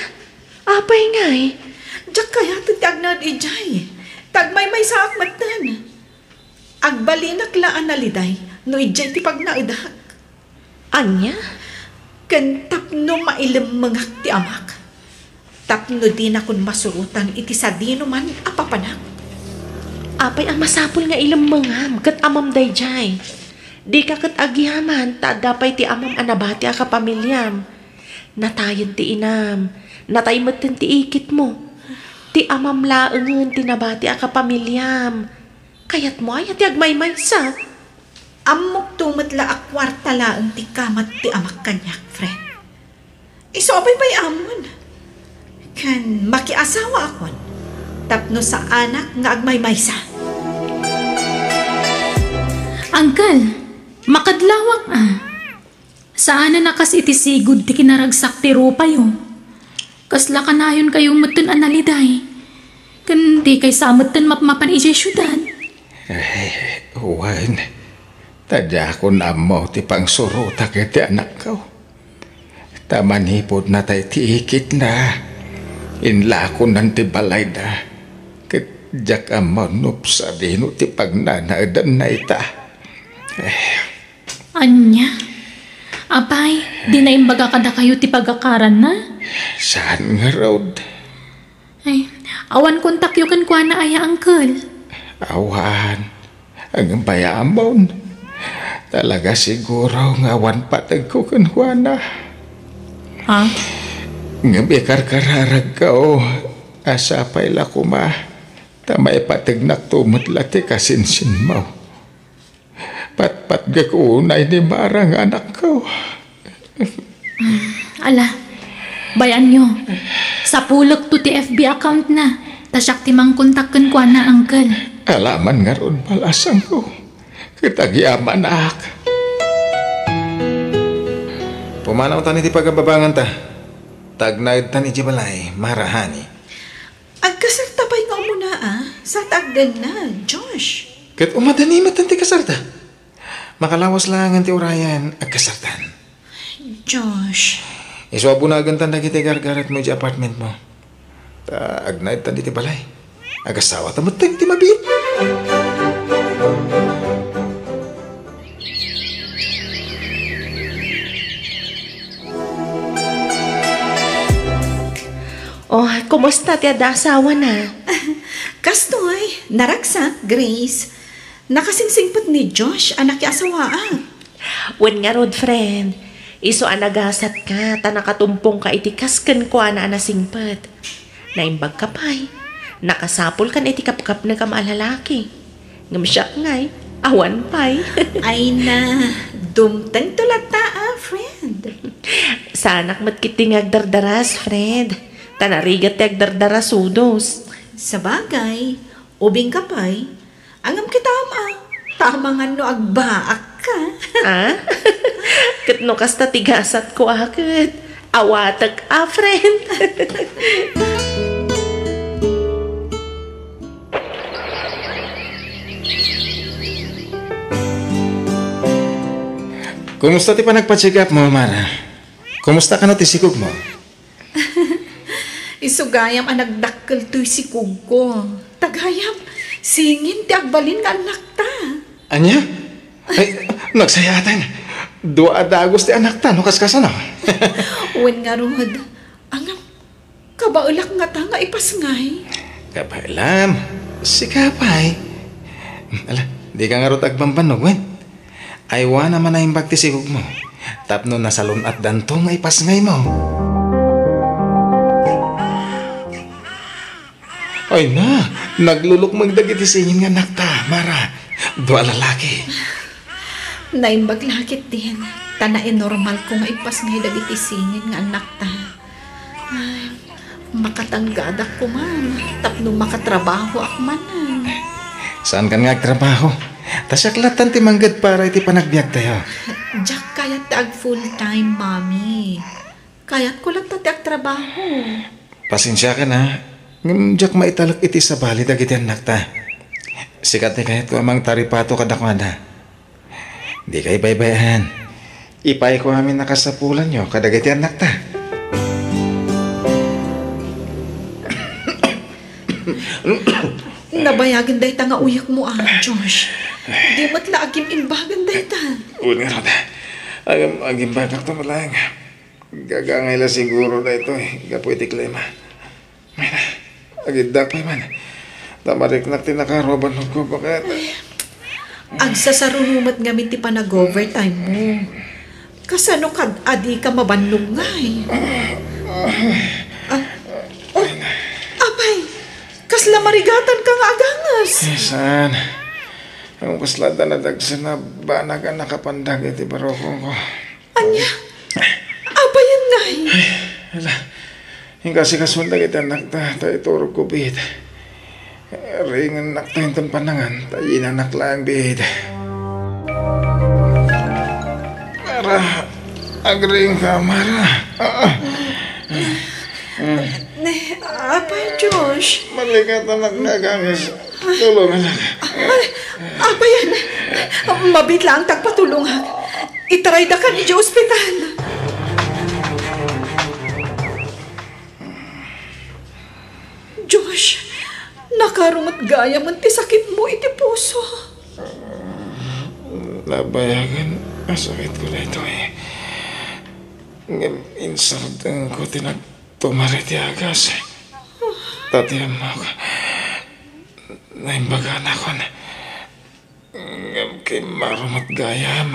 Apay ngay? Diak kayat ti agnaed idiay. Ta agmaymaysaak metten. Agbalinak la a naliday no idiay ti pagnaedak. Ania? Ken tapno mailemmengak ti amak. Tapno dinakon masurotan iti sadinoman a papanak. Apay a masapul nga ilemmengam ket amam daydiay? Dika ket agyaman ta adda pay ti amam a nabati a kapamiliam. Natayen ti inam, natay metten ti ikitmo. Ti amam laengen ti nabati a kapamiliam. Kayatmo aya ti agmaymaysa? Ammokto met la a kuarta laeng ti kamat ti amak kaniak, friend. Isu a baybay-amon. Ken makiasawaakon tapno saanak nga agmaymaysa. Uncle, makadlawak a. Saanen a kas iti sigud ti kinaragsak ti rupayo. Kasla kanayonkayo metten a naliday. Ken dikay sa metten mapmapan idiay siudad. Eh, wen, ta diakon ammo ti pangsurotak iti anakko. Ta manipud natay ti ikitna, inlakonan ti balayda, ket diak ammo no sadino ti pagnanaedanna ita. Eh. Ania? Apay, di naimbaga kadakayo ti pagakaranna? Saan ngarud? Ay, awan kontakyo kenkuana aya, uncle? Awan. Ngem bay-amon. Talaga siguro nga awan pategko kenkuana. Ha? Ngem ikarkararagko a sapay la koma ta maipategnakto met la ti kasinsinmo. Patpatgek unay ni Mara nga anakko. Ala, bay-anyo. Sapulekto ti F B account na. Ta siak ti mangkontak kenkuana, uncle. Alaman ngarud, balasangko. Ket agyamanak. Pumanawtan iti pagababanganta. Ta agnaedtan iti balay, Mara, honey. Agkasarta pay nga umuna, a? Sa ta agdennag, Josh. Ket umadani met ti kasarta. Makalawas laengen ti urayan, agkasartan. Josh. Isu a bunagentan dagiti gargaretmo iti apartmentmo. Ta agnaedtan iti balay. Agasawata met ti mabiit. Oh, Kumusta ti adda asawana? Kastoy, naragsak, Grace. Nakasingsingpet ni Josh a nakiasawaak. Wen ngarud, friend, isu a nagasatka ta nakatumpongka iti kas kenkuana a nasingpet. Naimbagka pay, nakasapulkan iti kapkapnekam a lalaki. Ngem siak ngay, awan pay. Ay na, dumtengto latta a, friend. Saanak met ketdi nga agdardaras, friend. Ta narigat ti agdardarasudos. Sabagay, ubingka pay. Ngem kitam a, ta amangan no agbaakka. Ah? Ket no kasta ti gasatko a ket, awatek a, friend. Kumusta ti panagpa-check up mo, Mara? Kumusta kano ti sikog mo? Isu gayam a nagdakkel toy sikogko. Ta gayam, singin ti agbalin nga annakta. Ania? Ay, nagsayaten. Dua a dagus ti annakta, no kaskasano? Wen ngarud, ngem, kabaelak ngata nga ipasngay. Kabaelam, sika pay. Ala, dika ngarud agbambannog, wen? Aywana man a imbag ti sikogmo, tapno nasalun-atdanto nga ipasngaymo. Ay na, naglulukmeng dagiti singin nga annakta, Mara. Dua a lalaki. Naimbag la ketdin, ta nainormalko nga ipasngay dagiti singin nga annakta. Ay, makatanggadak koman tapno makatrabahoak manen. Saankan nga agtrabaho? Ta siak lattan ti mangged para iti panagbiagtayo. Diak kayat ti ag full time, Mami. Kayatko latta ti agtrabaho. Pasensiakan a, ngem diak maitalek iti sabali dagiti annakta. Sika ti kayatko a mangtaripato kadakuada. Dika ibaybay-an. Ipayko amin a kasapulanyo kadagiti annakta. Nabayagen dayta nga uyekmo a, Josh. Di met la agim-imbagan dayta. Wen ngarud, agim-, agimbagakto met laeng. Gagangay la siguro daytoy gapu iti klima. Ay na, agiddak pay man. Ta mariknak ti nakaruaban ko baket. Agsasaruno met ngamin ti panag-overtime mo. Kasano kad a dika mabannog ngay? Ah, oh, apay, kasla marigatan ka nga aganges? Eh, saan? Ang kasla da nadagsen a banag a nakapandag iti barokong ko. Ania? Apayen ngay? Ay, ala. Inkasikasuan dagiti annakta, ta iturogko biit. Ringennak ta inton panangan, ta yinanak laeng biit. Mara, agriingka, Mara. Ah, ah. Ne, apay, Josh? Marigatanak nga aganges. Tulonganak. Ay, apayen? Mabiit laeng ti agpatulongak. Itaraydakan idiay ospital. Josh, nakaro met gayamen ti sakitmo iti puso. Nabayagen a sakitko daytoy. Ngem insardengko ti nag- Tumar iti agas. Ta ti ammok, naimbaganakon. Ngem kimmaro met gayam.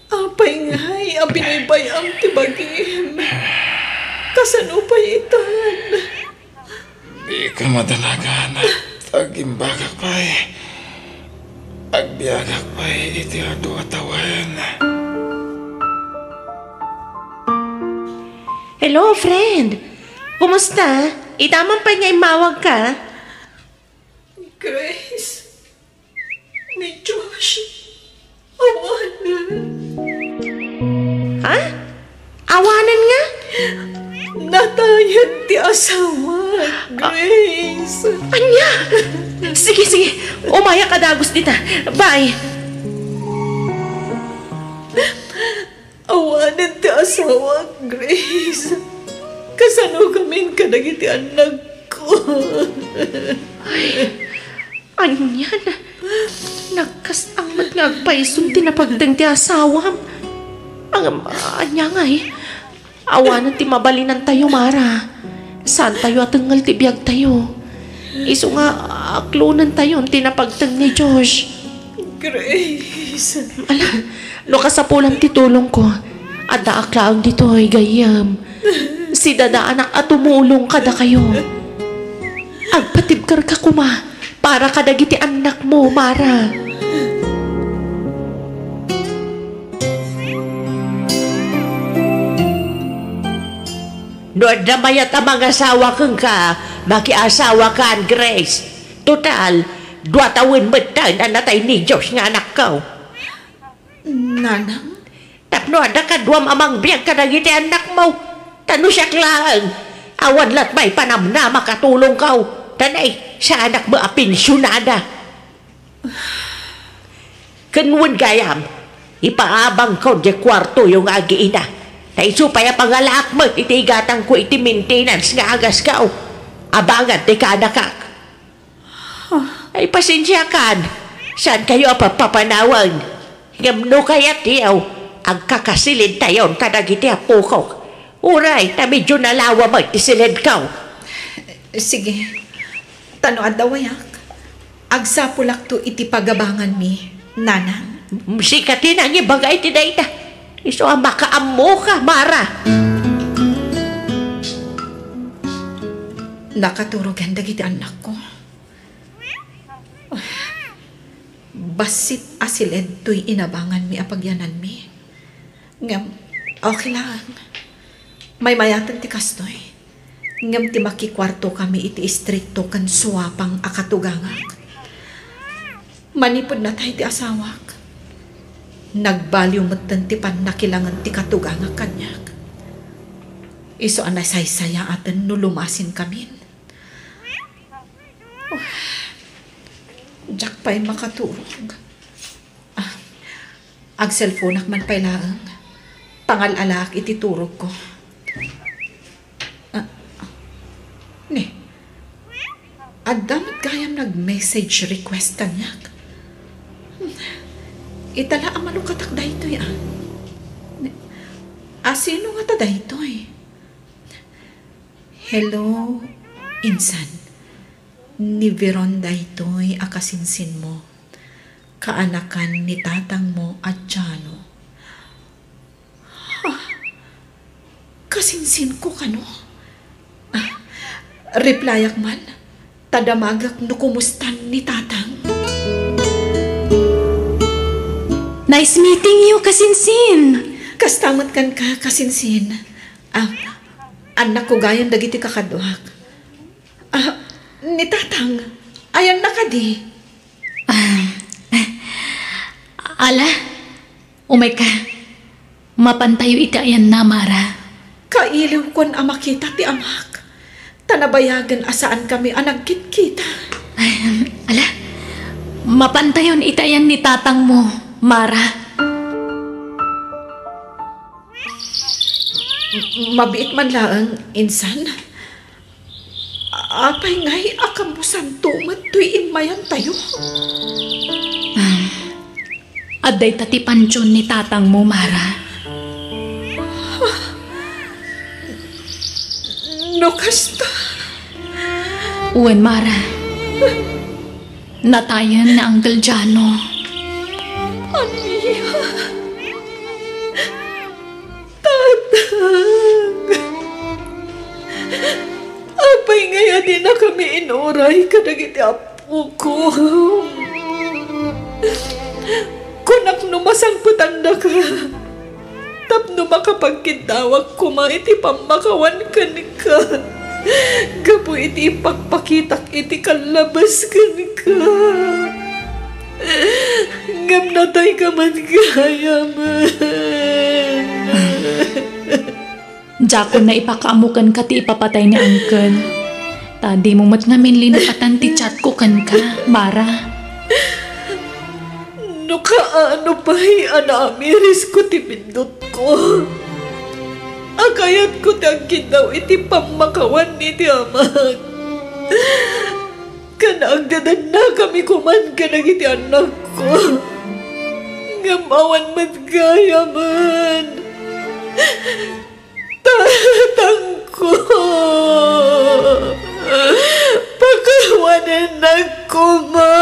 Apay ngay a binaybay-am ti bagim? Kasano pay itan? Dika madanagan. Agimbagak pay. Agbiagak pay iti adu a tawen. Hello, friend. Kumusta? Ita man pay nga immawagka? Grace, ni Josh, awanen. Ha? Awanen nga? Natayen ti asawa, Grace. Ania? Sige, sige. Umayak a dagus dita. Bye. Awanen ti asawak, Grace. Kasano gamin kadagiti annakko? Ay, anian? Nagkasang met nga agpaisog ti napagteng ti asawam. Ngem, ania ngay? Awanen ti mabalinantayo, Mara. Saantayo a tengngel ti biagtayo. Isu nga aklonentayon ti napagteng ni Josh. Grace. Ala, no kasapulan ti tulongko, addaak laeng ditoy, gayyem. Sidadaanak a tumulong kadakayo. Agpatibkerka koma para kadagiti annakmo, Mara. No adda mayat a mangasawa kenka, makiasawakan, Grace. Total, dua tawen metten a natay ni Josh nga anakko. Nanang? Tapno adda kaduam a mangbiag kadagiti annakmo. Ta no siak laeng, awan latmay panamnama a tulongko. Ta nay, saanak met a pensionada. Ken wen gayam, ipaabangko diay kuartoyo nga agiina. Ta isu pay a pangalaak met iti igatangko iti maintenance nga agasko. Abangan ti kaanakak. Ay, pasensiakan. Saankayo a papapanawen. Ngem no kayatyo, agkakasilidtayon kadagiti apokok. Uray, ta medio nalawa met ti silidko. Sige. Ta no adda wayak, agsapulakto iti pagabanganmi, Nanang. Sika ti nangibaga iti dayta. Isu a makaammoka, Mara. Nakaturogen dagiti annakko. Bassit a siled toy inabanganmi a pagyananmi. Ngem, okay laeng. Maymayaten ti kastoy. Ngem ti makikuartokami iti istrikto ken suapang a katugangak. Manipud natay ti asawak, nagbaliw metten ti pannakilangen ti katugangak kaniak. Isu a nasaysayaaten no lumasinkamin. Diak pay makaturog. Ah, agselponak man pay laeng. Pangal-alaak iti turogko. Ah, ni, adda met gayam nag-message request kaniak. Hmm, ita la a malukatak daytoy, ah. Ni, a, sino ngata daytoy? Hello, insan. Ni Veron daytoy a kasinsinmo. Kaanakan ni tatangmo a Jano. Ha? Kasinsinko kano? Ah, replyak man, ta damagek no kumustan ni tatang. Nice meeting you, kasinsin! Kasta met kenka, kasinsin. Ah, annakko gayam dagiti kakaduak. Ah, ni tatang, ayanna kadi? Ah, ala, umayka. Mapantayo iti ayanna, Mara. Kailiwkon a makita ti amak. Ta nabayagen a saankami a nagkitkita. Ay, ala, mapantayon iti ayan ni tatangmo, Mara. Mabiit man laeng, insan. Apay ngay a kammusanto met toy immayantayo? Ah, adda ita ti pantion ni tatangmo, Mara. No kasta? Wen, Mara. Natayen ni Uncle Jano. Ania? Tatang! Apay ngay a dinakami inuray kadagiti apoko? Kunak no masangpetandaka tapno makapagkiddawak koma iti pammakawan kenka gapu iti ipagpakitak iti kallabas kenka. Ngem natayka met gayamen. Diakon naipakaammo kenka ti ipapatay ni Uncle. Ta dimo met ngamin linupatan ti chatko kenka, Mara. No kaano pay a naamirisko ti bindutko, a kayatko ti agkiddaw iti pammakawan iti amak. Ken agdadannakami koman kadagiti annakko. Ngem awan met gayamen. Tatangko! Pakawanennak koma.